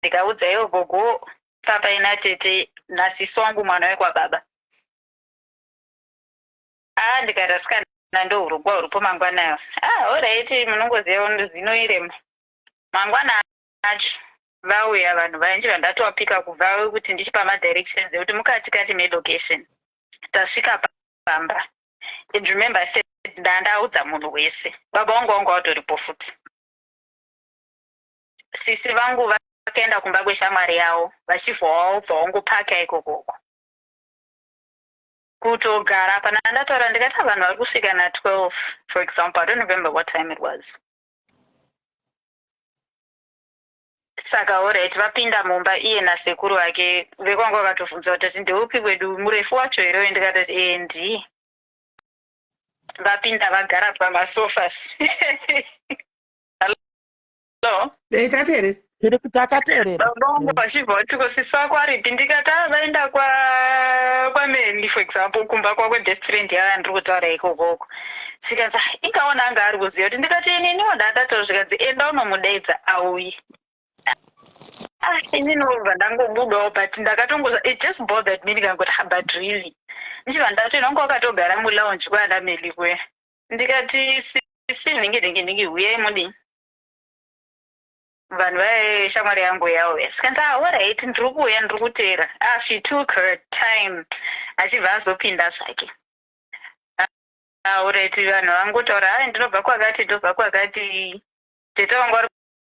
ndikaudza iwo gogo, papaina tete nasisi wangu, mwana wekwababa. Ah, ndikati, "Asikana, ndo urongwa huripo mangwanayo." "Ah, alright, munongoziva zinoirema." Mangwana acho vauya vanhu vainji vandatovapika kubva kuti ndichipa madirections ekuti mukati kati melocation. Tasvika pamba, and remember I said ndandaudza munhu wese, baba vangu vanga vatoripo futi. Sisi vangu vakaenda kumba kweshamwari yavo, vachibva wabva wangopaka ikokoko kutogara pana. Ndataura ndikati vanhu vari kusvika na12, for example, I don't remember what time it was. Saka alright, vapinda mumba iye nasekuru vake vekwanga, vakatovhunza kuti, "Ndeupi kwedu murefu wacho here?" Ndikatoti, "E, ndiye." Vapinda, vagara pamasofas. Hello? Tateerera. Tiri takateerera. Baba vangu vachibva vati, "Sisi vako aripi?" Ndikati, "A, vaenda kwaMeli," for example, kumba kwakwe best friend yava ndiri kutaura ikokoko. Zvikanzi, "Ah, ingaona anga ari kuziva kuti." Ndikati, "Ininiwo ndandataura." Zvikanzi, "Enda unomudaidza auye." Ah, inini obva ndangobudawo, but ndakatongoza, it just bothered me. Ndikangoti, "Ah, but really?" Ndichibva ndati, nonge wakatogara mulounge kwaana Meli kuya, ndikati, "Sisi nhingi nhingi nhingi, huyai mudini." Vanhu vaeshamwari yangu yauya, zvikanzi, "Ah, alright, ndiri kuuya, ndiri kuteera." Ah, she took her time, achibva azopinda zvake. Ah, alright, vanhu vangotaura, "Ai, ndinobva kwakati, ndobva kwakati." Tete vangu vari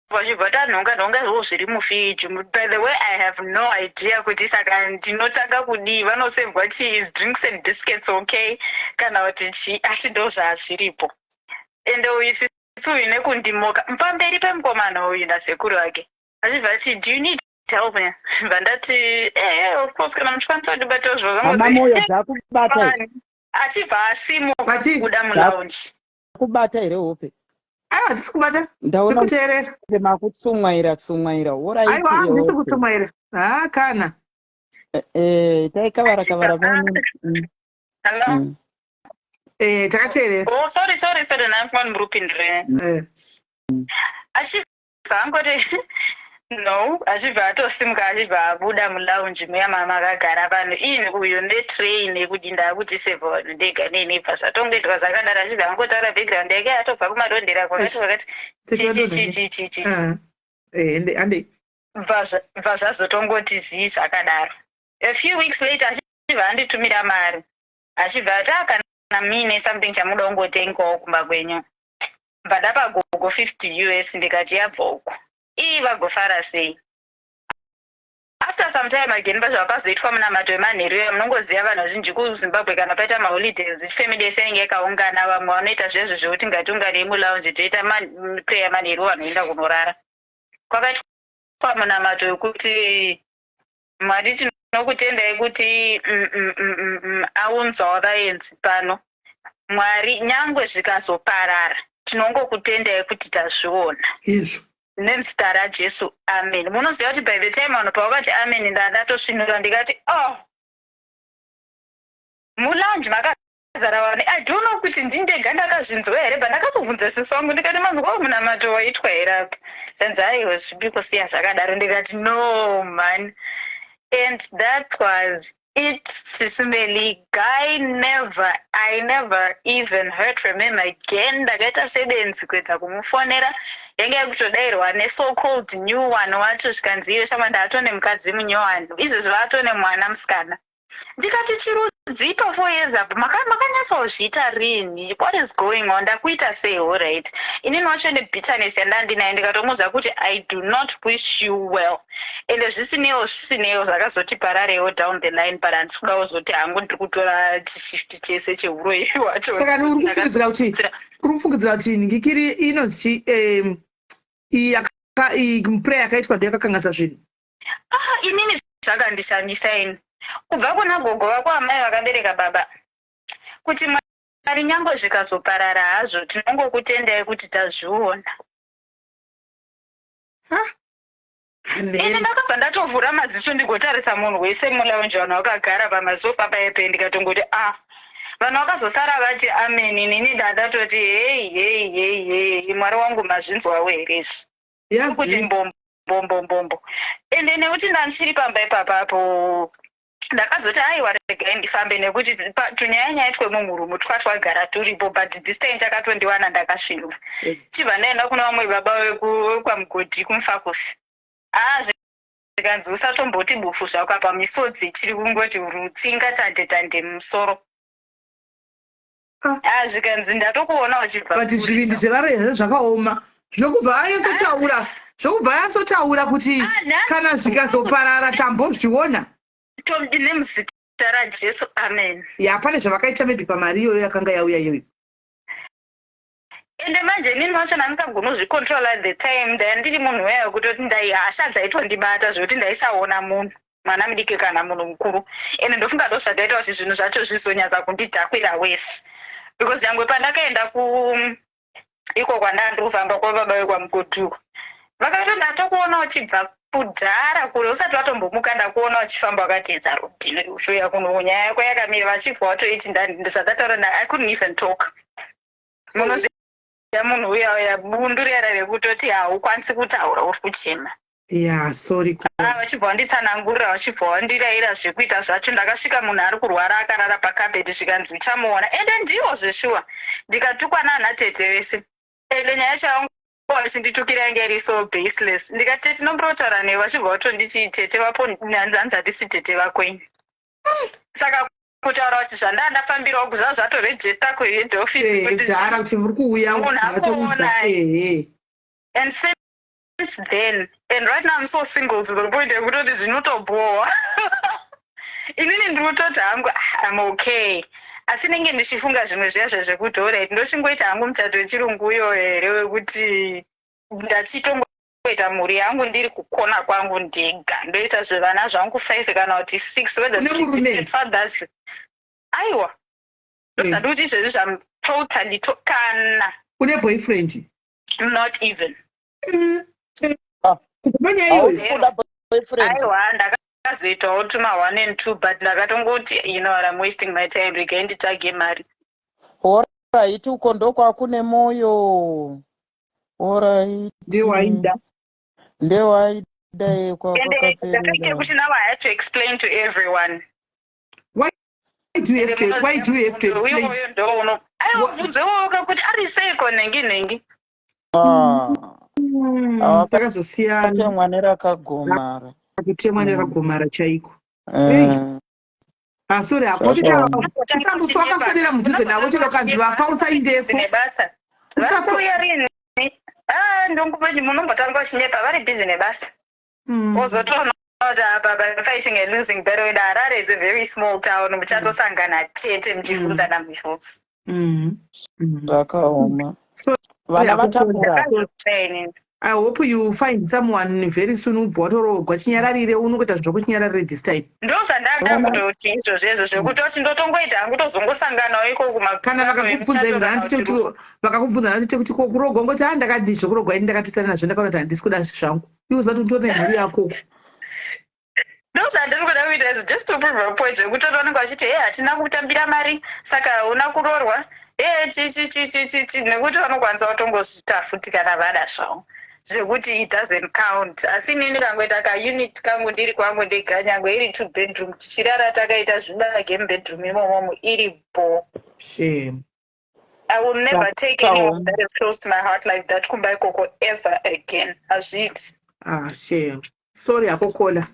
vachibva tanhonga nhonga zvo zviri mufriji. By the way, I have no idea kuti saka ndinotanga kudii, vanosevhwa chii, is drinks and biscuits okay kana kuti chii, asi ndo zvazviripo. Ende uyu sisi uyu nekundimoka pamberi pemukomana uyu nasekuru vake, achibva ati, "Do you need help?" Bva ndati, "Ehe, of course, kana muchikwanisa kundibatawo." Zviro Mama Moyo, dzakubata here? Achibva asimuka Vati- kubuda mulounge. Kubata here hope? Aiwa, hatisi kubata. Ndaona Tikuteerera. kuti makutsumwaira tsumwaira. Aiwa, handisi Alright. kutsumwaira ha kana. Taikavara kavara. Hello? Eh, takateerera. Oh, sorry, sorry, sorry, ndanga muri kupindure. Achibva angoti no, achibva atosimuka, achibva abuda mulounge muya mama akagara vanhu. Ini uyu netrain yekuti ndakuti sevha vanhu ndega nenebva zvatongoitwa zvakadaro. Achibva angotaura background yake, atobva kuMarondera kwakati kwakati, chi chi chi chi chi. Ah. Eh, ande Bva zvazotongoti zii zvakadaro. A few weeks later achibva anditumira mari, achibva ati, "Ah, kana muine something chamuda kungotengawo kumba kwenyu." Bva ndapa gogo 50 US, ndikati, "Yabva uku." Ii, vagofara sei. After some time again pazvava pazoitwa munamato wemanheru iya. Munongoziva vanhu vazhinji kuZimbabwe, kana paita maholidays, family yese inenge yakaungana. Vamwe vanoita zvezvo zvekuti ngatiunganei mulounge toita prayer manheru, vanhu voenda kunorara. Kwakaitwa munamato wekuti Mwari. Tinokutendai kuti aunzwawo vaenzi pano. Mwari, nyangwe zvikazoparara, tinongokutendai kuti tazviona. Izvo. Nezita raJesu, amen. Munoziva kuti by the time vanhu pavakati amen, ndandatosvinura ndikati, "Oh, mulounge makazara vanhu." I don't know kuti ndindega ndakazvinzwa here, but ndakazobvunza sisi wangu ndikati, "Manzwawo munamato waitwa here apa?" Zvanzi, "Aiwa, zvipi, kusiya zvakadaro." Ndikati, "No man." And that was it, Sisi Meli. Guy never, I never even heard from him again. Ndakaita sebenzi kuedza kumufonera, yange yakutodairwa neso called new one wacho. Zvikanzi, "Iyo shama, ndaatone mukadzi munyowani izvezvi, vaatone mwana musikana." Ndikati, "Chirudzi pa4 years apo makanyatsozviita rini? What is going on? Ndakuita sei?" Alright, inini wacho nebitterness yandandinayo, ndikatomuudza kuti, "I do not wish you well." Ende zvisinewo zvakazoti pararewo down the line, but handisi kuda kuzoti hangu ndiri kutora chishift chese cheuroyi hwacho. Saka uri kufungidzira kuti ngikiri inonzi iyi prayer yakaitwa ndo yakakanganisa zvinhu? Ah, inini zvakandishamisa ini, kubva kuna gogo vako, amai vakabereka baba, kuti Mwari, nyange zvikazoparara hazvo, tinongokutendai kuti tazviona. Ende ndakabva ndatovhura maziso ndigotarisa munhu wese mulounge, vanhu vakagara pamasofa paipe. Ndikatongoti, "Ah." Vanhu vakazosara vati amen. Inini ndandatoti, "Hei, hei, hei, hei, Mwari wangu, mazvinzwawo here izvi?" Kuti mbombombombo. Ende nekuti ndandichiri pamba ipapapo, ndakazoti, "Aiwa, regai ndifambe," nekuti tunyaya nyaya twemumurumu twatwagara turipo, but this time chakatondiwana ndakasvinura. Chibva ndaenda kuna vamwe baba vekwamugodhi kumufakusi. Aa, zvikanzi, "Usatomboti bufu zvako apa." Misodzi ichiri kungoti rutsinga tande tande mumusoro. Ah, zvikanzi, "Ndatokuona uchibva." But zvivindi zvevaroyi zvakaoma, zvokubva anyatsotaura kuti Ah, kana zvikazoparara, tambozviona. Nemuzita raJesu, amen. Ya, pane zvavakaita maybe pamari iyoyo yakanga yauya iyoyo. Ende manje inini wacho ndandisagona kuzvicontrol at the time. Ndaya ndiri munhu weya wekutoti ndai hasha dzaitondibata zvekuti ndaisaona munhu mwana mudiki kana munhu mukuru. Ende ndofunga ndo zvakaita kuti zvinhu zvacho zvizonyatsa kundidhakwira wese, because nyangwe pandakaenda ku iko kwandanga ndiri kufamba kwababa vekwamugodhuko, vakatoti, "Ndatokuona uchibva kudhara kure, usati watombomuka ndakuona uchifamba wakateedza rodhino uchiuya kuno. Nyaya yako yakamira." Vachibva watoiti zvandataura, I couldn't even talk. Munoziva munhu uya uya bundu riya rekutoti haukwanisi kutaura, uri kuchema. Ya, sorry. Ah, vachibva vanditsanangurira, vachibva vandirayira zvekuita zvacho. Ndakasvika munhu ari kurwara akarara pakabhedi. Zvikanzi, "Uchamuona." Ende ndiwo zveshuwa, ndikatukwa naana tete vese. Ende nyaya yacho yangu vachinditukira yange iri so baseless. Ndikati, "Tete, nombotaura newe." Vachibva vatonditi, "Tete vapo hanzi hatisi tete vakwenyu." Saka kutaura kuti zvandanga ndafambirawo kuzva zvatoregister kuhead office kuti Dhara kuti muri kuuya. Munhu vatoudza. akuona. Ehe. And since then and right now I'm so single to the point yekutoti zvinotobhowa. Inini ndiri kutoti hangu, "Ah, I'm okay," asi nenge ndichifunga zvimwe zviya zvezvekuti alright, ndochingoita hangu muchato wechirungu uyo here, wekuti ndachitongoita mhuri yangu ndiri kukona kwangu ndega, ndoita zvevana zvangu five kana kuti six, whether Une murume? different fathers. Aiwa, ndosati kuti izvezvi zvam totally kana Une boyfriend? Not even. Kubva nyaya iyoyo? Hausi kuda boyfriend? Aiwa, ndakazoitawo tuma one and two, but ndakatongoti, "You know what, I'm wasting my time, regai nditsvage mari." Alright, uko ndokwakune moyo, alright. Ndewaida. Ndewaida. Ende ndakaite kuti now I had to explain to everyone. Why do you have to, why do you have to explain? Iwoyo ndo uno, aiwa, bvunzo iwoyo kakuti ari seiko nhengi nhengi. Takazosiyana. Temwa nerakagomara. Kutemwa nerakagomara chaiko. Ah, sorry hako. Zvakaoma. Usambofa wakafanira mudhuze navo chero kanzi vafa, usaindepo. Nebasa. Vakauya rini? Ah, ndonguva munombotanga uchinyepa, vari busy nebasa. Wozotoona kuti apa I'm fighting a losing battle, and Harare is a very small town. Muchatosangana chete muchibvunzana mibvunzo. Zvakaoma, vana vatambura. Training. I hope you find someone very soon, ubva watoroogwa chinyararire, unongoita zvokuchinyararire this time. Ndo zvandada kutoti izvozvo izvo zvekutoti ndotongoita hangu, tozongosanganawo ikoko. Kana vakakubvunza, handiti kuti vakakubvunza, handiti kuti ko kurogwa, ngoti ha, ndakadii zvokurogwa ini, ndakatoisana nazvo, ndakaona kuti handisi kuda zvangu. Iwe usati utori nemhuri yakoko. Ndo zvandiri kuda kuita izvo, just to prove a point, zvekutoti vanenge vachiti, "He, hatina kutambira mari, saka hauna kuroorwa." E, chichichichichichi, nekuti vanokwanisa kutongozvita futi kana vada zvavo, zvekuti it doesn't count. Asi inini ndikangoita kaunit kangu ndiri kwangu ndega, nyangwe iri two bedroom, tichirara takaita zvibage mubedroom imomomo, iri bo. Shame. I will never take anyone that is close to my heart like that kumba ikoko ever again. Hazviiti. Ah, shame, sorry hako caller.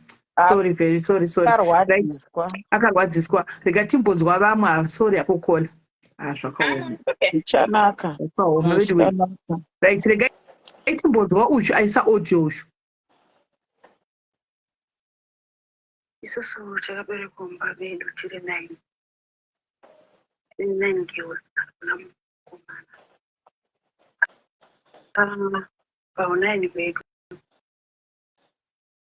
Sorry, very sorry, sorry. Akarwadziswa. Akarwadziswa. Rega timbonzwa vamwe ava. Sorry hako caller. Ah, zvakaoma. Zvichanaka. Zvakaoma anyway. Zvichanaka. Right, rega timbonzwa uyu aisa audio uyu. Isusu takaberekwa mumba medu tiri nine, tiri nine girls, hakuna mukomana. Paunine hwedu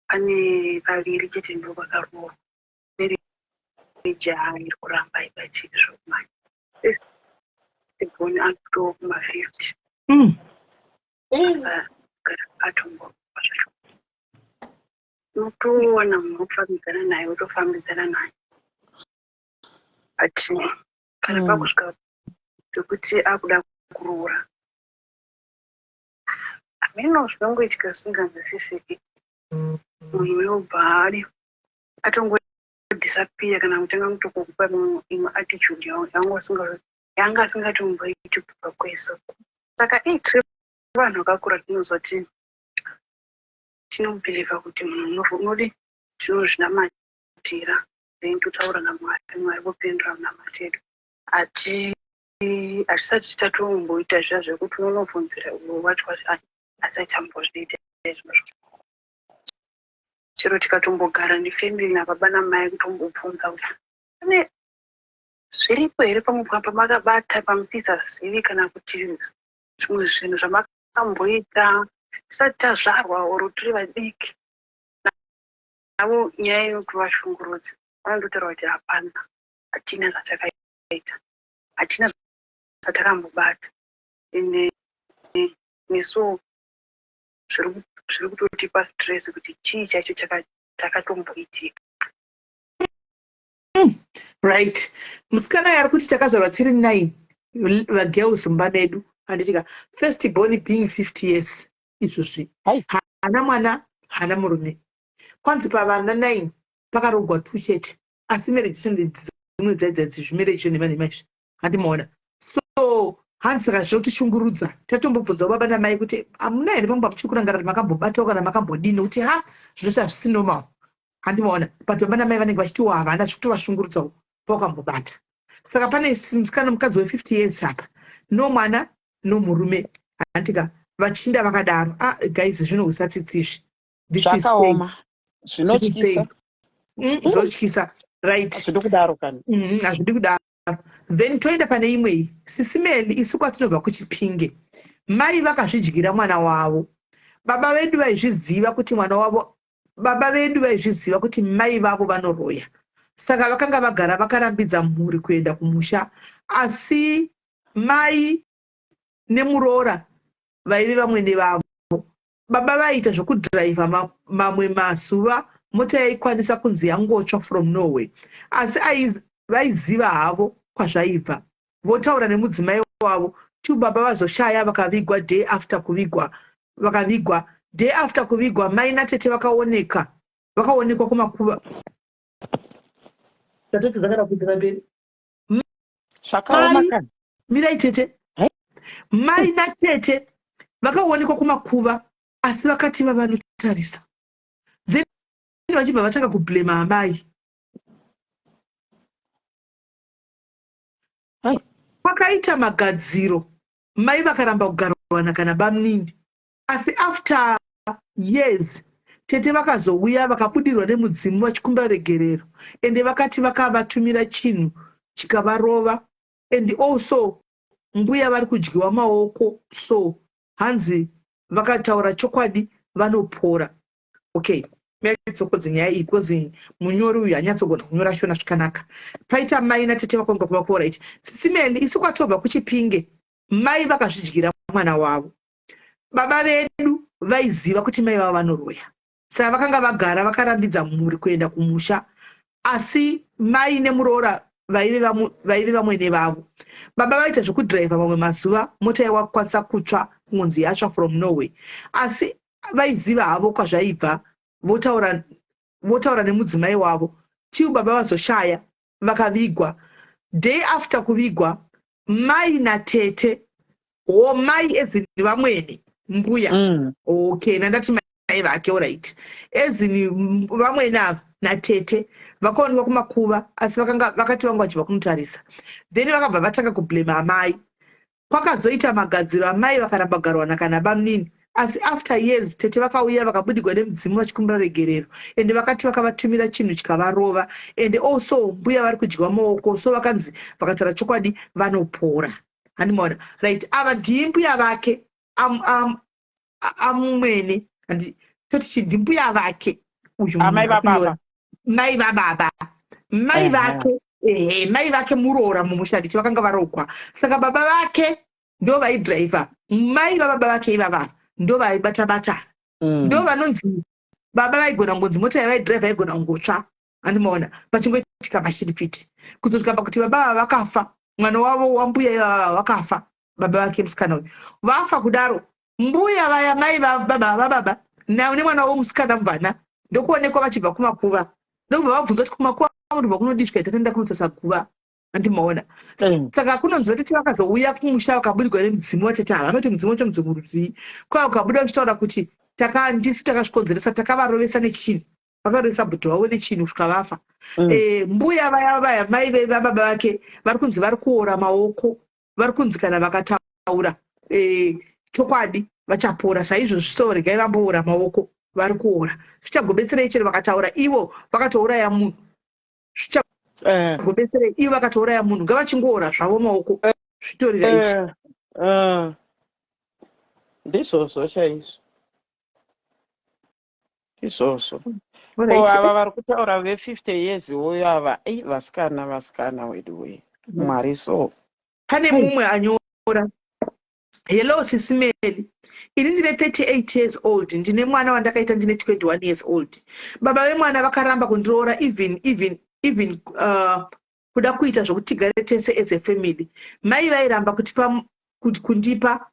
pane vaviri chete ndo vakaroorwa. Marriage iri kuramba ibatiki zvokumanya. First born akutoo kuma-50. Atombo zvacho unotowana munhu wokufambidzana naye, wotofambidzana naye, but kana pakusvika pekuti akuda kuroora, hameno zvinongoitika zvisinganzwisisiki. Munhu uyobva ari atongodisappear kana kutanga kutokupa imwe attitude yanga asingatomboiti kubva kwese. Saka ii, tiri vanhu vakakura, tinozoti tinobhilivha kuti munhu unodi tinozvinamatira, then totaura naMwari, Mwari vopindura munamato yedu. Hatisati tatomboita zviya zvekuti unonobvunzira uyo wacho asati ambozviita izvozvo. Chero tikatombogara nefamily, nababa namai, kutombobvunza kuti pane zviripo here pamwe pamakabata pamusisazivi, kana kuti zvimwe zvinhu zvamakamboita tisati tazvarwa or tiri vadiki. Navo nyaya yekuvashungurudza, vanondotaura kuti hapana, hatina zvatakaita, hatina zvatakambobata. Ende nesuwo zviri kutotipa stress kuti chii chaicho chakatomboitika. Right, musikana ari kuti takazvarwa tiri nine vagirls mumba medu, handitika? First born being 50 years izvozvi, haana mwana, haana murume. Kwanzi pavana nine pakarogwa two chete, asi marriage dzimwe dzaidzadzi zvimarriage nevanhu izvi, handimaona? So hanzi saka zvotishungurudza. Tatombobvunzawo baba namai kuti hamuna here pamwe pamuchiri kurangarira kuti makambobatawo kana makambodini, nokuti ha, zvinoti hazvisi normal, handimaona? But baba namai vanenge vachitiwo havana zvikutovashungurudzawo pakambobata. Saka pane musikana, mukadzi we50 years apa, no mwana, no murume, handika? Vachinda vakadaro. Ah guys, zvinohwisa tsitsi izvi. Zvakaoma, zvinotyisa. Zvinotyisa, right. Hazvidi kudaro kani. Hazvidi kudaro. Then toenda pane imwe. "Sisi Meli, isu kwatinobva kuChipinge, mai vakazvidyira mwana wavo. Baba vedu vaizviziva kuti mwana wavo, baba vedu vaizviziva kuti mai vavo vanoroya, saka vakanga vagara vakarambidza mhuri kuenda kumusha. Asi mai nemuroora vaive vamwene vavo. Baba vaiita zvokudhiraivha, mamwe mazuva mota yaikwanisa kunzi yangotsva from nowhere, asi vaiziva havo kwazvaibva, votaura nemudzimai wavo tu. Baba vazoshaya, vakavigwa. Day after kuvigwa, vakavigwa, day after kuvigwa, mai natete vakaoneka, vakaonekwa kumakuva." Tatete dzakada kuitira mberi. Zvakaoma kani. Mirai tete. Mai natete vakaonekwa kumakuva, asi vakati vavanotarisa, then vachibva vatanga kublema amai. Kwakaita magadziro, mai vakaramba kugarwa kana bamunini. Asi after years tete vakazouya, vakabudirwa nemudzimu vachikumbira regerero, ende vakati vakavatumira chinhu chikavarova. And also mbuya vari kudyiwa maoko, so hanzi Vakataura chokwadi vanopora. Okay, tsokodze nyaya iyi because munyori uyu anyatsogona kunyora Shona zvakanaka. Paita mai natete vakonga kuva kuorit. Sisi Melly, isu kwatobva kuChipinge, mai vakazvidyira mwana wavo. Baba vedu vaiziva kuti mai vavo vanoroya, saka vakanga vagara vakarambidza mhuri kuenda kumusha, asi mai nemuroora vaive vamwene vavo. Baba vaita zvekudhiraivha, mamwe mazuva mota yawakwanisa kutsva, kungonzi yatsva from nowhere, asi vaiziva havo kwazvaibva. Votaura nemudzimai wavo till baba vazoshaya, vakavigwa. Day after kuvigwa, mai natete o mai as in vamwene, mbuya. Okay, nandati mai vake. Alright, as in vamwene ava natete vakaonekwa kumakuva, asi vakanga vakati vanga vachibva kumutarisa. Then vakabva vatanga kublame amai. Kwakazoita magadziro, amai vakaramba kugarwa kana bamunini, asi after years tete vakauya vakabudigwa nemudzimu vachikumbira regerero, ende vakati vakavatumira chinhu chikavarova. And also mbuya vari kudyiwa maoko, so vakanzi vakataura chokwadi vanopora. Handimaona right, ava ndimbuya vake amwene, handi toti chi ndimbuya vake uyu. Amai Munhu ari kunyora. Vababa. Mai vababa, mai vake, ehe, mai vake muroora mumusha, ndichi vakanga varogwa. Saka baba vake ndo vaidhiraivha, mai vababa vake ivava ndo vaibata bata. Ndo vanonzi baba vaigona kungonzi mota yavaidhiraivha yaigona kungotsva, andimaona, pachingoitika mashiripiti, kuzosvika pakuti baba ava vakafa, mwana wavo wambuya ivava vakafa, baba vake musikana uyu vafa kudaro, mbuya vaya, mai vababa vababa nemwana wavo musikana mubvana, ndokuonekwa vachibva kumakuva, ndokubva vabvunza kuti kumakuva munobva kunodiswa, tatenda kunotarisa guva, andimaona. Saka kunonzi vatete vakazouya kumusha vakabudirwa nemudzimu. Vatete ava vanoti mudzimu wacho mudzimu rudzii kwava ukabuda uchitaura kuti ndisu takazvikonzeresa, takavarovesa nechinhu, vakarovesa bhudhi wavo nechinhu kusvika vafa. Mbuya vaya vaya, mai vababa vake, vari kunzi vari kuora maoko, vari kunzi kana vakataura chokwadi vachapora. Saizvozvi so regai vamboora maoko, vari kuora, zvichagobetserei chero vakataura ivo vakatouraya munhu? Zvichagobetserei ivo vakatouraya munhu? Ngavachingoora zvavo maoko, zvitori right. Ndizvozvo chaizvo, izvozvo. Ko ava vari kutaura ve50 years woyo ava, ei, vasikana, vasikana wedu we, Mwari so. Pane mumwe anyora: "Hello Sisi Melly, ini ndine 38 years old, ndine mwana wandakaita ndine 21 years old. Baba vemwana vakaramba kundiroora, even kuda kuita zvokuti tigare tese as a family. Mai vairamba kutipa, kuti kundipa,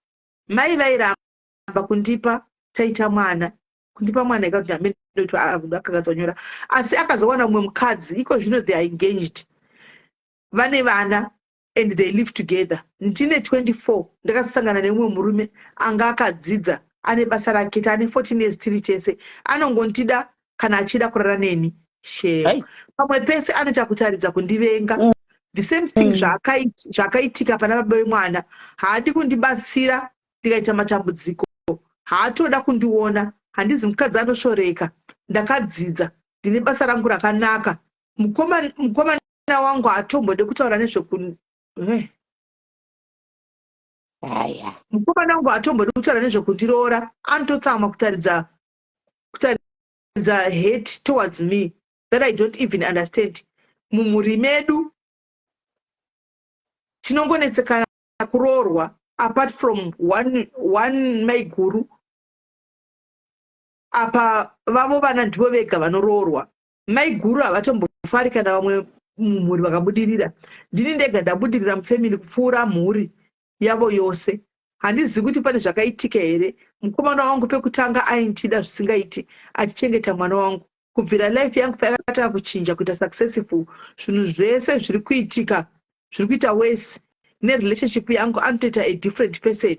mai vairamba kundipa taita mwana, kundipa mwana ikati hameno." Akakazonyora, asi akazowana mumwe mukadzi iko zvino, they are engaged, vane vana and they live together. Ndine 24 ndakasangana nemumwe murume anga akadzidza, ane basa rake, taane 14 years tiri tese. Anongondida kana achida kurara neni share. Pamwe pese anoita kutaridza kundivenga. The same thing zvakaitika pana baba vemwana. Haadi kundibatsira ndikaita matambudziko, haatoda kundiona. Handizi mukadzi anosvoreka, ndakadzidza, ndine basa rangu rakanaka. Mukomana wangu haatombode kutaura nezveku Haya. Mukomana wangu haatombodi kutaura nezvekundiroora, anototsamwa, kutaridza hate towards me that I don't even understand. Mumhuri medu tinongonetsekana kuroorwa, apart from one maiguru apa, vavo vana ndivo vega vanoroorwa. Maiguru havatombofari kana vamwe mumhuri vakabudirira. Ndini ndega ndabudirira mufamily kupfuura mhuri yavo yose. Handizivi kuti pane zvakaitika here. Mukomana wangu pekutanga aindida zvisingaiti, achichengeta mwana wangu. Kubvira life yangu payakatanga kuchinja kuita successful, zvinhu zvese zviri kuitika zviri kuita worse nerelationship yangu. Anotoita a different person,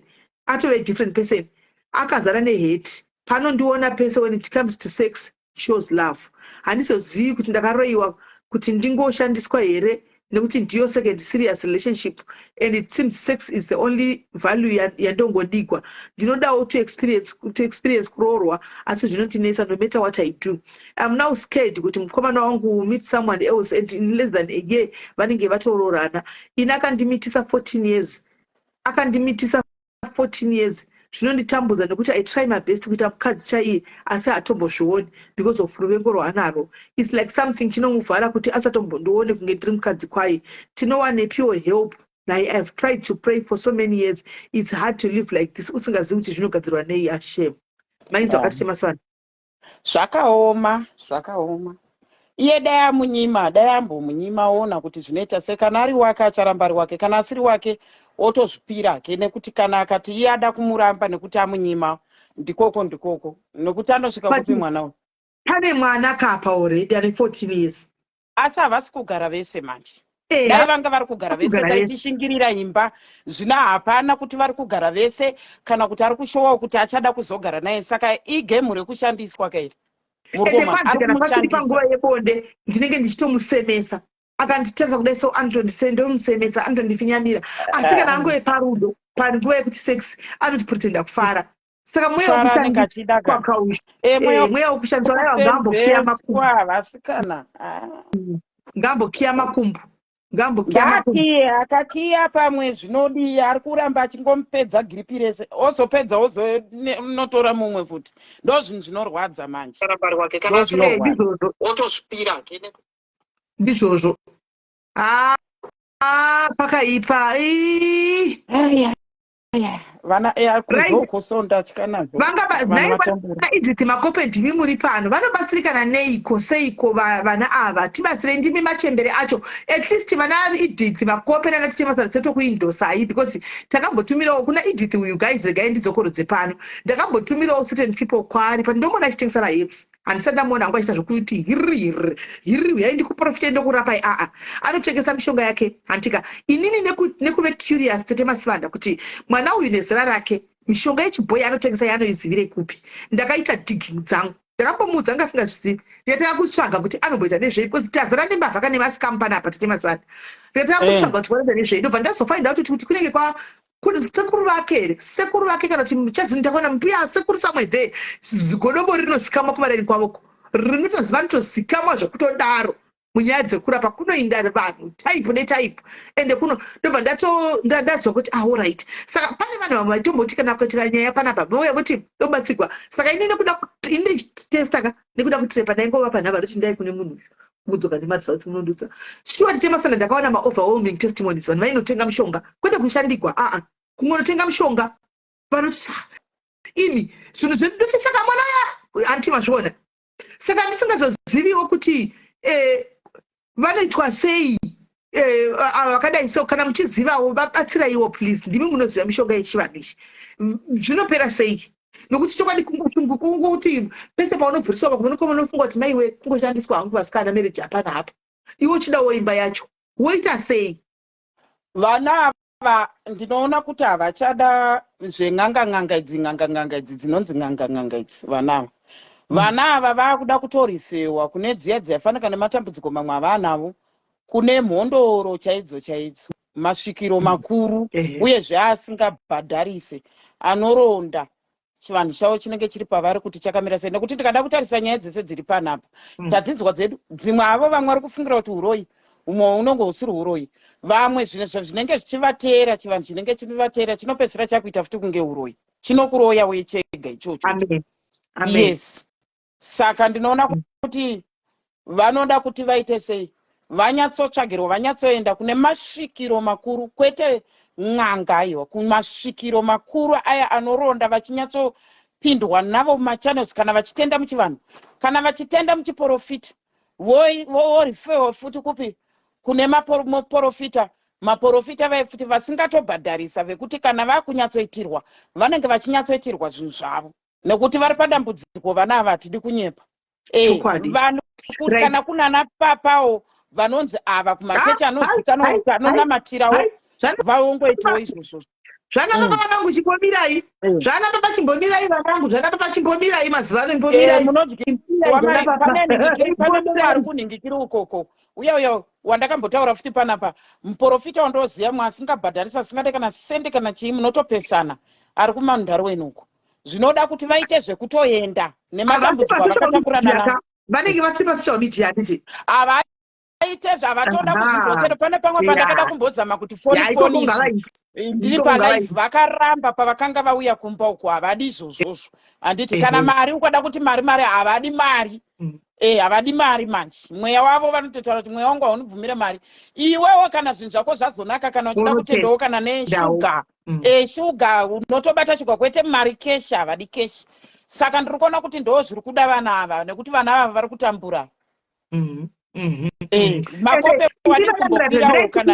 atove a different person, akazara nehate. Panondiona pese, when it comes to sex, shows love. Handizozivi kuti ndakaroyiwa kuti ndingoshandiswa here, nekuti ndiyo second serious relationship and it seems sex is the only value yandongodigwa. Ndinodawo to experience kuroorwa, asi zvinondinetsa no matter what I do. I'm now scared kuti mukomana wangu will meet someone else and in less than a year vanenge vatoroorana. Ini akandimitisa 14 years, akandimitisa 14 years. Zvinonditambudza nekuti I try my best kuita mukadzi chaiye asi haatombozvioni because of ruvengo rwaanarwo. It's like something chinomuvhara kuti asatombondione kunge ndiri mukadzi kwaye. Tinowanepiwo help nhai? I have tried to pray for so many years. It's hard to live like this usingazivi kuti zvinogadzirwa nei. Ashem. Mainzwa akati chemaswana. Zvakaoma, zvakaoma. Iye dai amunyima, dai ambomunyima oona kuti zvinoita sei. Kana ari wake acharamba ari wake, kana asiri wake otozvipira hake, nekuti kana akati iye ada kumuramba nekuti amunyima, ndikoko ndikoko, nekuti anosvika kupi mwana uyu? Pane mwana kapa already ane 14 years. Asi havasi kugara vese manje. Dai vanga vari kugara vese taitishingirira imba. Zvino hapana kuti vari kugara vese kana kuti ari kushowawo kuti achada kuzogara naye. Saka igemu rekushandiswa kairi. Ende kwanzi kana pasiri panguva yebonde ndinenge ndichitomusemesa. Akanditarisa kudai so anotondise ndomusemesa, anotondifinyamira. Asi kana angove parudo, panguva yekuti sex, anotipretenda kufara. Saka mweya Kufara anenge achida ka. wekushandiswa Mweya mweya wekushandiswa aiwa ngaambokiya makumbo. wekusenzeswa vasikana. Ah. Ngaambokiya makumbo. Ngaambokiya makumbo. Ngaakiye, akakiya pamwe zvinodiya, ari kuramba achingomupedza giripi rese, ozopedza ozonotora mumwe futi. Ndo zvinhu zvinorwadza manje. Ndo zvinorwadza. Ndizvozvo. Otozvipira hake. Ndizvozvo. Ah, pakaipa. Ii. Aya, aya, vana kunze uko so ndatya nazvo. Vanga Vanhu nhai vatambura. vana Edith Makope, ndimi muri pano, vanobatsirikana neiko seiko vana ava? Tibatsirei, ndimi machembere acho. At least vana Edith Makope nana Tichemasana totokuindosai because takambotumirawo kuna Edith uyu. Guys, regai ndidzokorodze pano. Ndakambotumirawo certain people kwaari, but ndomuona achitengesa maherbs. Handisati ndamuona hangu achiita zvokuti hirri hirri hirri, uyai ndikuprofite ndokurapai. Aa, anotengesa mishonga yake hantika. Inini nekuve curious, Tete Masivanda, kuti mwana uyu nezera rake mishonga yechibhoyi anotengesa yaanoizivire kupi, ndakaita digging dzangu. Ndakambomuudza, anga asingazvizivi. Ndikatanga kutsvaga kuti anomboita nezvei because tazara nembavha kane mascam panapa, Tete Masivanda. Ndikatanga kutsvaga kuti vanoita nezvei, ndobva ndazofind out kuti kunenge kwa kuti sekuru vake here, sekuru vake kana kuti chazini. Ndakaona mbuya sekuru somewhere there. Godobo rinozikamwa kuvareni kwavoko, rinotoziva, rinotozikamwa zvekutodaro munyaya dzekurapa. Kunoinda vanhu type netype ende kuno ndobva ndazwa kuti ah, alright. Saka pane vanhu vamwe vaitomboti kana kuitika nyaya panapa vouya voti tobatsigwa. Saka ini nekuda ini ndichitesta ka, nekuda kutrepa, ndaingova panhava ndoti ndai kune munhu uyu kudzoka nemaresults munondudza. Sure, tichemasana, ndakaona maoverwhelming testimonies. Vanhu vainotenga mishonga, kwete kushandigwa, aa, kungonotenga mishonga, vanoti, "Ah, imi zvinhu zvedu." Ndoti saka mwana ya anti mazviona. Saka ndisingazoziviwo kuti vanoitwa sei ava vakadai. So kana muchizivawo, vabatsiraiwo please. Ndimi munoziva mishonga yechivanhu ichi. Zvinopera sei? Nokuti chokwadi kungoti pese paunovhuriswa pakunoka unofunga kuti maiwe kungoshandiswa hangu vasikana, marriage hapana hapo. Iwe uchidawo imba yacho, woita sei? Vana ava ndinoona kuti havachada zven'anga n'anga idzi, n'anga n'anga idzi dzinonzi n'anga n'anga idzi. Vana ava, vana ava vaakuda kutorifewa kune dziya dziyafanika nematambudziko mamwe avaanavo, kune mhondoro chaidzo chaidzo, masvikiro makuru, uyezve asingabhadharise, anoronda chivanhu chavo chinenge chiri pavari kuti chakamira sei. Nekuti ndikada kutarisa nyaya dzese dziri panapa, tadzinzwa dzedu dzimwe, havo vamwe vari kufungira kuti uroyi, humwe hunonge husiri uroyi. Vamwe zvinenge zvichivateera, chivanhu chinenge chichivateera chinopedzisira chakuita futi kunge uroyi, chinokuroya uye chega ichocho. Amen. Amen. Yes, saka ndinoona kuti vanoda kuti vaite sei, vanyatsotsvagirwa, vanyatsoenda kune masvikiro makuru, kwete n'anga, aiwa, kumasvikiro makuru aya anoronda, vachinyatsopindwa navo mumachannels. Kana vachitenda muchivanhu, kana vachitenda muchiprofita, vorifewa futi kupi? Kune maprofita, maprofita vai futi vasingatobhadharisa, vekuti kana vakunyatsoitirwa vanenge vachinyatsoitirwa zvinhu zvavo, nekuti vari padambudziko vana ava, hatidi kunyepa. Chokwadi. Vanhu kana kunana papawo vanonzi ava kumachechi anozikanwa kuti anonamatirawo, vaongoitawo izvozvo. Zvana baba vanangu, chimbomirai. Zvana baba, chimbomirai vanangu. Zvana baba, chimbomirai. Mazuva ano imbomirai. Munodyiwa mari. Pane nhingikiri, pane mumwe ari kunhingikiri ukoko, uya uya wandakambotaura futi panapa, muprofita wandoziva mwe asingabhadharisi, asingade kana sende kana chii, munotopesana, ari kumandarweni uko. Zvinoda kuti vaite zvekutoenda Havasi nematambudziko pasocial avakatakurana media navo. ka? Vanenge vasiri pasocial media, handiti? Havaiti. Havaite zvavatoda kuzvinzwa chero. Pane pamwe pandakada kumbozama kuti foni foni ndiri palive, vakaramba pavakanga vauya kumba uko. Havadi izvozvozvo, handiti? Kana mari, ukada kuti mari, mari, havadi mari. Havadi mari manje. Mweya wavo vanototaura kuti mweya wangu haunibvumire mari. Iwewo kana zvinhu zvako zvazonaka, kana uchida kutendawo kana neshuga, shuga, unotobata shuga, kwete mari cash. Havadi cash. Saka ndiri kuona kuti ndo zviri kuda vana ava, nekuti vana ava vari kutambura. Makope wadi kumbokwirawo kana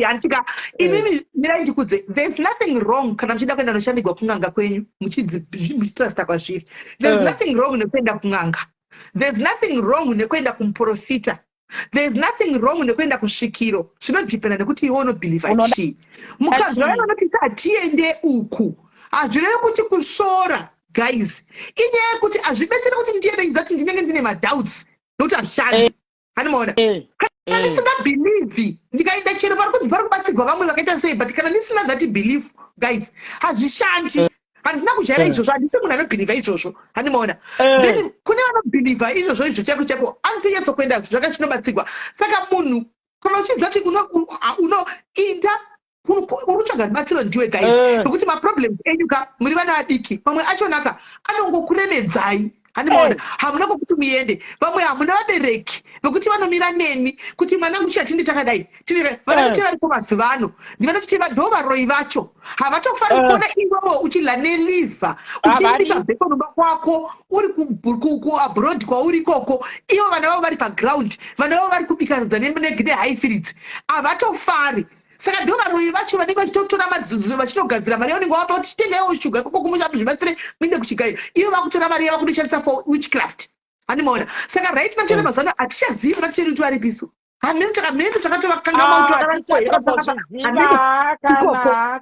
Handitika imimi, mirai ndikudze. There's nothing wrong kana muchida kuenda noshandigwa kun'anga kwenyu, muchitrusta kwazviri. There's nothing wrong nekuenda kun'anga. There's nothing wrong nekuenda kumuprofita. There's nothing wrong nekuenda kusvikiro. Zvinodhipenda nekuti iwe unobhilivha chii. Mukanzwa vaya vanoti hatiende uku, hazvirevi kuti kusvora, guys. Inyaya yekuti hazvibetseri kuti ndiende ndichiziva kuti ndinenge ndine madoubts, nokuti hazvishandi. Handimaona? Kana ndisingabhilivhi, ndikaenda chero pari kunzi pari kubatsirwa vamwe vakaita sei, but kana ndisina that belief, guys, hazvishandi. Handina kujaira izvozvo. Handisi munhu anobhilivha izvozvo, handimaona? Then kune vanobhilivha izvozvo, izvo chaiko chaiko anotonyatsokuenda zvakachinobatsirwa. Saka munhu kana uchiziva kuti uno inda uri kutsvaga rubatsiro ndiwe, guys, nekuti maproblems enyu ka, muri vana vadiki, mamwe achonaka anongokuremedzai, handimaona? Hamuna kwokuti muende. Vamwe hamuna vabereki vekuti vanomira nemi kuti mwanangu chatinde takadai. Vana tete varipo mazuva ano, ndivana tete ndo varoi vacho. Havatofari kuona iwewo uchidla neliver, uchibika bacon kumba kwako, uri kuabroad kwauri ikoko, ivo vana vavo vari paground, vana vavo vari kubika sadza neHighfields. Havatofari. Saka ndo varoyi vacho vanenge vachitotora mazuzu vachinogadzira mari yavanenge vapa kuti chitengaiwo shuga ikoko kumusha, zvibatsire muinde kuchigayo. Ivo vakutora mari yava kundoshandisa for witchcraft, handimaona? Saka right now tine mazuva ano hatichazivi vana tete kuti varipiso. Hameno, takameno takatovakangamwa kuti Tichatombozviziva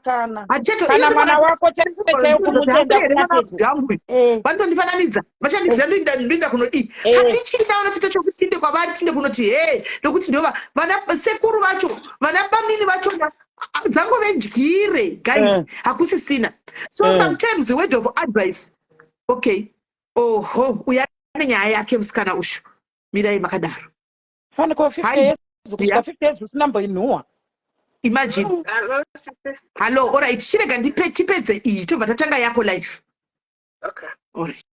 kana kana mwana wako chaiwo kumutenda kuna tete. Vanondifananidza, vachandiziva, ndoinda kunodii? Hatichina vana tete chokuti tinde kwavari, tinde kunoti he, nokuti ndova vana sekuru vacho, vana bamini vachona dzangove ndyire, guys. Hakusisina. So sometimes word of advice, okay, oho, uya nenyaya yake musikana ushu. Mirai makadaro. Faniko 50 years, kusvika 50 years usina mboinhuhwa. Imagine. Hallo, alright, chirega ndipe tipedze iyi, tobva tatanga yako life. Okay. Alright.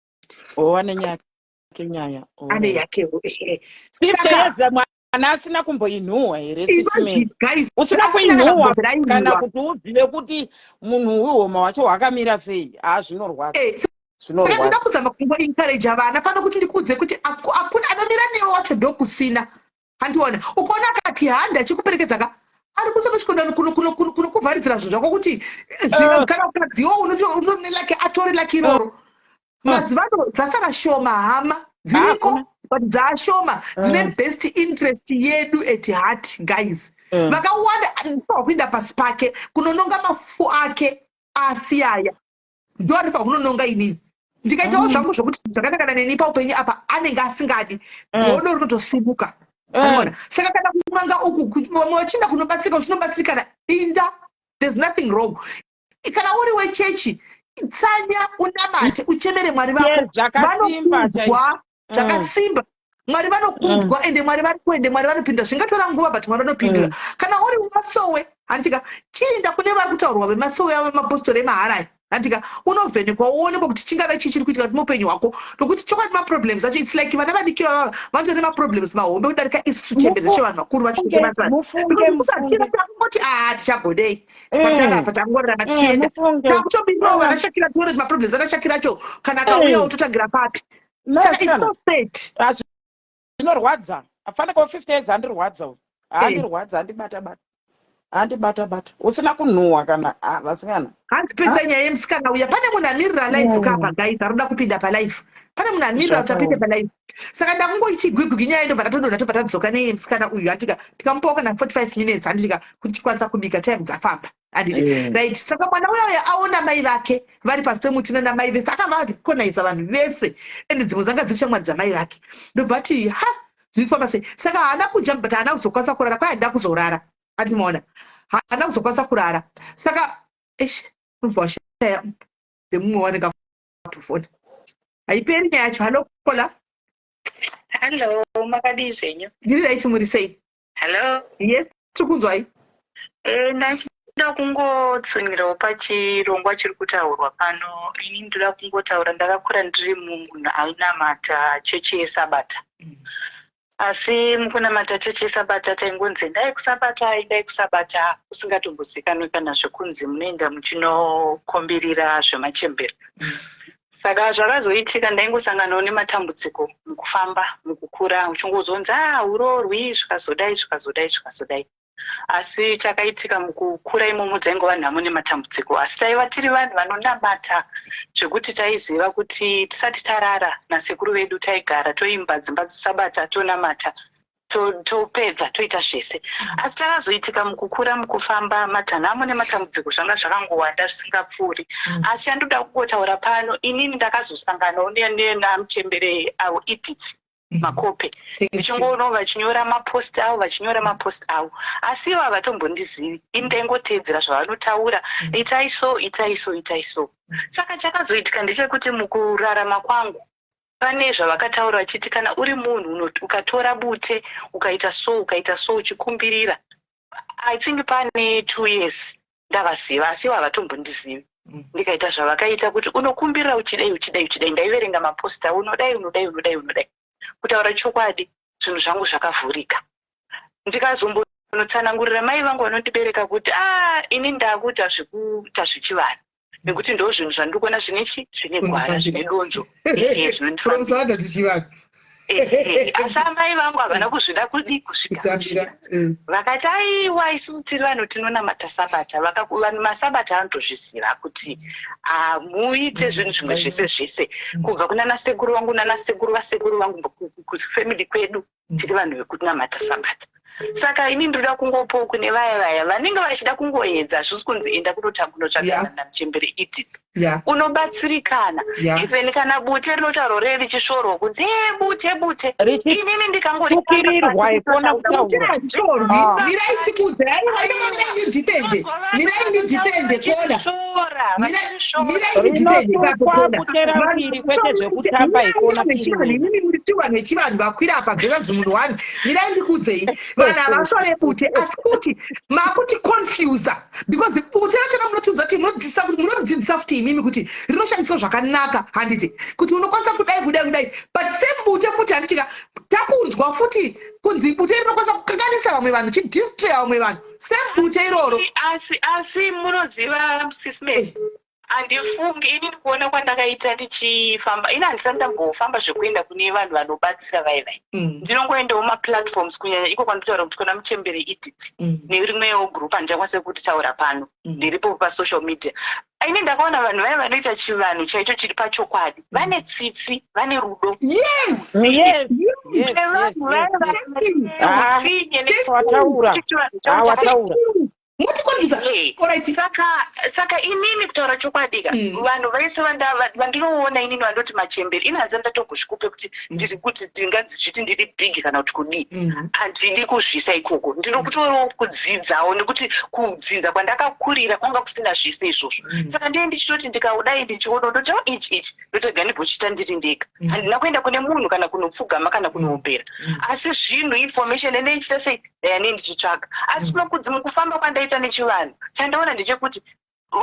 O, ane nyaya yake, nyaya. Ane yakewo, ehe. 50 years mwana asina kumboinhuhwa here, sisi Mary? Imagine, guys. Usina Asina kuinhuhwa kana kana kumbobvira. Kuti uzive kuti munhu uhoma wacho hwakamira sei. Ha, zvinorwadza. Saka Zvinorwadza. ndinoda kuzama kungoencouragea vana pano kuti ndikuudze kuti hakuna anomira newe wacho, ndokusina, handiona? Ukaona akati handi achikuperekedza ka, ari kutonosvika kunokuvharidzira zvinhu zvako kuti kana ukadziwo unotori lake, atore lake iroro. Mazuva ano dzasara shoma hama dziriko, Hakuna. but dzaashoma dzine best interest yedu at heart, guys. Vakawanda anofanirwa kuenda pasi pake kunononga mafufu ake asiyaya, ndo anofanirwa kunononga. Inini ndikaitawo zvangu zvokuti zvakanakana neni paupenyu apa, anenge asingadi, godo rinotosimuka. Unoona? Saka kana kun'anga uku, vamwe vachienda kunobatsirika, uchinobatsirikana, inda. There's nothing wrong. Kana uri wechechi, tsanya, unamate, uchemere Mwari vako. Yes, zvakasimba. Vanokunzwa. Chaizvo. Zvakasimba. Mwari vanokunzwa, ende Mwari vari kuende, Mwari vanopindura. Zvingatora nguva, but Mwari vanopindura. Kana uri wemasowe, handika, chienda kune vari kutaurwa vemasowe avo, vemapostori emaharai, handika, unovhenekwa, uonekwa kuti chingave chii chiri kuitika kuti muupenyu hwako, nokuti chokwadi maproblems acho, it's like vana vadiki vavava vanotori nemaproblems mahombe kudarika isusu chembedza chevanhu vakuru vachitotomasana. Mufunge, mufunge. Kungoti a tichagodei pataka apa, tangorarama tichienda. Mufunge. Takutobirirawo vana Shakira, tione kuti maproblems ana Shakira acho kana akauya ototangira papi. Saka it's so sad. Zvinorwadza. Afanikawo 50 years, andirwadza uyu, andirwadza, andibata bata, andibata bata, usina kunhuhwa kana, ah, vasikana. Hanzi pesa nyaya yemusikana uya. Pane munhu amirira live kapa, guys, arikuda kupinda palive. Pane munhu amirira kuti apinde palive. Saka ndakungoiti gwigwigi nyaya, ndobva tatodonha, tobva tadzoka neye musikana uyu, handika? Tikamupawo kana 45 minutes, handitika, kuti tikwanisa kubika, time dzafamba, handiti? Right. Saka mwana uya uya aona mai vake vari pasi pemuti nana mai vese, akavarecogniza vanhu vese, ende dzimwe dzanga dziri shamwari dzamai vake. Ndobva ati, "Ha, zviri kufamba sei?" Saka haana kujamba, but haana kuzokwanisa kurara. Kwai handida kuzorara, andimaona? Haana kuzokwanisa kurara. Saka eish, unobva washaya ndemumwe wanenge akutofona. Haiperi nyaya yacho. Hallo, caller. Hallo, makadii zvenyu? Ndiri right, muri sei? Hello. Yes, tiri kunzwai. Eh, ndachida kungotsunirawo pachirongwa chiri kutaurwa pano. Ini ndoda kungotaura ndakakura ndiri munhu ainamata chechi yeSabata. Asi mukunamata chechi yeSabata taingonzi endai kuSabata, endai kuSabata, usingatombozikanwi kana zvekunzi munoenda muchinokombirira zvemachembere. Saka zvakazoitika ndaingosanganawo nematambudziko mukufamba, mukukura uchingozonzi ah huroorwi zvikazodai zvikazodai zvikazodai. Asi chakaitika mukukura imomo dzaingova nhamo nematambudziko asi taiva tiri vanhu vanonamata zvekuti taiziva kuti tisati tarara nasekuru vedu taigara toimba dzimba dzesabata tonamata topedza toita zvese asi chakazoitika mukukura mukufamba matanhamo nematambudziko zvanga zvakangowanda zvisingapfuuri asi chandoda kungotaura pano inini ndakazosanganawo namuchembere avo Edith Makope ndichingoonawo vachinyora mapost avo vachinyora mapost avo asi ivo havatombondizivi ini ndaingoteedzera zvavanotaura itai so itai so itai so saka chakazoitika ndechekuti mukurarama kwangu Pane zvavakataura vachiti kana uri munhu ukatora bute ukaita so ukaita so uchikumbirira I think pane 2 years ndavaziva asi ivo havatombondizivi ndikaita zvavakaita kuti unokumbirira uchidai uchidai uchidai ndaiverenga maposta unodai unodai unodai unodai kutaura chokwadi zvinhu zvangu zvakavhurika ndikazombonotsanangurira mai vangu vanondibereka kuti a ah, ini ndakuita zvekuita zvechivanhu nekuti ndo zvinhu zvandiri kuona zvine chi zvine gwara zvine donzvo zvinondifambisa asi amai vangu havana kuzvida kudi kuzvigamuchira vakati aiwa isusu tiri vanhu tinonamata sabata vanhu masabata anotozviziva kuti hamuite zvinhu zvimwe zvese zvese kubva kunana sekuru vangu nana sekuru vasekuru vangu kufamily kwedu tiri vanhu vekunamata sabata saka ini ndinoda kungopawo kune vaya vaya vanenge vachida kungoedza hazvisi kunzi enda kunotsvagana yeah. namuchembere Edith yeah. unobatsirikana yeah. even kana bute rinotaurwa ree richisvorwa kunzi e bute bute inini ndikangotukirirwa ikona kutaura ah. mirai tikudze aiwa mirai ndidefende mirai ndidefende kona mirai ndidefende ipapo kona kwete zvekutamba ikona inini muri tivanhu vechivanhu vakwira apa bveza zimunhu one mirai ndikuudzei vanhu havasvore bute asi kuti makuti confuser because bute rachona munotiudza kuti munodzidzisa kuti munotidzidzisa futi imimi kuti rinoshandiswa zvakanaka handiti kuti unokwanisa kudai kudai kudai but same bute futi handiti ka takunzwa futi kunzi bute rinokwanisa kukanganisa vamwe vanhu chidistroya vamwe vanhu same bute iroro asi asi munoziva sisme Handifungi ini kuona kwandakaita ndichifamba ini handisati ndambofamba zvekuenda kune vanhu vanobatsira vai vai ndinongoendawo maplatforms kunyanya iko kwanditaura kuti kuna muchembere Edith nerimwewo group handichakwanise kutaura pano ndiripo pasocial media ini ndakaona vanhu vaya vanoita chivanhu chaicho chiri pachokwadi vane tsitsi vane rudo yes yes yes yes yes yes wataura wataura motikonzisa alright saka saka inini kutaura chokwadi ka vanhu vese vandinoona inini vandoti machembere ini handisati ndatombosvikope kuti ndiri kuti ndinganzi zviti ndiri big kana kuti kudii handidi kuzviisa ikoko ndiri kutorawo kudzidzawo nekuti kudzinza kwandakakurira kwanga kusina zvese izvozvo saka ndiye ndichitoti ndikaudai ndichiona ndoti oh, ichi ichi ndotega ndimbochiita ndiri ndega handina kuenda kune munhu kana kunopfugama kana kunoombera asi zvinhu information ene ichiita sei ndayane ndichitsvaga asi makudzi mukufamba kwandaita nechivanhu chandaona ndechekuti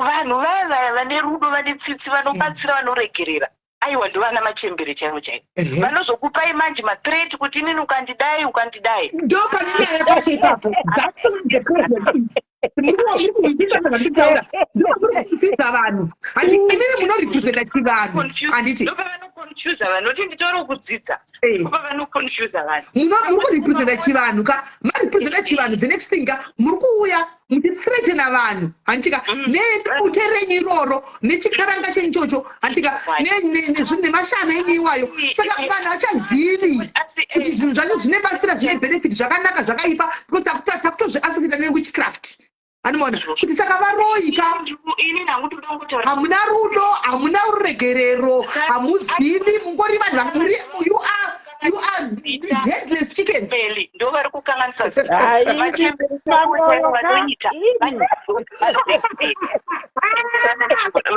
vanhu vaya vaya vane rudo vane tsitsi vanobatsira vanoregerera aiwa ndovana machembere chaivo chaivo vanozokupai manje mathreat kuti inini ukandidai ukandidai ndo pane nyaya pacho ipapo that's the problem is muri kuhwipisa zvandikutaura muri kuhwipisa vanhu handi imimi munorepresenta chivanhu handiti ndopavanoconfusa vanhu noti nditori kudzidza ndopavanoconfusa vanhu muri kurepresenta chivanhu ka marepresenta chivanhu the next thing ka muri kuuya muchithreatena vanhu handitika nebute renyu iroro nechikaranga chenyu ichocho handitika nemashana enyu iwayo saka vanhu vachazivi kuti zvinhu zvacho zvine batsira zvine benefit zvakanaka zvakaipa because takutozviassociata newitchcraft anomaona kuti saka varoyi ka hamuna rudo hamuna ruregerero hamuzivi mungori vanhu you are You are headless chickens. Meli ndo vari kukanganisa zita. Hai, Vachembere Mamoyo ka, vanoita ini.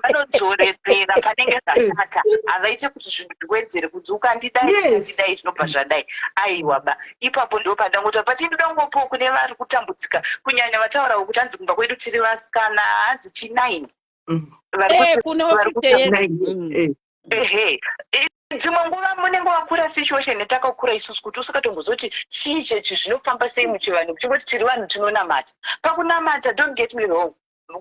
vanodzoredzera panenge zvashata, havaite kuti zvinhu zviwedzere kunzi ukandidai ukandidai zvinobva zvadai. Aiwa ba, ipapo ndo pandangota, but ndoda kungopiwo kune vari kutambudzika, kunyanya vataurawo kuti hanzi kumba kwedu tiri vasikana hanzi chi9. Kune 58. Ehe, dzimwe nguva munenge wakura situation yatakakura isusu kuti usingatombozoti chii chechi, zvinofamba sei muchivanhu, kuchingoti tiri vanhu tinonamata. Pakunamata, don't get me wrong,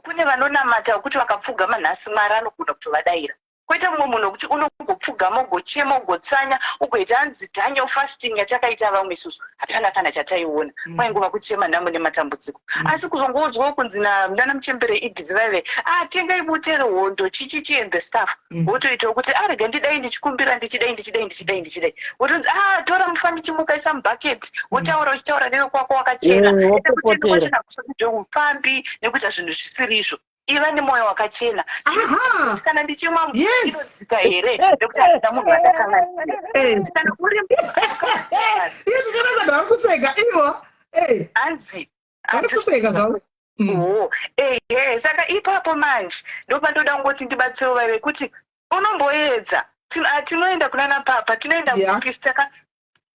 kune vanonamata kuti vakapfugama nhasi Mwari anogona kutovadayira, kwoita mumwe munhu wekuti unogopfugama, ugochema, ugotsanya, ugoita hanzi Daniel fasting yatakaita vamwe isusu, hapana kana chataiona. Kwaingova kuchema nhamo nematambudziko. Asi kuzongoudzwawo kunzi nana muchembere Edith vaive, ah, tengai bute rehondo, chichichi and the stuff, wotoitawo kuti arega ndidai ndichikumbira, ndichidai, ndichidai, ndichidai, ndichidai, wotonzi, ah, tora mufanichi mukaisa mubhaketi, wotaura uchitaura newekwako wakachena. Wopopotera. Upfambi nekuita zvinhu zvisiri izvo, iva nemwoyo wakachena. Kana ndichimwa inodzika here, nekuti handina munhu wadakanganisa. Kana uri Izvi vari kuseka ivo. Hanzi Vari kuseka zvavo. Oh, ehe, saka ipapo manje ndopandoda kungoti ndibatsirewo vaive kuti unomboedza. Tinoenda kunana papa, tinoenda kupi,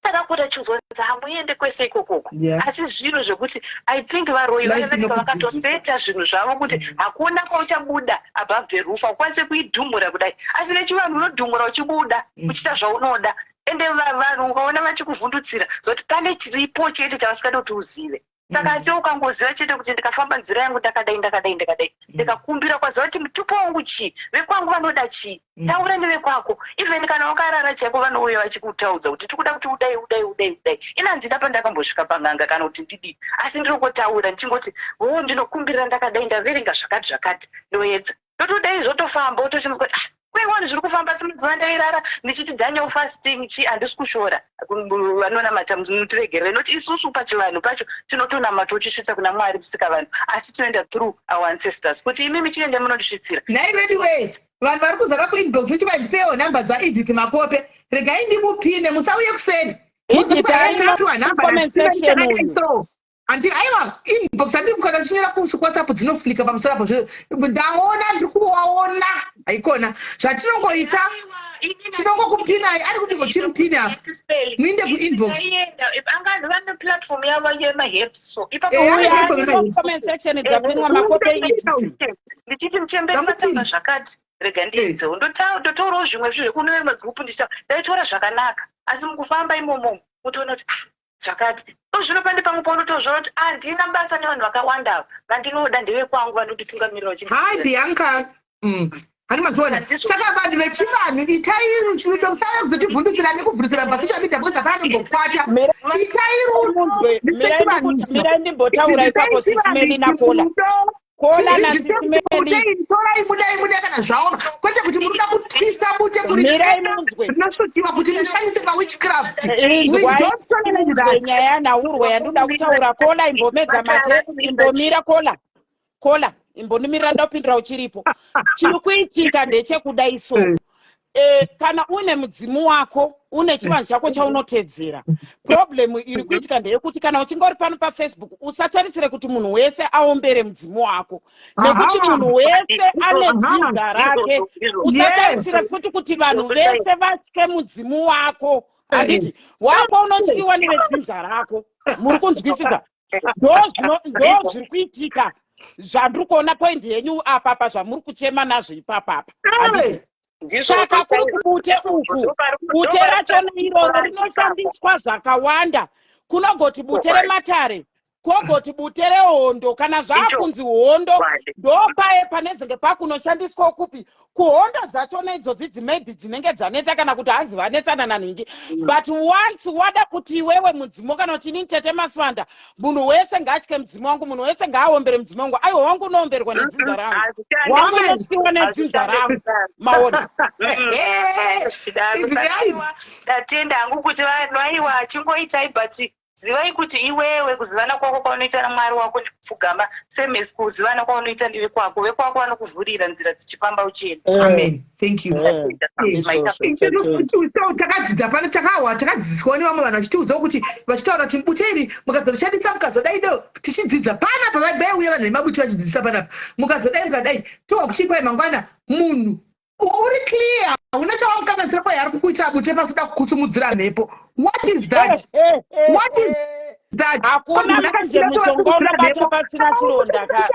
takakura chizonzi hamuende kwese ikokoko. Asi zvinhu zvekuti I think varoyi Life vaya vanenge inokudzidzisa. vakatoseta zvinhu zvavo kuti hakuna kwauchabuda above the roof, haukwanisi kuidhumura kudai, asi nechivanhu unodhumura uchibuda uchiita zvaunoda. Ende vanhu ukaona vachikuvhundutsira zoti pane chiripo chete chavasingadi kuti uzive. Saka asi ukangoziva chete kuti ndikafamba nzira yangu ndakadai, ndakadai, ndakadai, ndikakumbira kwaziva kuti mutupo wangu chii, vekwangu vanoda chii, taura nevekwako. Even kana wakarara chaiko, vanouya vachikutaudza kuti tikuda kuti udai, udai, udai, udai. Ina handina pandakambosvika pang'anga kana kuti ndidii, asi ndinongotaura ndichingoti, o, ndinokumbirira ndakadai, ndaverenga zvakati zvakati, ndoedza, ndotodai, zvotofamba. Wotoshamisa kuti, ah, kuiwani zviri kufamba. Asi mazuva ndairara ndichiti Daniel fasting chi, handisi kushora vanonamata, mutiregerere, noti isusu pachivanhu pacho tinotonamata uchisvitsa kuna Mwari musika vanhu, asi tinoenda through our ancestors kuti imimi chiende munondisvitsira. Nhai, anyway, vanhu vari kuzara kuinbox kuti vandipewo nhamba dzaEdith Makope. Regai ndimupine, musauye kuseri. Edith Tapiwa nhamba. Comment section uyu. So handi, aiwa, inbox handi, kana uchinyora kuWhatsApp dzinoflika pamusoro apo. Ndaona, ndiri kuwaona, haikona zvatinongoita, tinongokupinai ari kuti ngochimupine apa, muinde kuinbox. Anga vane platform yavo yemaherbs, so ipapo Eh, ane Uyu platform ari yemaherbs. comment section dzapinwa Makope Edith. Ndichiti muchemberi Ndamupina. matamba zvakati, rega ndiedzewo, ndotaurawo zvimwe zvinhu zvekune magrupu, ndichitaura, ndaitora zvakanaka, asi mukufamba imomo utoona kuti, ah, zvakati o, zvino pane pamwe paunotozviona kuti handina basa nevanhu vakawanda ava, vandinoda ndevekwangu vanonditungamirira. Hi Bianca. Hani maziona, saka vanhu vechivanhu, itai rudo, musauya kuzotivhundusira nekuvhundusira pasocial media because hapana nombokwata. Itai rudo. Munzwe, mirai ndimbotaura ipapo, Sisimeli naKola, Kola naSisimeli. Torai, mudai, mudai kana zvaoma, kwete kuti muri kuda kutwista bute kuri Mirai munzwe. rinosvutiwa kuti mushandise pawitchcraft. We Inzwai don't tolerate munzwe that. nyaya yanhaurwa yandoda kutaura. Kola, imbomedza mate, imbomira. Kola, Kola, imbonimirira, ndopindura uchiripo. Chiri kuitika ndechekudai so, kana une mudzimu wako, une chivanhu chako chaunotedzera, problem iri kuitika ndeyekuti kana uchinge uri pano paFacebook, usatarisire kuti munhu wese aombere mudzimu wako, nekuti munhu wese ane dzinza rake. Usatarisira futi kuti vanhu vese vatye mudzimu wako, handiti wako unotyiwa nevedzinza rako. Muri kunzwisisa? Ndo zviri kuitika zvandiri kuona, point yenyu apapa zvamuri kuchema nazvo ipapapa, handiti? Saka kuri kubute uku, bute rachona iroro rinoshandiswa zvakawanda. Kunogoti bute rematare, kogoti bute rehondo. Kana zvaakunzi hondo, ndopaye panezenge pakunoshandiswa kupi? Kuhondo dzachona idzodzi dzimaybe dzinenge dzanetsa, kana kuti hanzi vanetsana nanhingi. But once wada kuti iwewe mudzimu, kana kuti inini Tete Maswanda, munhu wese ngaatye mudzimu wangu, munhu wese ngaaombere mudzimu wangu, aiwa, wangu unoomberwa nedzinza rangu, wangu unotyiwa nedzinza rangu, maona? Aiwa, ndatenda hangu kuti vanhu, aiwa, chingoitai, but Zivai kuti iwewe kuzivana kwako kwaunoita naMwari wako nekupfugama same as kuzivana kwaunoita nevekwako. Vekwako vanokuvhurira nzira dzichifamba uchienda. Eh. Amen. Thank you. Eh, ndizvozvo, tatenda. Takadzidza pano, takahwa, takadzidziswawo nevamwe vanhu vachitiudzawo kuti, vachitaura kuti bute iri mukazorishandisa mukazodai do, tichidzidza panapa vaiuya vanhu vemabuti vachidzidzisa panapa, mukazodai mukadai tohwa kuchii kwai mangwana munhu uri clear, hauna chawamukanganisira, kwai ari kukuitira bute pasida kukusumudzira mhepo. What is that? What is that? Hakuna manje mushonga unobata pasina chironda ka.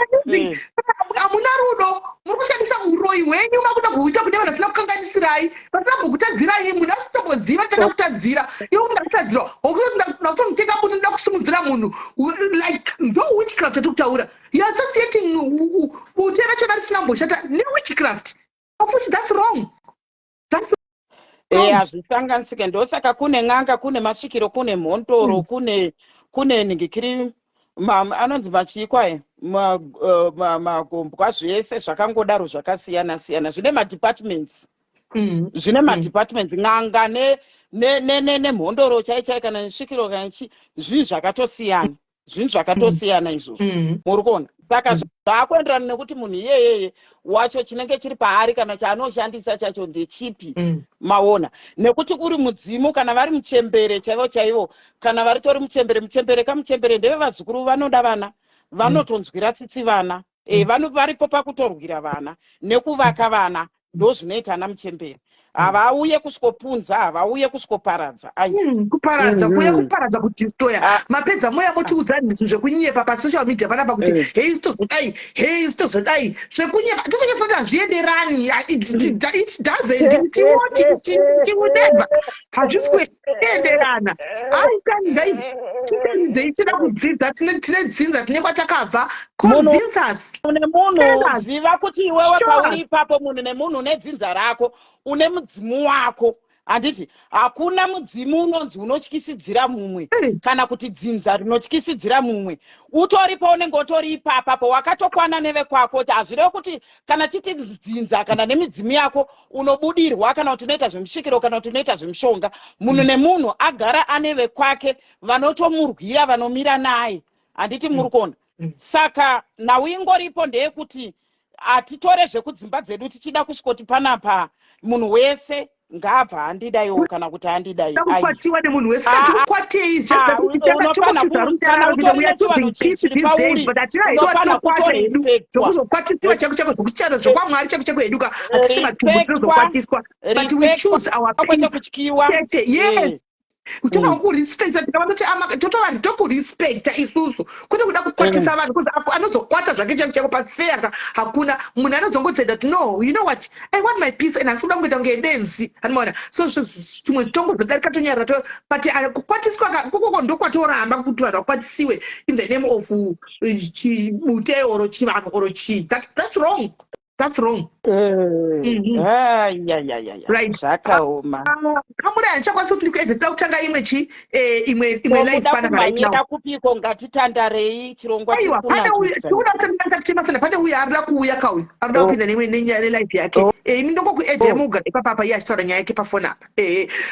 Hamuna rudo, muri kushandisa uroyi hwenyu, makuda kuita kune vanhu vasina kukanganisirai, vasina kumbokutadzirai. Munhu asitomboziva kuti ndakutadzira, iwe ndakutadzirwa, ndakutomutenga buti, ndoda kusumudzira munhu. Like, ndo witchcraft yatiri kutaura. You are associating bute rachona risina kumboshata newitchcraft, of which that's wrong, that's Eh, hazvisanganisike. Ndosaka kune n'anga, kune masvikiro, kune mhondoro, kune ningikiri, anonzi machiikwa e magombwa, zvese zvakangodaro zvakasiyana siyana, zvine madepartments, zvine madepartments. N'anga nemhondoro chai chai kana nesvikiro kana chi, zvinhu zvakatosiyana, zvinhu zvakatosiyana izvozvo. Muri kuona? Saka zvaakuenderana nekuti munhu iyeyeye wacho chinenge chiri paari kana chaanoshandisa chacho ndechipi. Maona? Nekuti uri mudzimu, kana vari muchembere chaivo chaivo, kana vari tori muchembere, muchembere kamuchembere ndevevazukuru, vanoda vana, vanotonzwira tsitsi vana. Varipo pakutorwira vana nekuvaka vana. Ndo zvinoita ana muchembere. Havauye kusvikopunza, havauye kusvikoparadza, ai. Kuparadza, kuuya kuparadza, kudestroya. Mapedza moya motiudza zvinhu zvekunyepa pasocial media panapa kuti hei, sitozodai, hei, sitozodai, zvekunyepa. Tisonyatsa kuti hazvienderani. Ah, it doesn't, it will never, hazvisi kuenderana. Ai kani guys, tidzidzei, tida kudzidza. Tine dzinza, tine kwatakabva. Convince us. Nemunhu Tell us. ziva kuti iwewe Show pauri us. ipapo, munhu nemunhu une dzinza rako, une mudzimu wako, handiti? Hakuna mudzimu unonzi unotyisidzira mumwe kana kuti dzinza rinotyisidzira mumwe. Utoripo, unenge utori ipapapo wakatokwana nevekwako, kuti hazvirevi kuti kana chiti dzinza kana nemidzimu yako unobudirwa, kana kuti unoita zvemusvikiro, kana kuti unoita zvemushonga. Munhu nemunhu agara ane vekwake vanotomurwira, vanomira naye, handiti? Muri kuona? Saka nhau ingoripo ndeyekuti hatitore zvekudzimba dzedu tichida kusvikoti panapa munhu wese ngaabva andidaiwo kana kuti andidai. Ai. Kukwatiwa nemunhu wese. Ah, tikukwatei just ah, kuti unofana kana utori nechivanhu chiri pauri, but hatina hedu unofana atinokwata hedu. kutorespectwa. Zvokuzokwatiswa chako chako, zvokuchana zvokwamwari chako chako hedu ka, hatisi matumbu. Respectwa, Tinozokwatiswa, but we respectwa, choose our kwete peace kutyiwa. chete, yes. Tova kurespecta, tikavandoti totova tokurespecta isusu, kwete kuda kukwatisa vanhu, because apo anozokwata zvake chako chako pafair ka, hakuna munhu anozongodzenda kuti no, you know what, I want my peace and handisi kuda kungoita kunge benzi, handimaona? So chimwe tongozodarika, tonyarara to, but kukwatiswa kokoko ndokwatoramba kuti vanhu vakwatisiwe in the name of chibute or chivanhu or chii. That's wrong, that's wrong. Ayayayaya. Right. Zvakaoma. Kamuri handichakwanisi kuti ndikuedze, toda kutanga imwe chi imwe imwe live Komuda panapa right now. Kumhanyira kupiko? Ngatitandarei, chirongwa chiri Aiwa, pane uyu kunakisa. tikuda kutanga tichimasana. Pane uyu arida kuuya kauyu, arida kupinda neimwe nelive yake. Imi ndongokuedhe muga ipapapa, iye achitaura nyaya yake pafoni apa.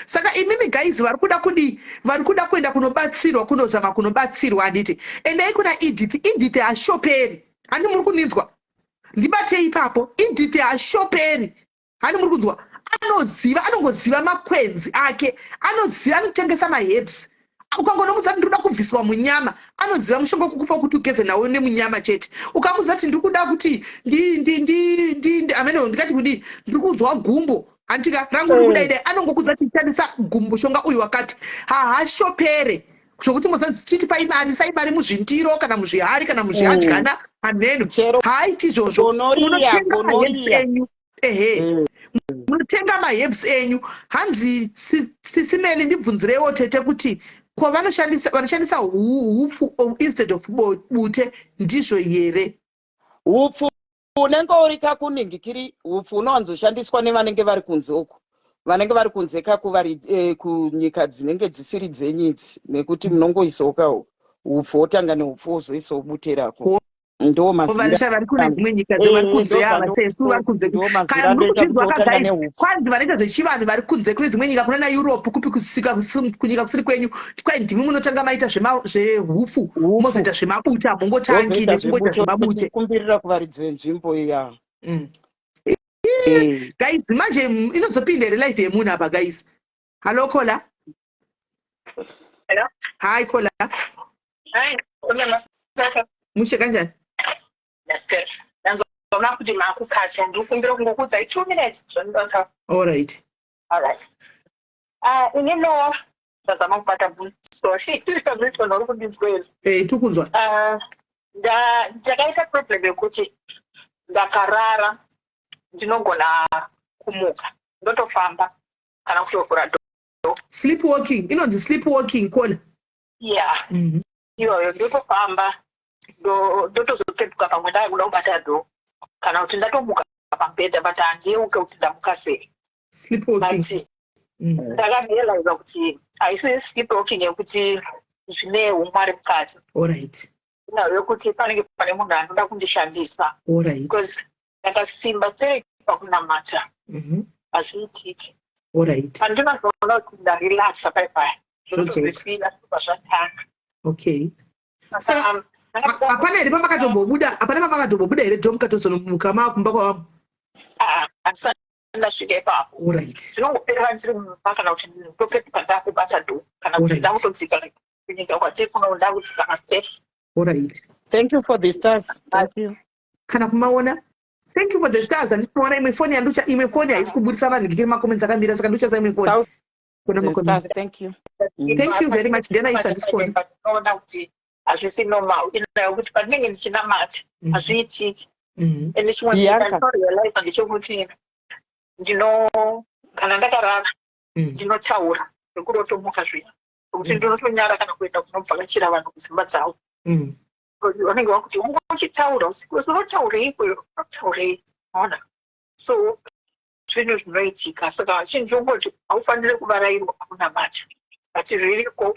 Saka imimi guys vari kuda kudi, vari kuda kuenda kunobatsirwa, kunozama kunobatsirwa, handiti? Endai kuna Edith. Edith hashoperi, handi muri kuninzwa? Ndibatei ipapo. Edith hashoperi, hani muri kunzwa? Anoziva, anongoziva makwenzi ake, anoziva, anotengesa maherbs. Ukangonomudza kuti ndinoda kubviswa munyama, anoziva mushonga wekukupa kuti ugeze nawo nemunyama chete. Ukamudza kuti ndiri kuda kuti amene ndingati kudii, ndiri kunzwa gumbo, handitika, rangu riri kudai dai, anongokudza kuti shandisa mushonga uyu wakati. Hahashopere zvokuti mozanzi pai mari, sai mari muzvindiro kana muzvihari kana muzvihadyana, hameno. Chero Haaiti izvozvo. Gonorrhea, Munotenga maherbs gonorrhea. enyu, ehe, munotenga maherbs enyu. Hanzi Sisi Meli, ndibvunzireiwo tete kuti ko vanoshandisa hupfu instead of bute, ndizvo here? Hupfu unenge uri kakuningikiri, hupfu unowanzoshandiswa nevanenge vari kunze uku, vanenge vari kunze kakuvari kunyika dzinenge dzisiri dzenyu idzi, nekuti munongoisawo ka hupfu, wotanga neupfu, wozoisawo bute rako. Ndo mazira vari kune dzimwe nyika dzevari kunze ava sesu vari kunze. Kana muri kuchinzwa kagai, kwanzi vanoita zvechivanhu vari kunze kune dzimwe nyika, kuna Europe kupi, kusika kunyika kusiri kwenyu, kwai ndimi munotanga maita zvehufu, mozoita zvemabute. Hamungotangi nekungoita zvemabute. Kumbirira kuvaridzi venzvimbo iya. Guys, manje inozopinda here life yemunhu apa, guys? Hallo, caller. Hello. Hi, caller. Hi. Mushe, kanjani? That's good. Ndanzona kuti makukacha, ndikukumbira kungokuudzai 2 minutes zvandinotaura. All right. All right. Inino ndazama kubata, sorry, ndazvitona uri kundinzwa here? Eh, tikunzwa. Ndakaita problem yekuti ndakarara, ndinogona kumuka ndotofamba kana kutovhura door. Sleep walking, inonzi sleep walking, caller. Yeah. Iyoyo, ndotofamba, ndotozopepuka pamwe ndakuda kubata door kana kuti ndatomuka pamubhedha, but handiyeuke kuti ndamuka sei. Sleep walking. But ndakarealiza kuti haisi sleep walking yekuti zvine umwari mukati. All right. Nhau yekuti panenge pane munhu anoda kundishandisa. All right. Because ndakasimba stereki pakunamata, hazviitiki. All right. Pandinozoona kuti ndarelaxa paipaya, Zvodzoka. ndotozvifila kubva zvatanga. Okay. Saka Hapana here pamakatombobuda, hapana pamakatombobuda here door, mukatozonomuka maakumba kwavamwe? Ah, handisati ndasvika ipapo. All right. Zvinongoperera ndiri mumba kana kuti ndopepuka ndakubata door kana kuti ndakutodzika kunyika kwatiri kuno, ndakudzika masteps. All right. Thank you for the stars, thank you. Kana kumaona, thank you for the stars. Handisi kuona imwe foni yanducha, imwe foni haisi kubudisa vanhu ngekiri macomments akamira, saka ndochasa imwe foni. Kuna Thousand macomments. stars, thank you. Thank you very much. Ndiyana isa, handisi kuona. Ndinoona kuti hazvisi normal, inayo kuti pandinenge ndichinamata hazviitiki. Ende chimwe chinhu Bianca. chandinorealiza ndechekuti ndino kana ndakarara ndinotaura nekurotomuka zviya, nokuti ndinotonyara kana kuenda kunobvakachira vanhu kudzimba dzavo. Vanenge vakuti unge uchitaura usiku wese, unotaurei kweyo, unotaurei? Maona, so zvinhu zvinoitika. Saka chinhu chongoti haufaniri kuvarairwa pakunamata, but zviriko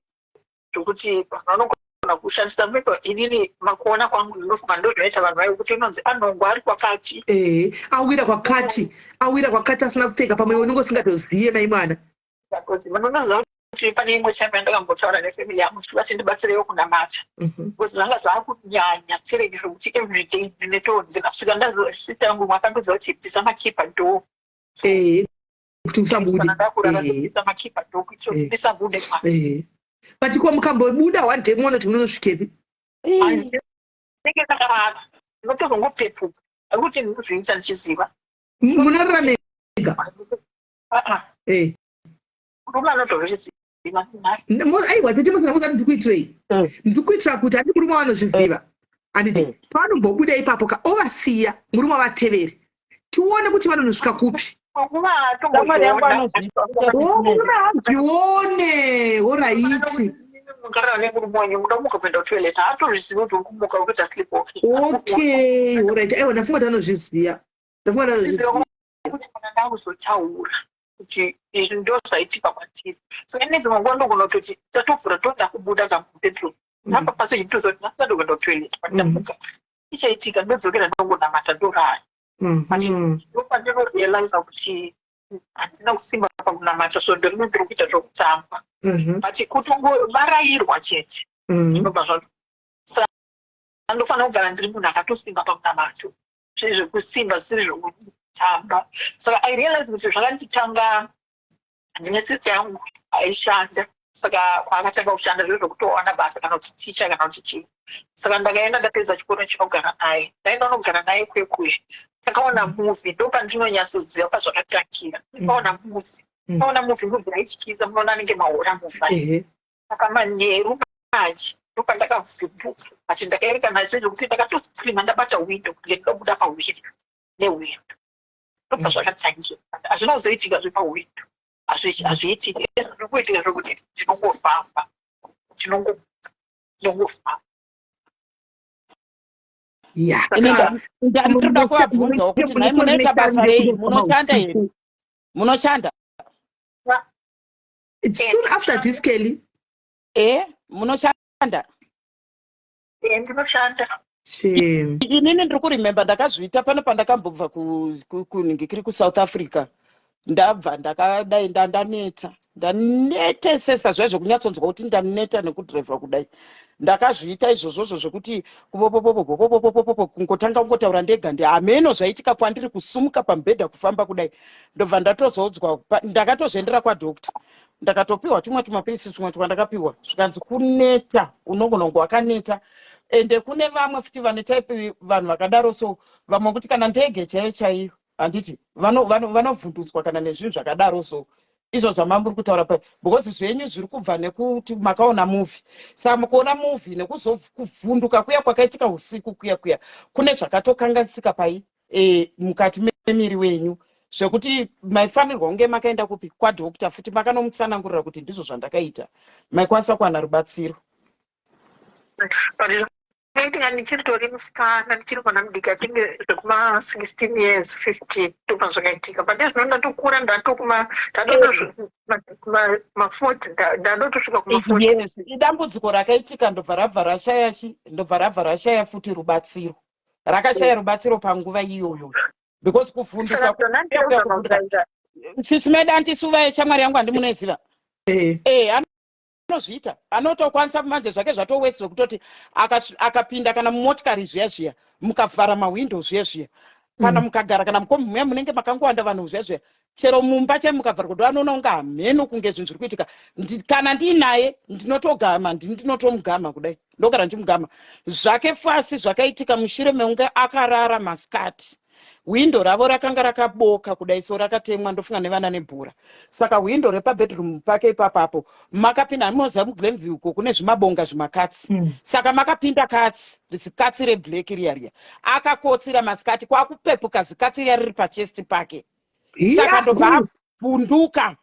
zvokuti vanhu vanogona kushandisa meko. Inini makuona kwangu ndinofunga ndo zvinoita vanhu vayo kuti unonzi anongwa ari kwakati. Ehe, awira kwakati, awira kwakati asina kupfeka, pamwe unenge usingatoziye, mai mwana. Because munonoziva kuti pane imwe time yandakambotaura nefamily yangu ndichivati ndibatsirewo kunamata, because zvanga zvaakunyanya stereki zvokuti everyday ndineto ndikasvika ndazosista yangu umwe akandudza kuti bvisa makey padoor. Ehe, kuti usabude. Kana ndakurara ndobvisa makey padoor kuitira kuti ndisabude pa. Ehe, but ko mukambobuda one day, muone kuti munonosvikepi. Ndinenge ndakarara, ndinotozongopepuka akuti ndinozviita ndichiziva. Munorara mega? Ah. Murume anotozviziva. Aiwa tete, musina muzati ndikuitirei. Ndikuitira kuti handi murume vanozviziva, handiti? Pavanombobuda ipapo ka, ovasiya murume avateveri, tione kuti vanonosvika kupi. Nguva. Shamwari yangu anozviita. O, murume hazvione, alright. Mukarara nemurume wenyu, muda kumuka kuenda kutoilet, haatozvizivi kuti uri kumuka uri kuita sleep walking. Okay, alright. Aiwa, ndafunga kuti anozviziva, ndafunga kuti anozviziva. Kuti kana ndakuzotaura kuti izvi ndo zvaitika kwatiri, so ine dzimwe nguva ndogona kutoti tatovhura toda kubuda kamubedroom apa passage, ndotozoti ndasina, ndokuenda kutoilet, but ndamuka, ichaitika ndodzokera, ndongonamata, ndorara. But ndopandinorealiza kuti handina kusimba pakunamata, so ndorine ndiri kuita zvokutamba. But kutongovarayirwa chete zvinobva zva saka ndofanira kugara ndiri munhu akatosimba pamunamato, zviri zvekusimba, zvisiri zvekutamba. Saka I realize kuti zvakanditanga, ndine sister yangu aishanda, saka kwaakatanga kushanda zviro zvokutowana basa kana kuti ticha kana kuti chii, saka ndakaenda ndapedza chikoro ndichinogara naye. Ndaenda unogara naye kwekuye, takaona movie, ndopandinonyatsoziva pazvakatangira. Takaona movie, takaona movie, movie raityisa, munoona anenge mahorror movie aya. Saka manheru manje ndopandakavhunduka, but ndakaerekana zvekuti ndakatoscreama ndabata window kuti ndinobuda pahwindo nehwindo. Ndobva zvakatangira. Hazvina kuzoitika zvepahwindo, hazviitiki. Zviri kuitika zvokuti ndinongofamba, ndinongofamba. Ndinoda kuvabvunzawo kuti nhai, munoita basa rei? Munoshanda here? Munoshanda? It's soon after this, Kelly. E, munoshanda? Ndinoshanda. Shame. Inini ndiri kuremember ndakazviita pano pandakambobva kunhingikiri kuSouth Africa. Ndabva ndakadai, ndaneta, ndanetesesa zviya zvekunyatsonzwa kuti ndaneta nekudhiraivha kudai. Ndakazviita izvozvozvo zvekuti kupopopopopopopopopo, kungotanga kungotaura ndega, ndi hameno zvaitika kwandiri, kusumuka pamubhedha, kufamba kudai, ndobva ndatozodzwa. Ndakatozviendera kwadoctor, ndakatopiwa tumwe tumapirisi tumwe twandakapiwa, zvikanzi kuneta, unogona kunge wakaneta. Ende kune vamwe futi vane type, vanhu vakadaro. So vamwe kuti kana ndege chaiyo chaiyo, handiti vanovhundutswa kana nezvinhu zvakadaro. So izvo zvamamuri kutaura pa, because zvenyu zviri kubva nekuti makaona movie. Saka mukuona movie nekuzokuvhunduka kuya kwakaitika usiku kuya kuya, kune zvakatokanganisika pai mukati memiri wenyu, zvekuti maifanirwa kunge makaenda kupi, kwadoctor futi, makanomutsanangurira kuti ndizvo zvandakaita, maikwanisa kuwana rubatsiro. But zvakaitika ndichiritori musikana, ndichiri mwana mudiki, achinge zvekuma 16 years, 15, ndobva zvakaitika. But ezvino ndatokura, ndatokuma ndatokuma-40, ndatotosvika kuma-40. Yes, idambudziko rakaitika, ndobva rabva rashaya chi, ndobva rabva rashaya futi rubatsiro, rakashaya rubatsiro panguva iyoyo, because kuvhunduka Saka zvona kuya kuvhunduka. Sisi medu, andisuva shamwari yangu, handimunoiziva? Eh. Anozviita, anotokwanisa manje zvake zvatowesi, zvekutoti akapinda kana mumotikari zviya zviya, mukavhara mahwindo zviya zviya, kana mukagara kana mukombi muya munenge makangowanda vanhu zviya zviya, chero mumba chai mukavhara kudo, anoona kunge hameno kunge zvinhu zviri kuitika. Kana ndiinaye ndinotogama, ndinotomugama kudai, ndogara ndichimugama zvake fasi. Zvakaitika mushure mekunge akarara masikati, hwindo ravo rakanga rakaboka kudai so, rakatemwa, ndofunga nevana nebhora. Saka hwindo repabedroom pake ipapapo makapinda, hanimoziva muGlenview uko kune zvimabonga zvimakatsi. Saka makapinda katsi, zikatsi reblack riya riya. Akakotsira masikati, kwakupepuka zikatsi riya riri pachest pake. Saka ndobva avhunduka,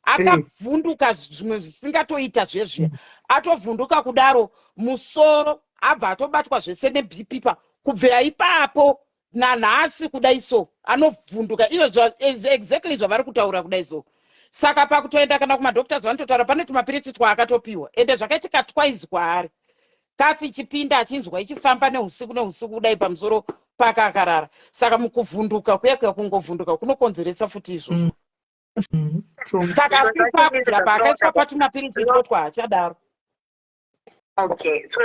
akavhunduka zvimwe zvisingatoita zvezviya. Atovhunduka kudaro, musoro abva atobatwa zvese neBP. Pa kubvira ipapo nanhasi kudai so anovhunduka izvo exactly zvavari kutaura kudai so. Saka pakutoenda kana kumadoctors, vanototaura pane tumapiritsi twaakatopiwa. Ende zvakaitika twice kwaari, katsi ichipinda, achinzwa ichifamba neusiku neusiku kudai pamusoro pake akarara. Saka mukuvhunduka kuya kuya, kungovhunduka kunokonzeresa futi izvozvo. Saka pipa kubvira paakaiswa patumapiritsi itwotwa, haachadaro. Okay, so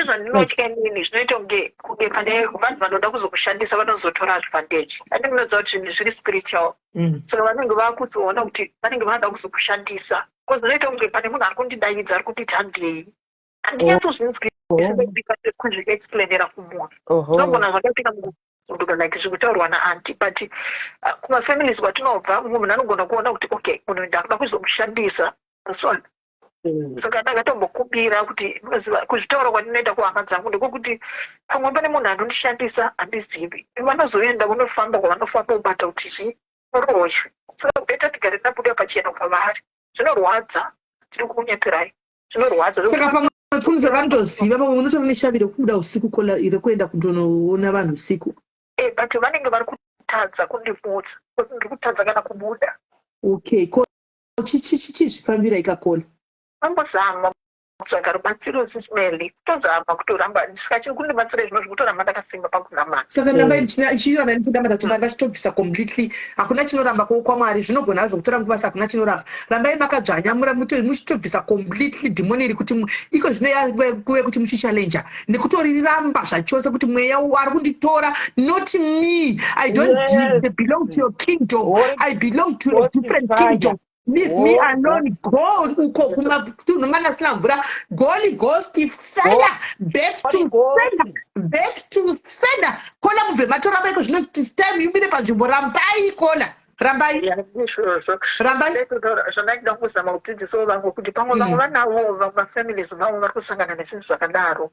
zvandinotya inini, zvinoita kunge pane vanhu vanoda kuzokushandisa, vanozotora advantage. Andi munoziva kuti zvinhu zviri spiritual, saka vanenge vakuzoona kuti vanenge vada kuzokushandisa, because zvinoita kunge pane munhu ari kundidaidza, ari kunditi handei. Handinyatsozvinzwisisa kuzviexplainera kumunhu. Zvinogona zvakaitika mukuvhunduka, like zvikutaurwa naaunty, but kumafamilies kwatinobva, mumwe munhu anogona kuona kuti okay, munhu ndakuda kuzomushandisa aswana. Saka ndakatombokumbira kuti, munoziva, kuzvitaura kwandinoita kuhama dzangu ndekwekuti pamwe pane munhu anondishandisa, handizivi. Vanozoenda vonofamba kwavanofamba, kubata kuti chii, muroyi. Saka better ndigare ndabuda pachena kwavari. Zvinorwadza, tiri kunyeperai, zvinorwadza. Saka pamwe kunze vanotoziva, pamwe unotora neshavi rekubuda usiku, kola rekuenda kundonoona vanhu usiku. But vanenge vari kutadza kundimutsa, ndiri kutadza kana kubuda. Okay, ko chizvifambira ikakola. Ambozama kutsvaga rubatsiro, Sis Melly, kutozama kutoramba, saka chiri kundibatsira zvino zvekutoramba ndakasimba pakunamata. Saka ndamba ichiramba ichidamata kuti Mwari vachitobvisa completely. Hakuna chinoramba kwaMwari. Zvinogona hazvo kutora nguva, asi hakuna chinoramba. Rambai makadzvanya, muchitobvisa completely dhimoni iri, kuti iko zvino kuve kuti muchichallenja nekutoriramba zvachose, kuti mweya ari kunditora, not me. I don't belong to your kingdom, I belong to a different kingdom. Leave me alone. Go uko kumatunhu manasina mvura. Holy Ghost fire, back to sender, back to sender. Kola, mubve matoramba iko zvino. Time yumire panzvimbo. Rambai, kola, rambai. Izvozvo. Rambai. Zvandachida kuzama kudzidzisawo vamwe kuti pamwe vamwe vanavo mafamilies vavo vari kusangana nezvinhu zvakadaro,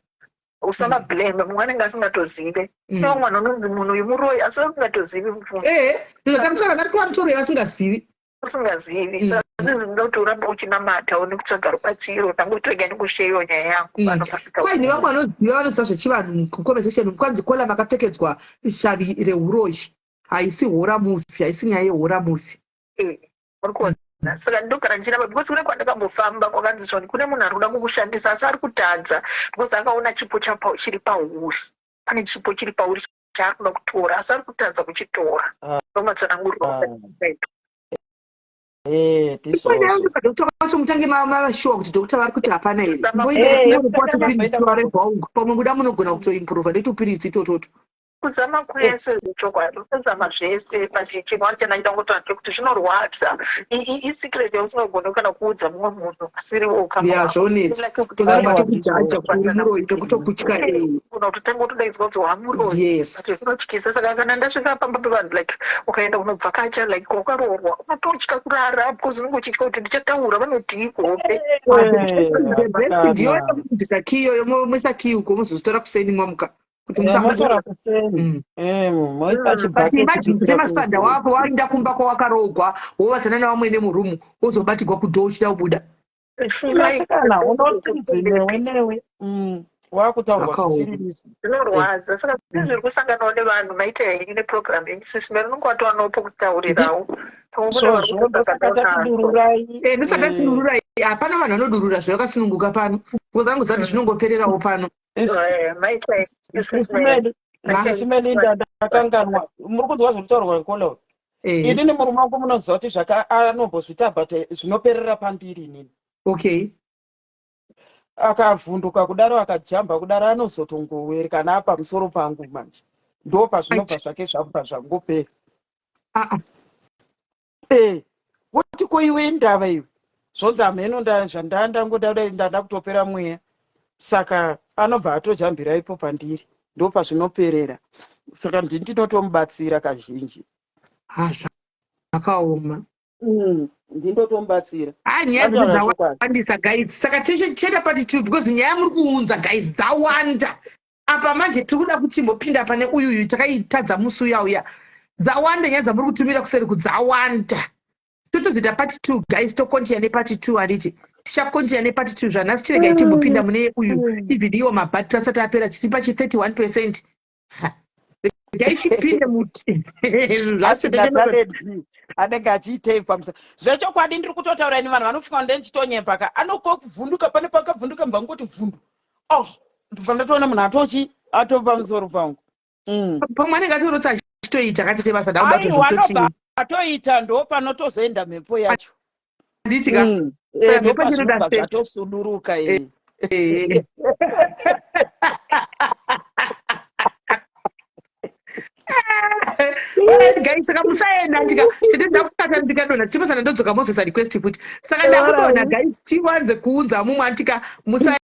usavablame. Mumwe anenge asingatozive. Ivo mwana unonzi munhu uyu muroyi, asi asingatozivi, mufungi. Ehe, zvatamusara vari kuva mutoroi vasingazivi. Usingazivi. Saka zvinoda kuti urambe uchinamata nekutsvaga rubatsiro. Ndangoti ndikusheyiwo nyaya yangu vanhu vasvika. Kwaine vamwe vanoziva, vanoziva zvechivanhu kuconversation. Kwanzi kola makapfekedzwa shavi reuroyi. Haisi horror movie, haisi nyaya yehorror movie. Uri kuona, saka ndogara ndichiramba, because kune kwandakambofamba kwakanzi zvoni kune munhu ari kuda kukushandisa, asi ari kutadza because akaona chipo chiri pauri. Pane chipo chiri pauri chaari kuda kutora asi ari kutadza kuchitora. Ah. Ndomatsananguriro Ah. akaita. Eh, ndizvozvo. Doctor vacho mutange mava sure kuti doctor vari kuti hapana here. Sama- Eh, Mboida yekutanga tupiritsi mamboenda twarebhaungu. Pamwe kuda munogona kutoimprova netupiritsi itototo. Kuzama kwese zvechokwadi, kuzama zvese, but chinhu wacho chandaida kungotaura ndechekuti zvinorwadza. Isecret yausingagoni kana kuudza mumwe munhu asiri wokama Ya, wako. zvonetsa. Like kuti Kuzanobva Aiwa, tokujaja kuti uri muroyi nekutokutya. Kuna kutotanga kutodaidzwa kuti wamuroyi. Yes. But zvinotyisa. Saka kana ndasvika pamba pevanhu, like ukaenda kunobvakacha, like kwakaroorwa, unototya kurara because unenge uchitya kuti ndichataura vanotii kuhope. The best ndiyo Kana. yekubvisa key iyoyo, moisa key uko, mozozitora kuseni mwamuka kuti Eh, musamba. motora kuseni. Eh, moita But chibhaketi imagine kuti kuitira masada kuwedzera. wako waenda kumba kwawakaroogwa, wovatana nevamwene murumu, wozobatirwa kudhoo uchida kubuda. Fungai. Masikana unotinzi newe newe wakutaurwa Zvakaoma. zvisiri izvo. Zvinorwadza. Saka zviri kusanganawo nevanhu, maita henyu neprogram yenyu, Sis Mary, unenge watowanawo pokutaurirawo. Pamwe kune vari Izvozvo ndosaka kutosanganawo nazvo. tatidururai. Ndosaka tichidururai. Hapana vanhu vanodurura zvavakasununguka pano because angoziva kuti zvinongopererawo pano. Maita henyu, Sis Sisi Mary. Meli, Sisi Melinda, ndakanganwa. Muri kunzwa zviri kutaurwa nekolo? Inini murume wangu munoziva kuti zvaka anombozviita, but zvinoperera pandiri inini. Akavhunduka kudaro, akajamba kudaro, anozotongowerekana pamusoro pangu manje. Ndo pazvinobva zvake zvabva zvangopera. Ah, ah. Eh, woti ko iwe indava iwe? Zvonzi hameno zvandandangoda kudai, ndanda kutopera mweya. Saka anobva atojambira ipo pandiri. Ndo pazvinoperera. Saka ndini ndinotomubatsira kazhinji. Ha, zvakaoma. Ndindotomubatsira. Ha, nyaya dzedu Vataura chokwadi. dzawandisa, guys. Saka teshe tichaita part two because nyaya muri kuunza, guys, dzawanda. Apa manje tiri kuda kuchimbopinda pane uyuyu takaitadza musi uya uya. Dzawanda nyaya dzamuri kutumira kuseri kudzawanda. Totozoita part two, guys, tokontinya nepart two, handiti? Tichakontinya nepart two zvanhasi. Chiregai timbopinda mune uyu, even iwo mabhatiri asati apera, tichi pachi 31%. Regai tipinde muti zvinhu zvacho. Atinataledzi anenge achiitei pamusoro? Zvechokwadi ndiri kutotaura ini, vanhu vanofunga kuti ndichitonyepa ka. Anokovhunduka pane pakavhunduka, mbva ngoti vhundu, oh, ndobva ndatoona munhu atochi ato pamusoro pangu. Pamwe anenge atorotsa achitoita akati sebasa ndakuda. Aiwa, kutozvitoti anobva atoita, ndo panotozoenda mhepo yacho. Handiti ka? Saka Eh, ndo mhepo chinoda pazvinobva sex. zvatosuduruka. Alright, guys, saka musaenda ndika chete ndakukata, ndikadonha tichipesana, ndodzoka mozoisa request futi. Saka ndakudonha, guys, tiwanze kuunza mumwe, antika musa.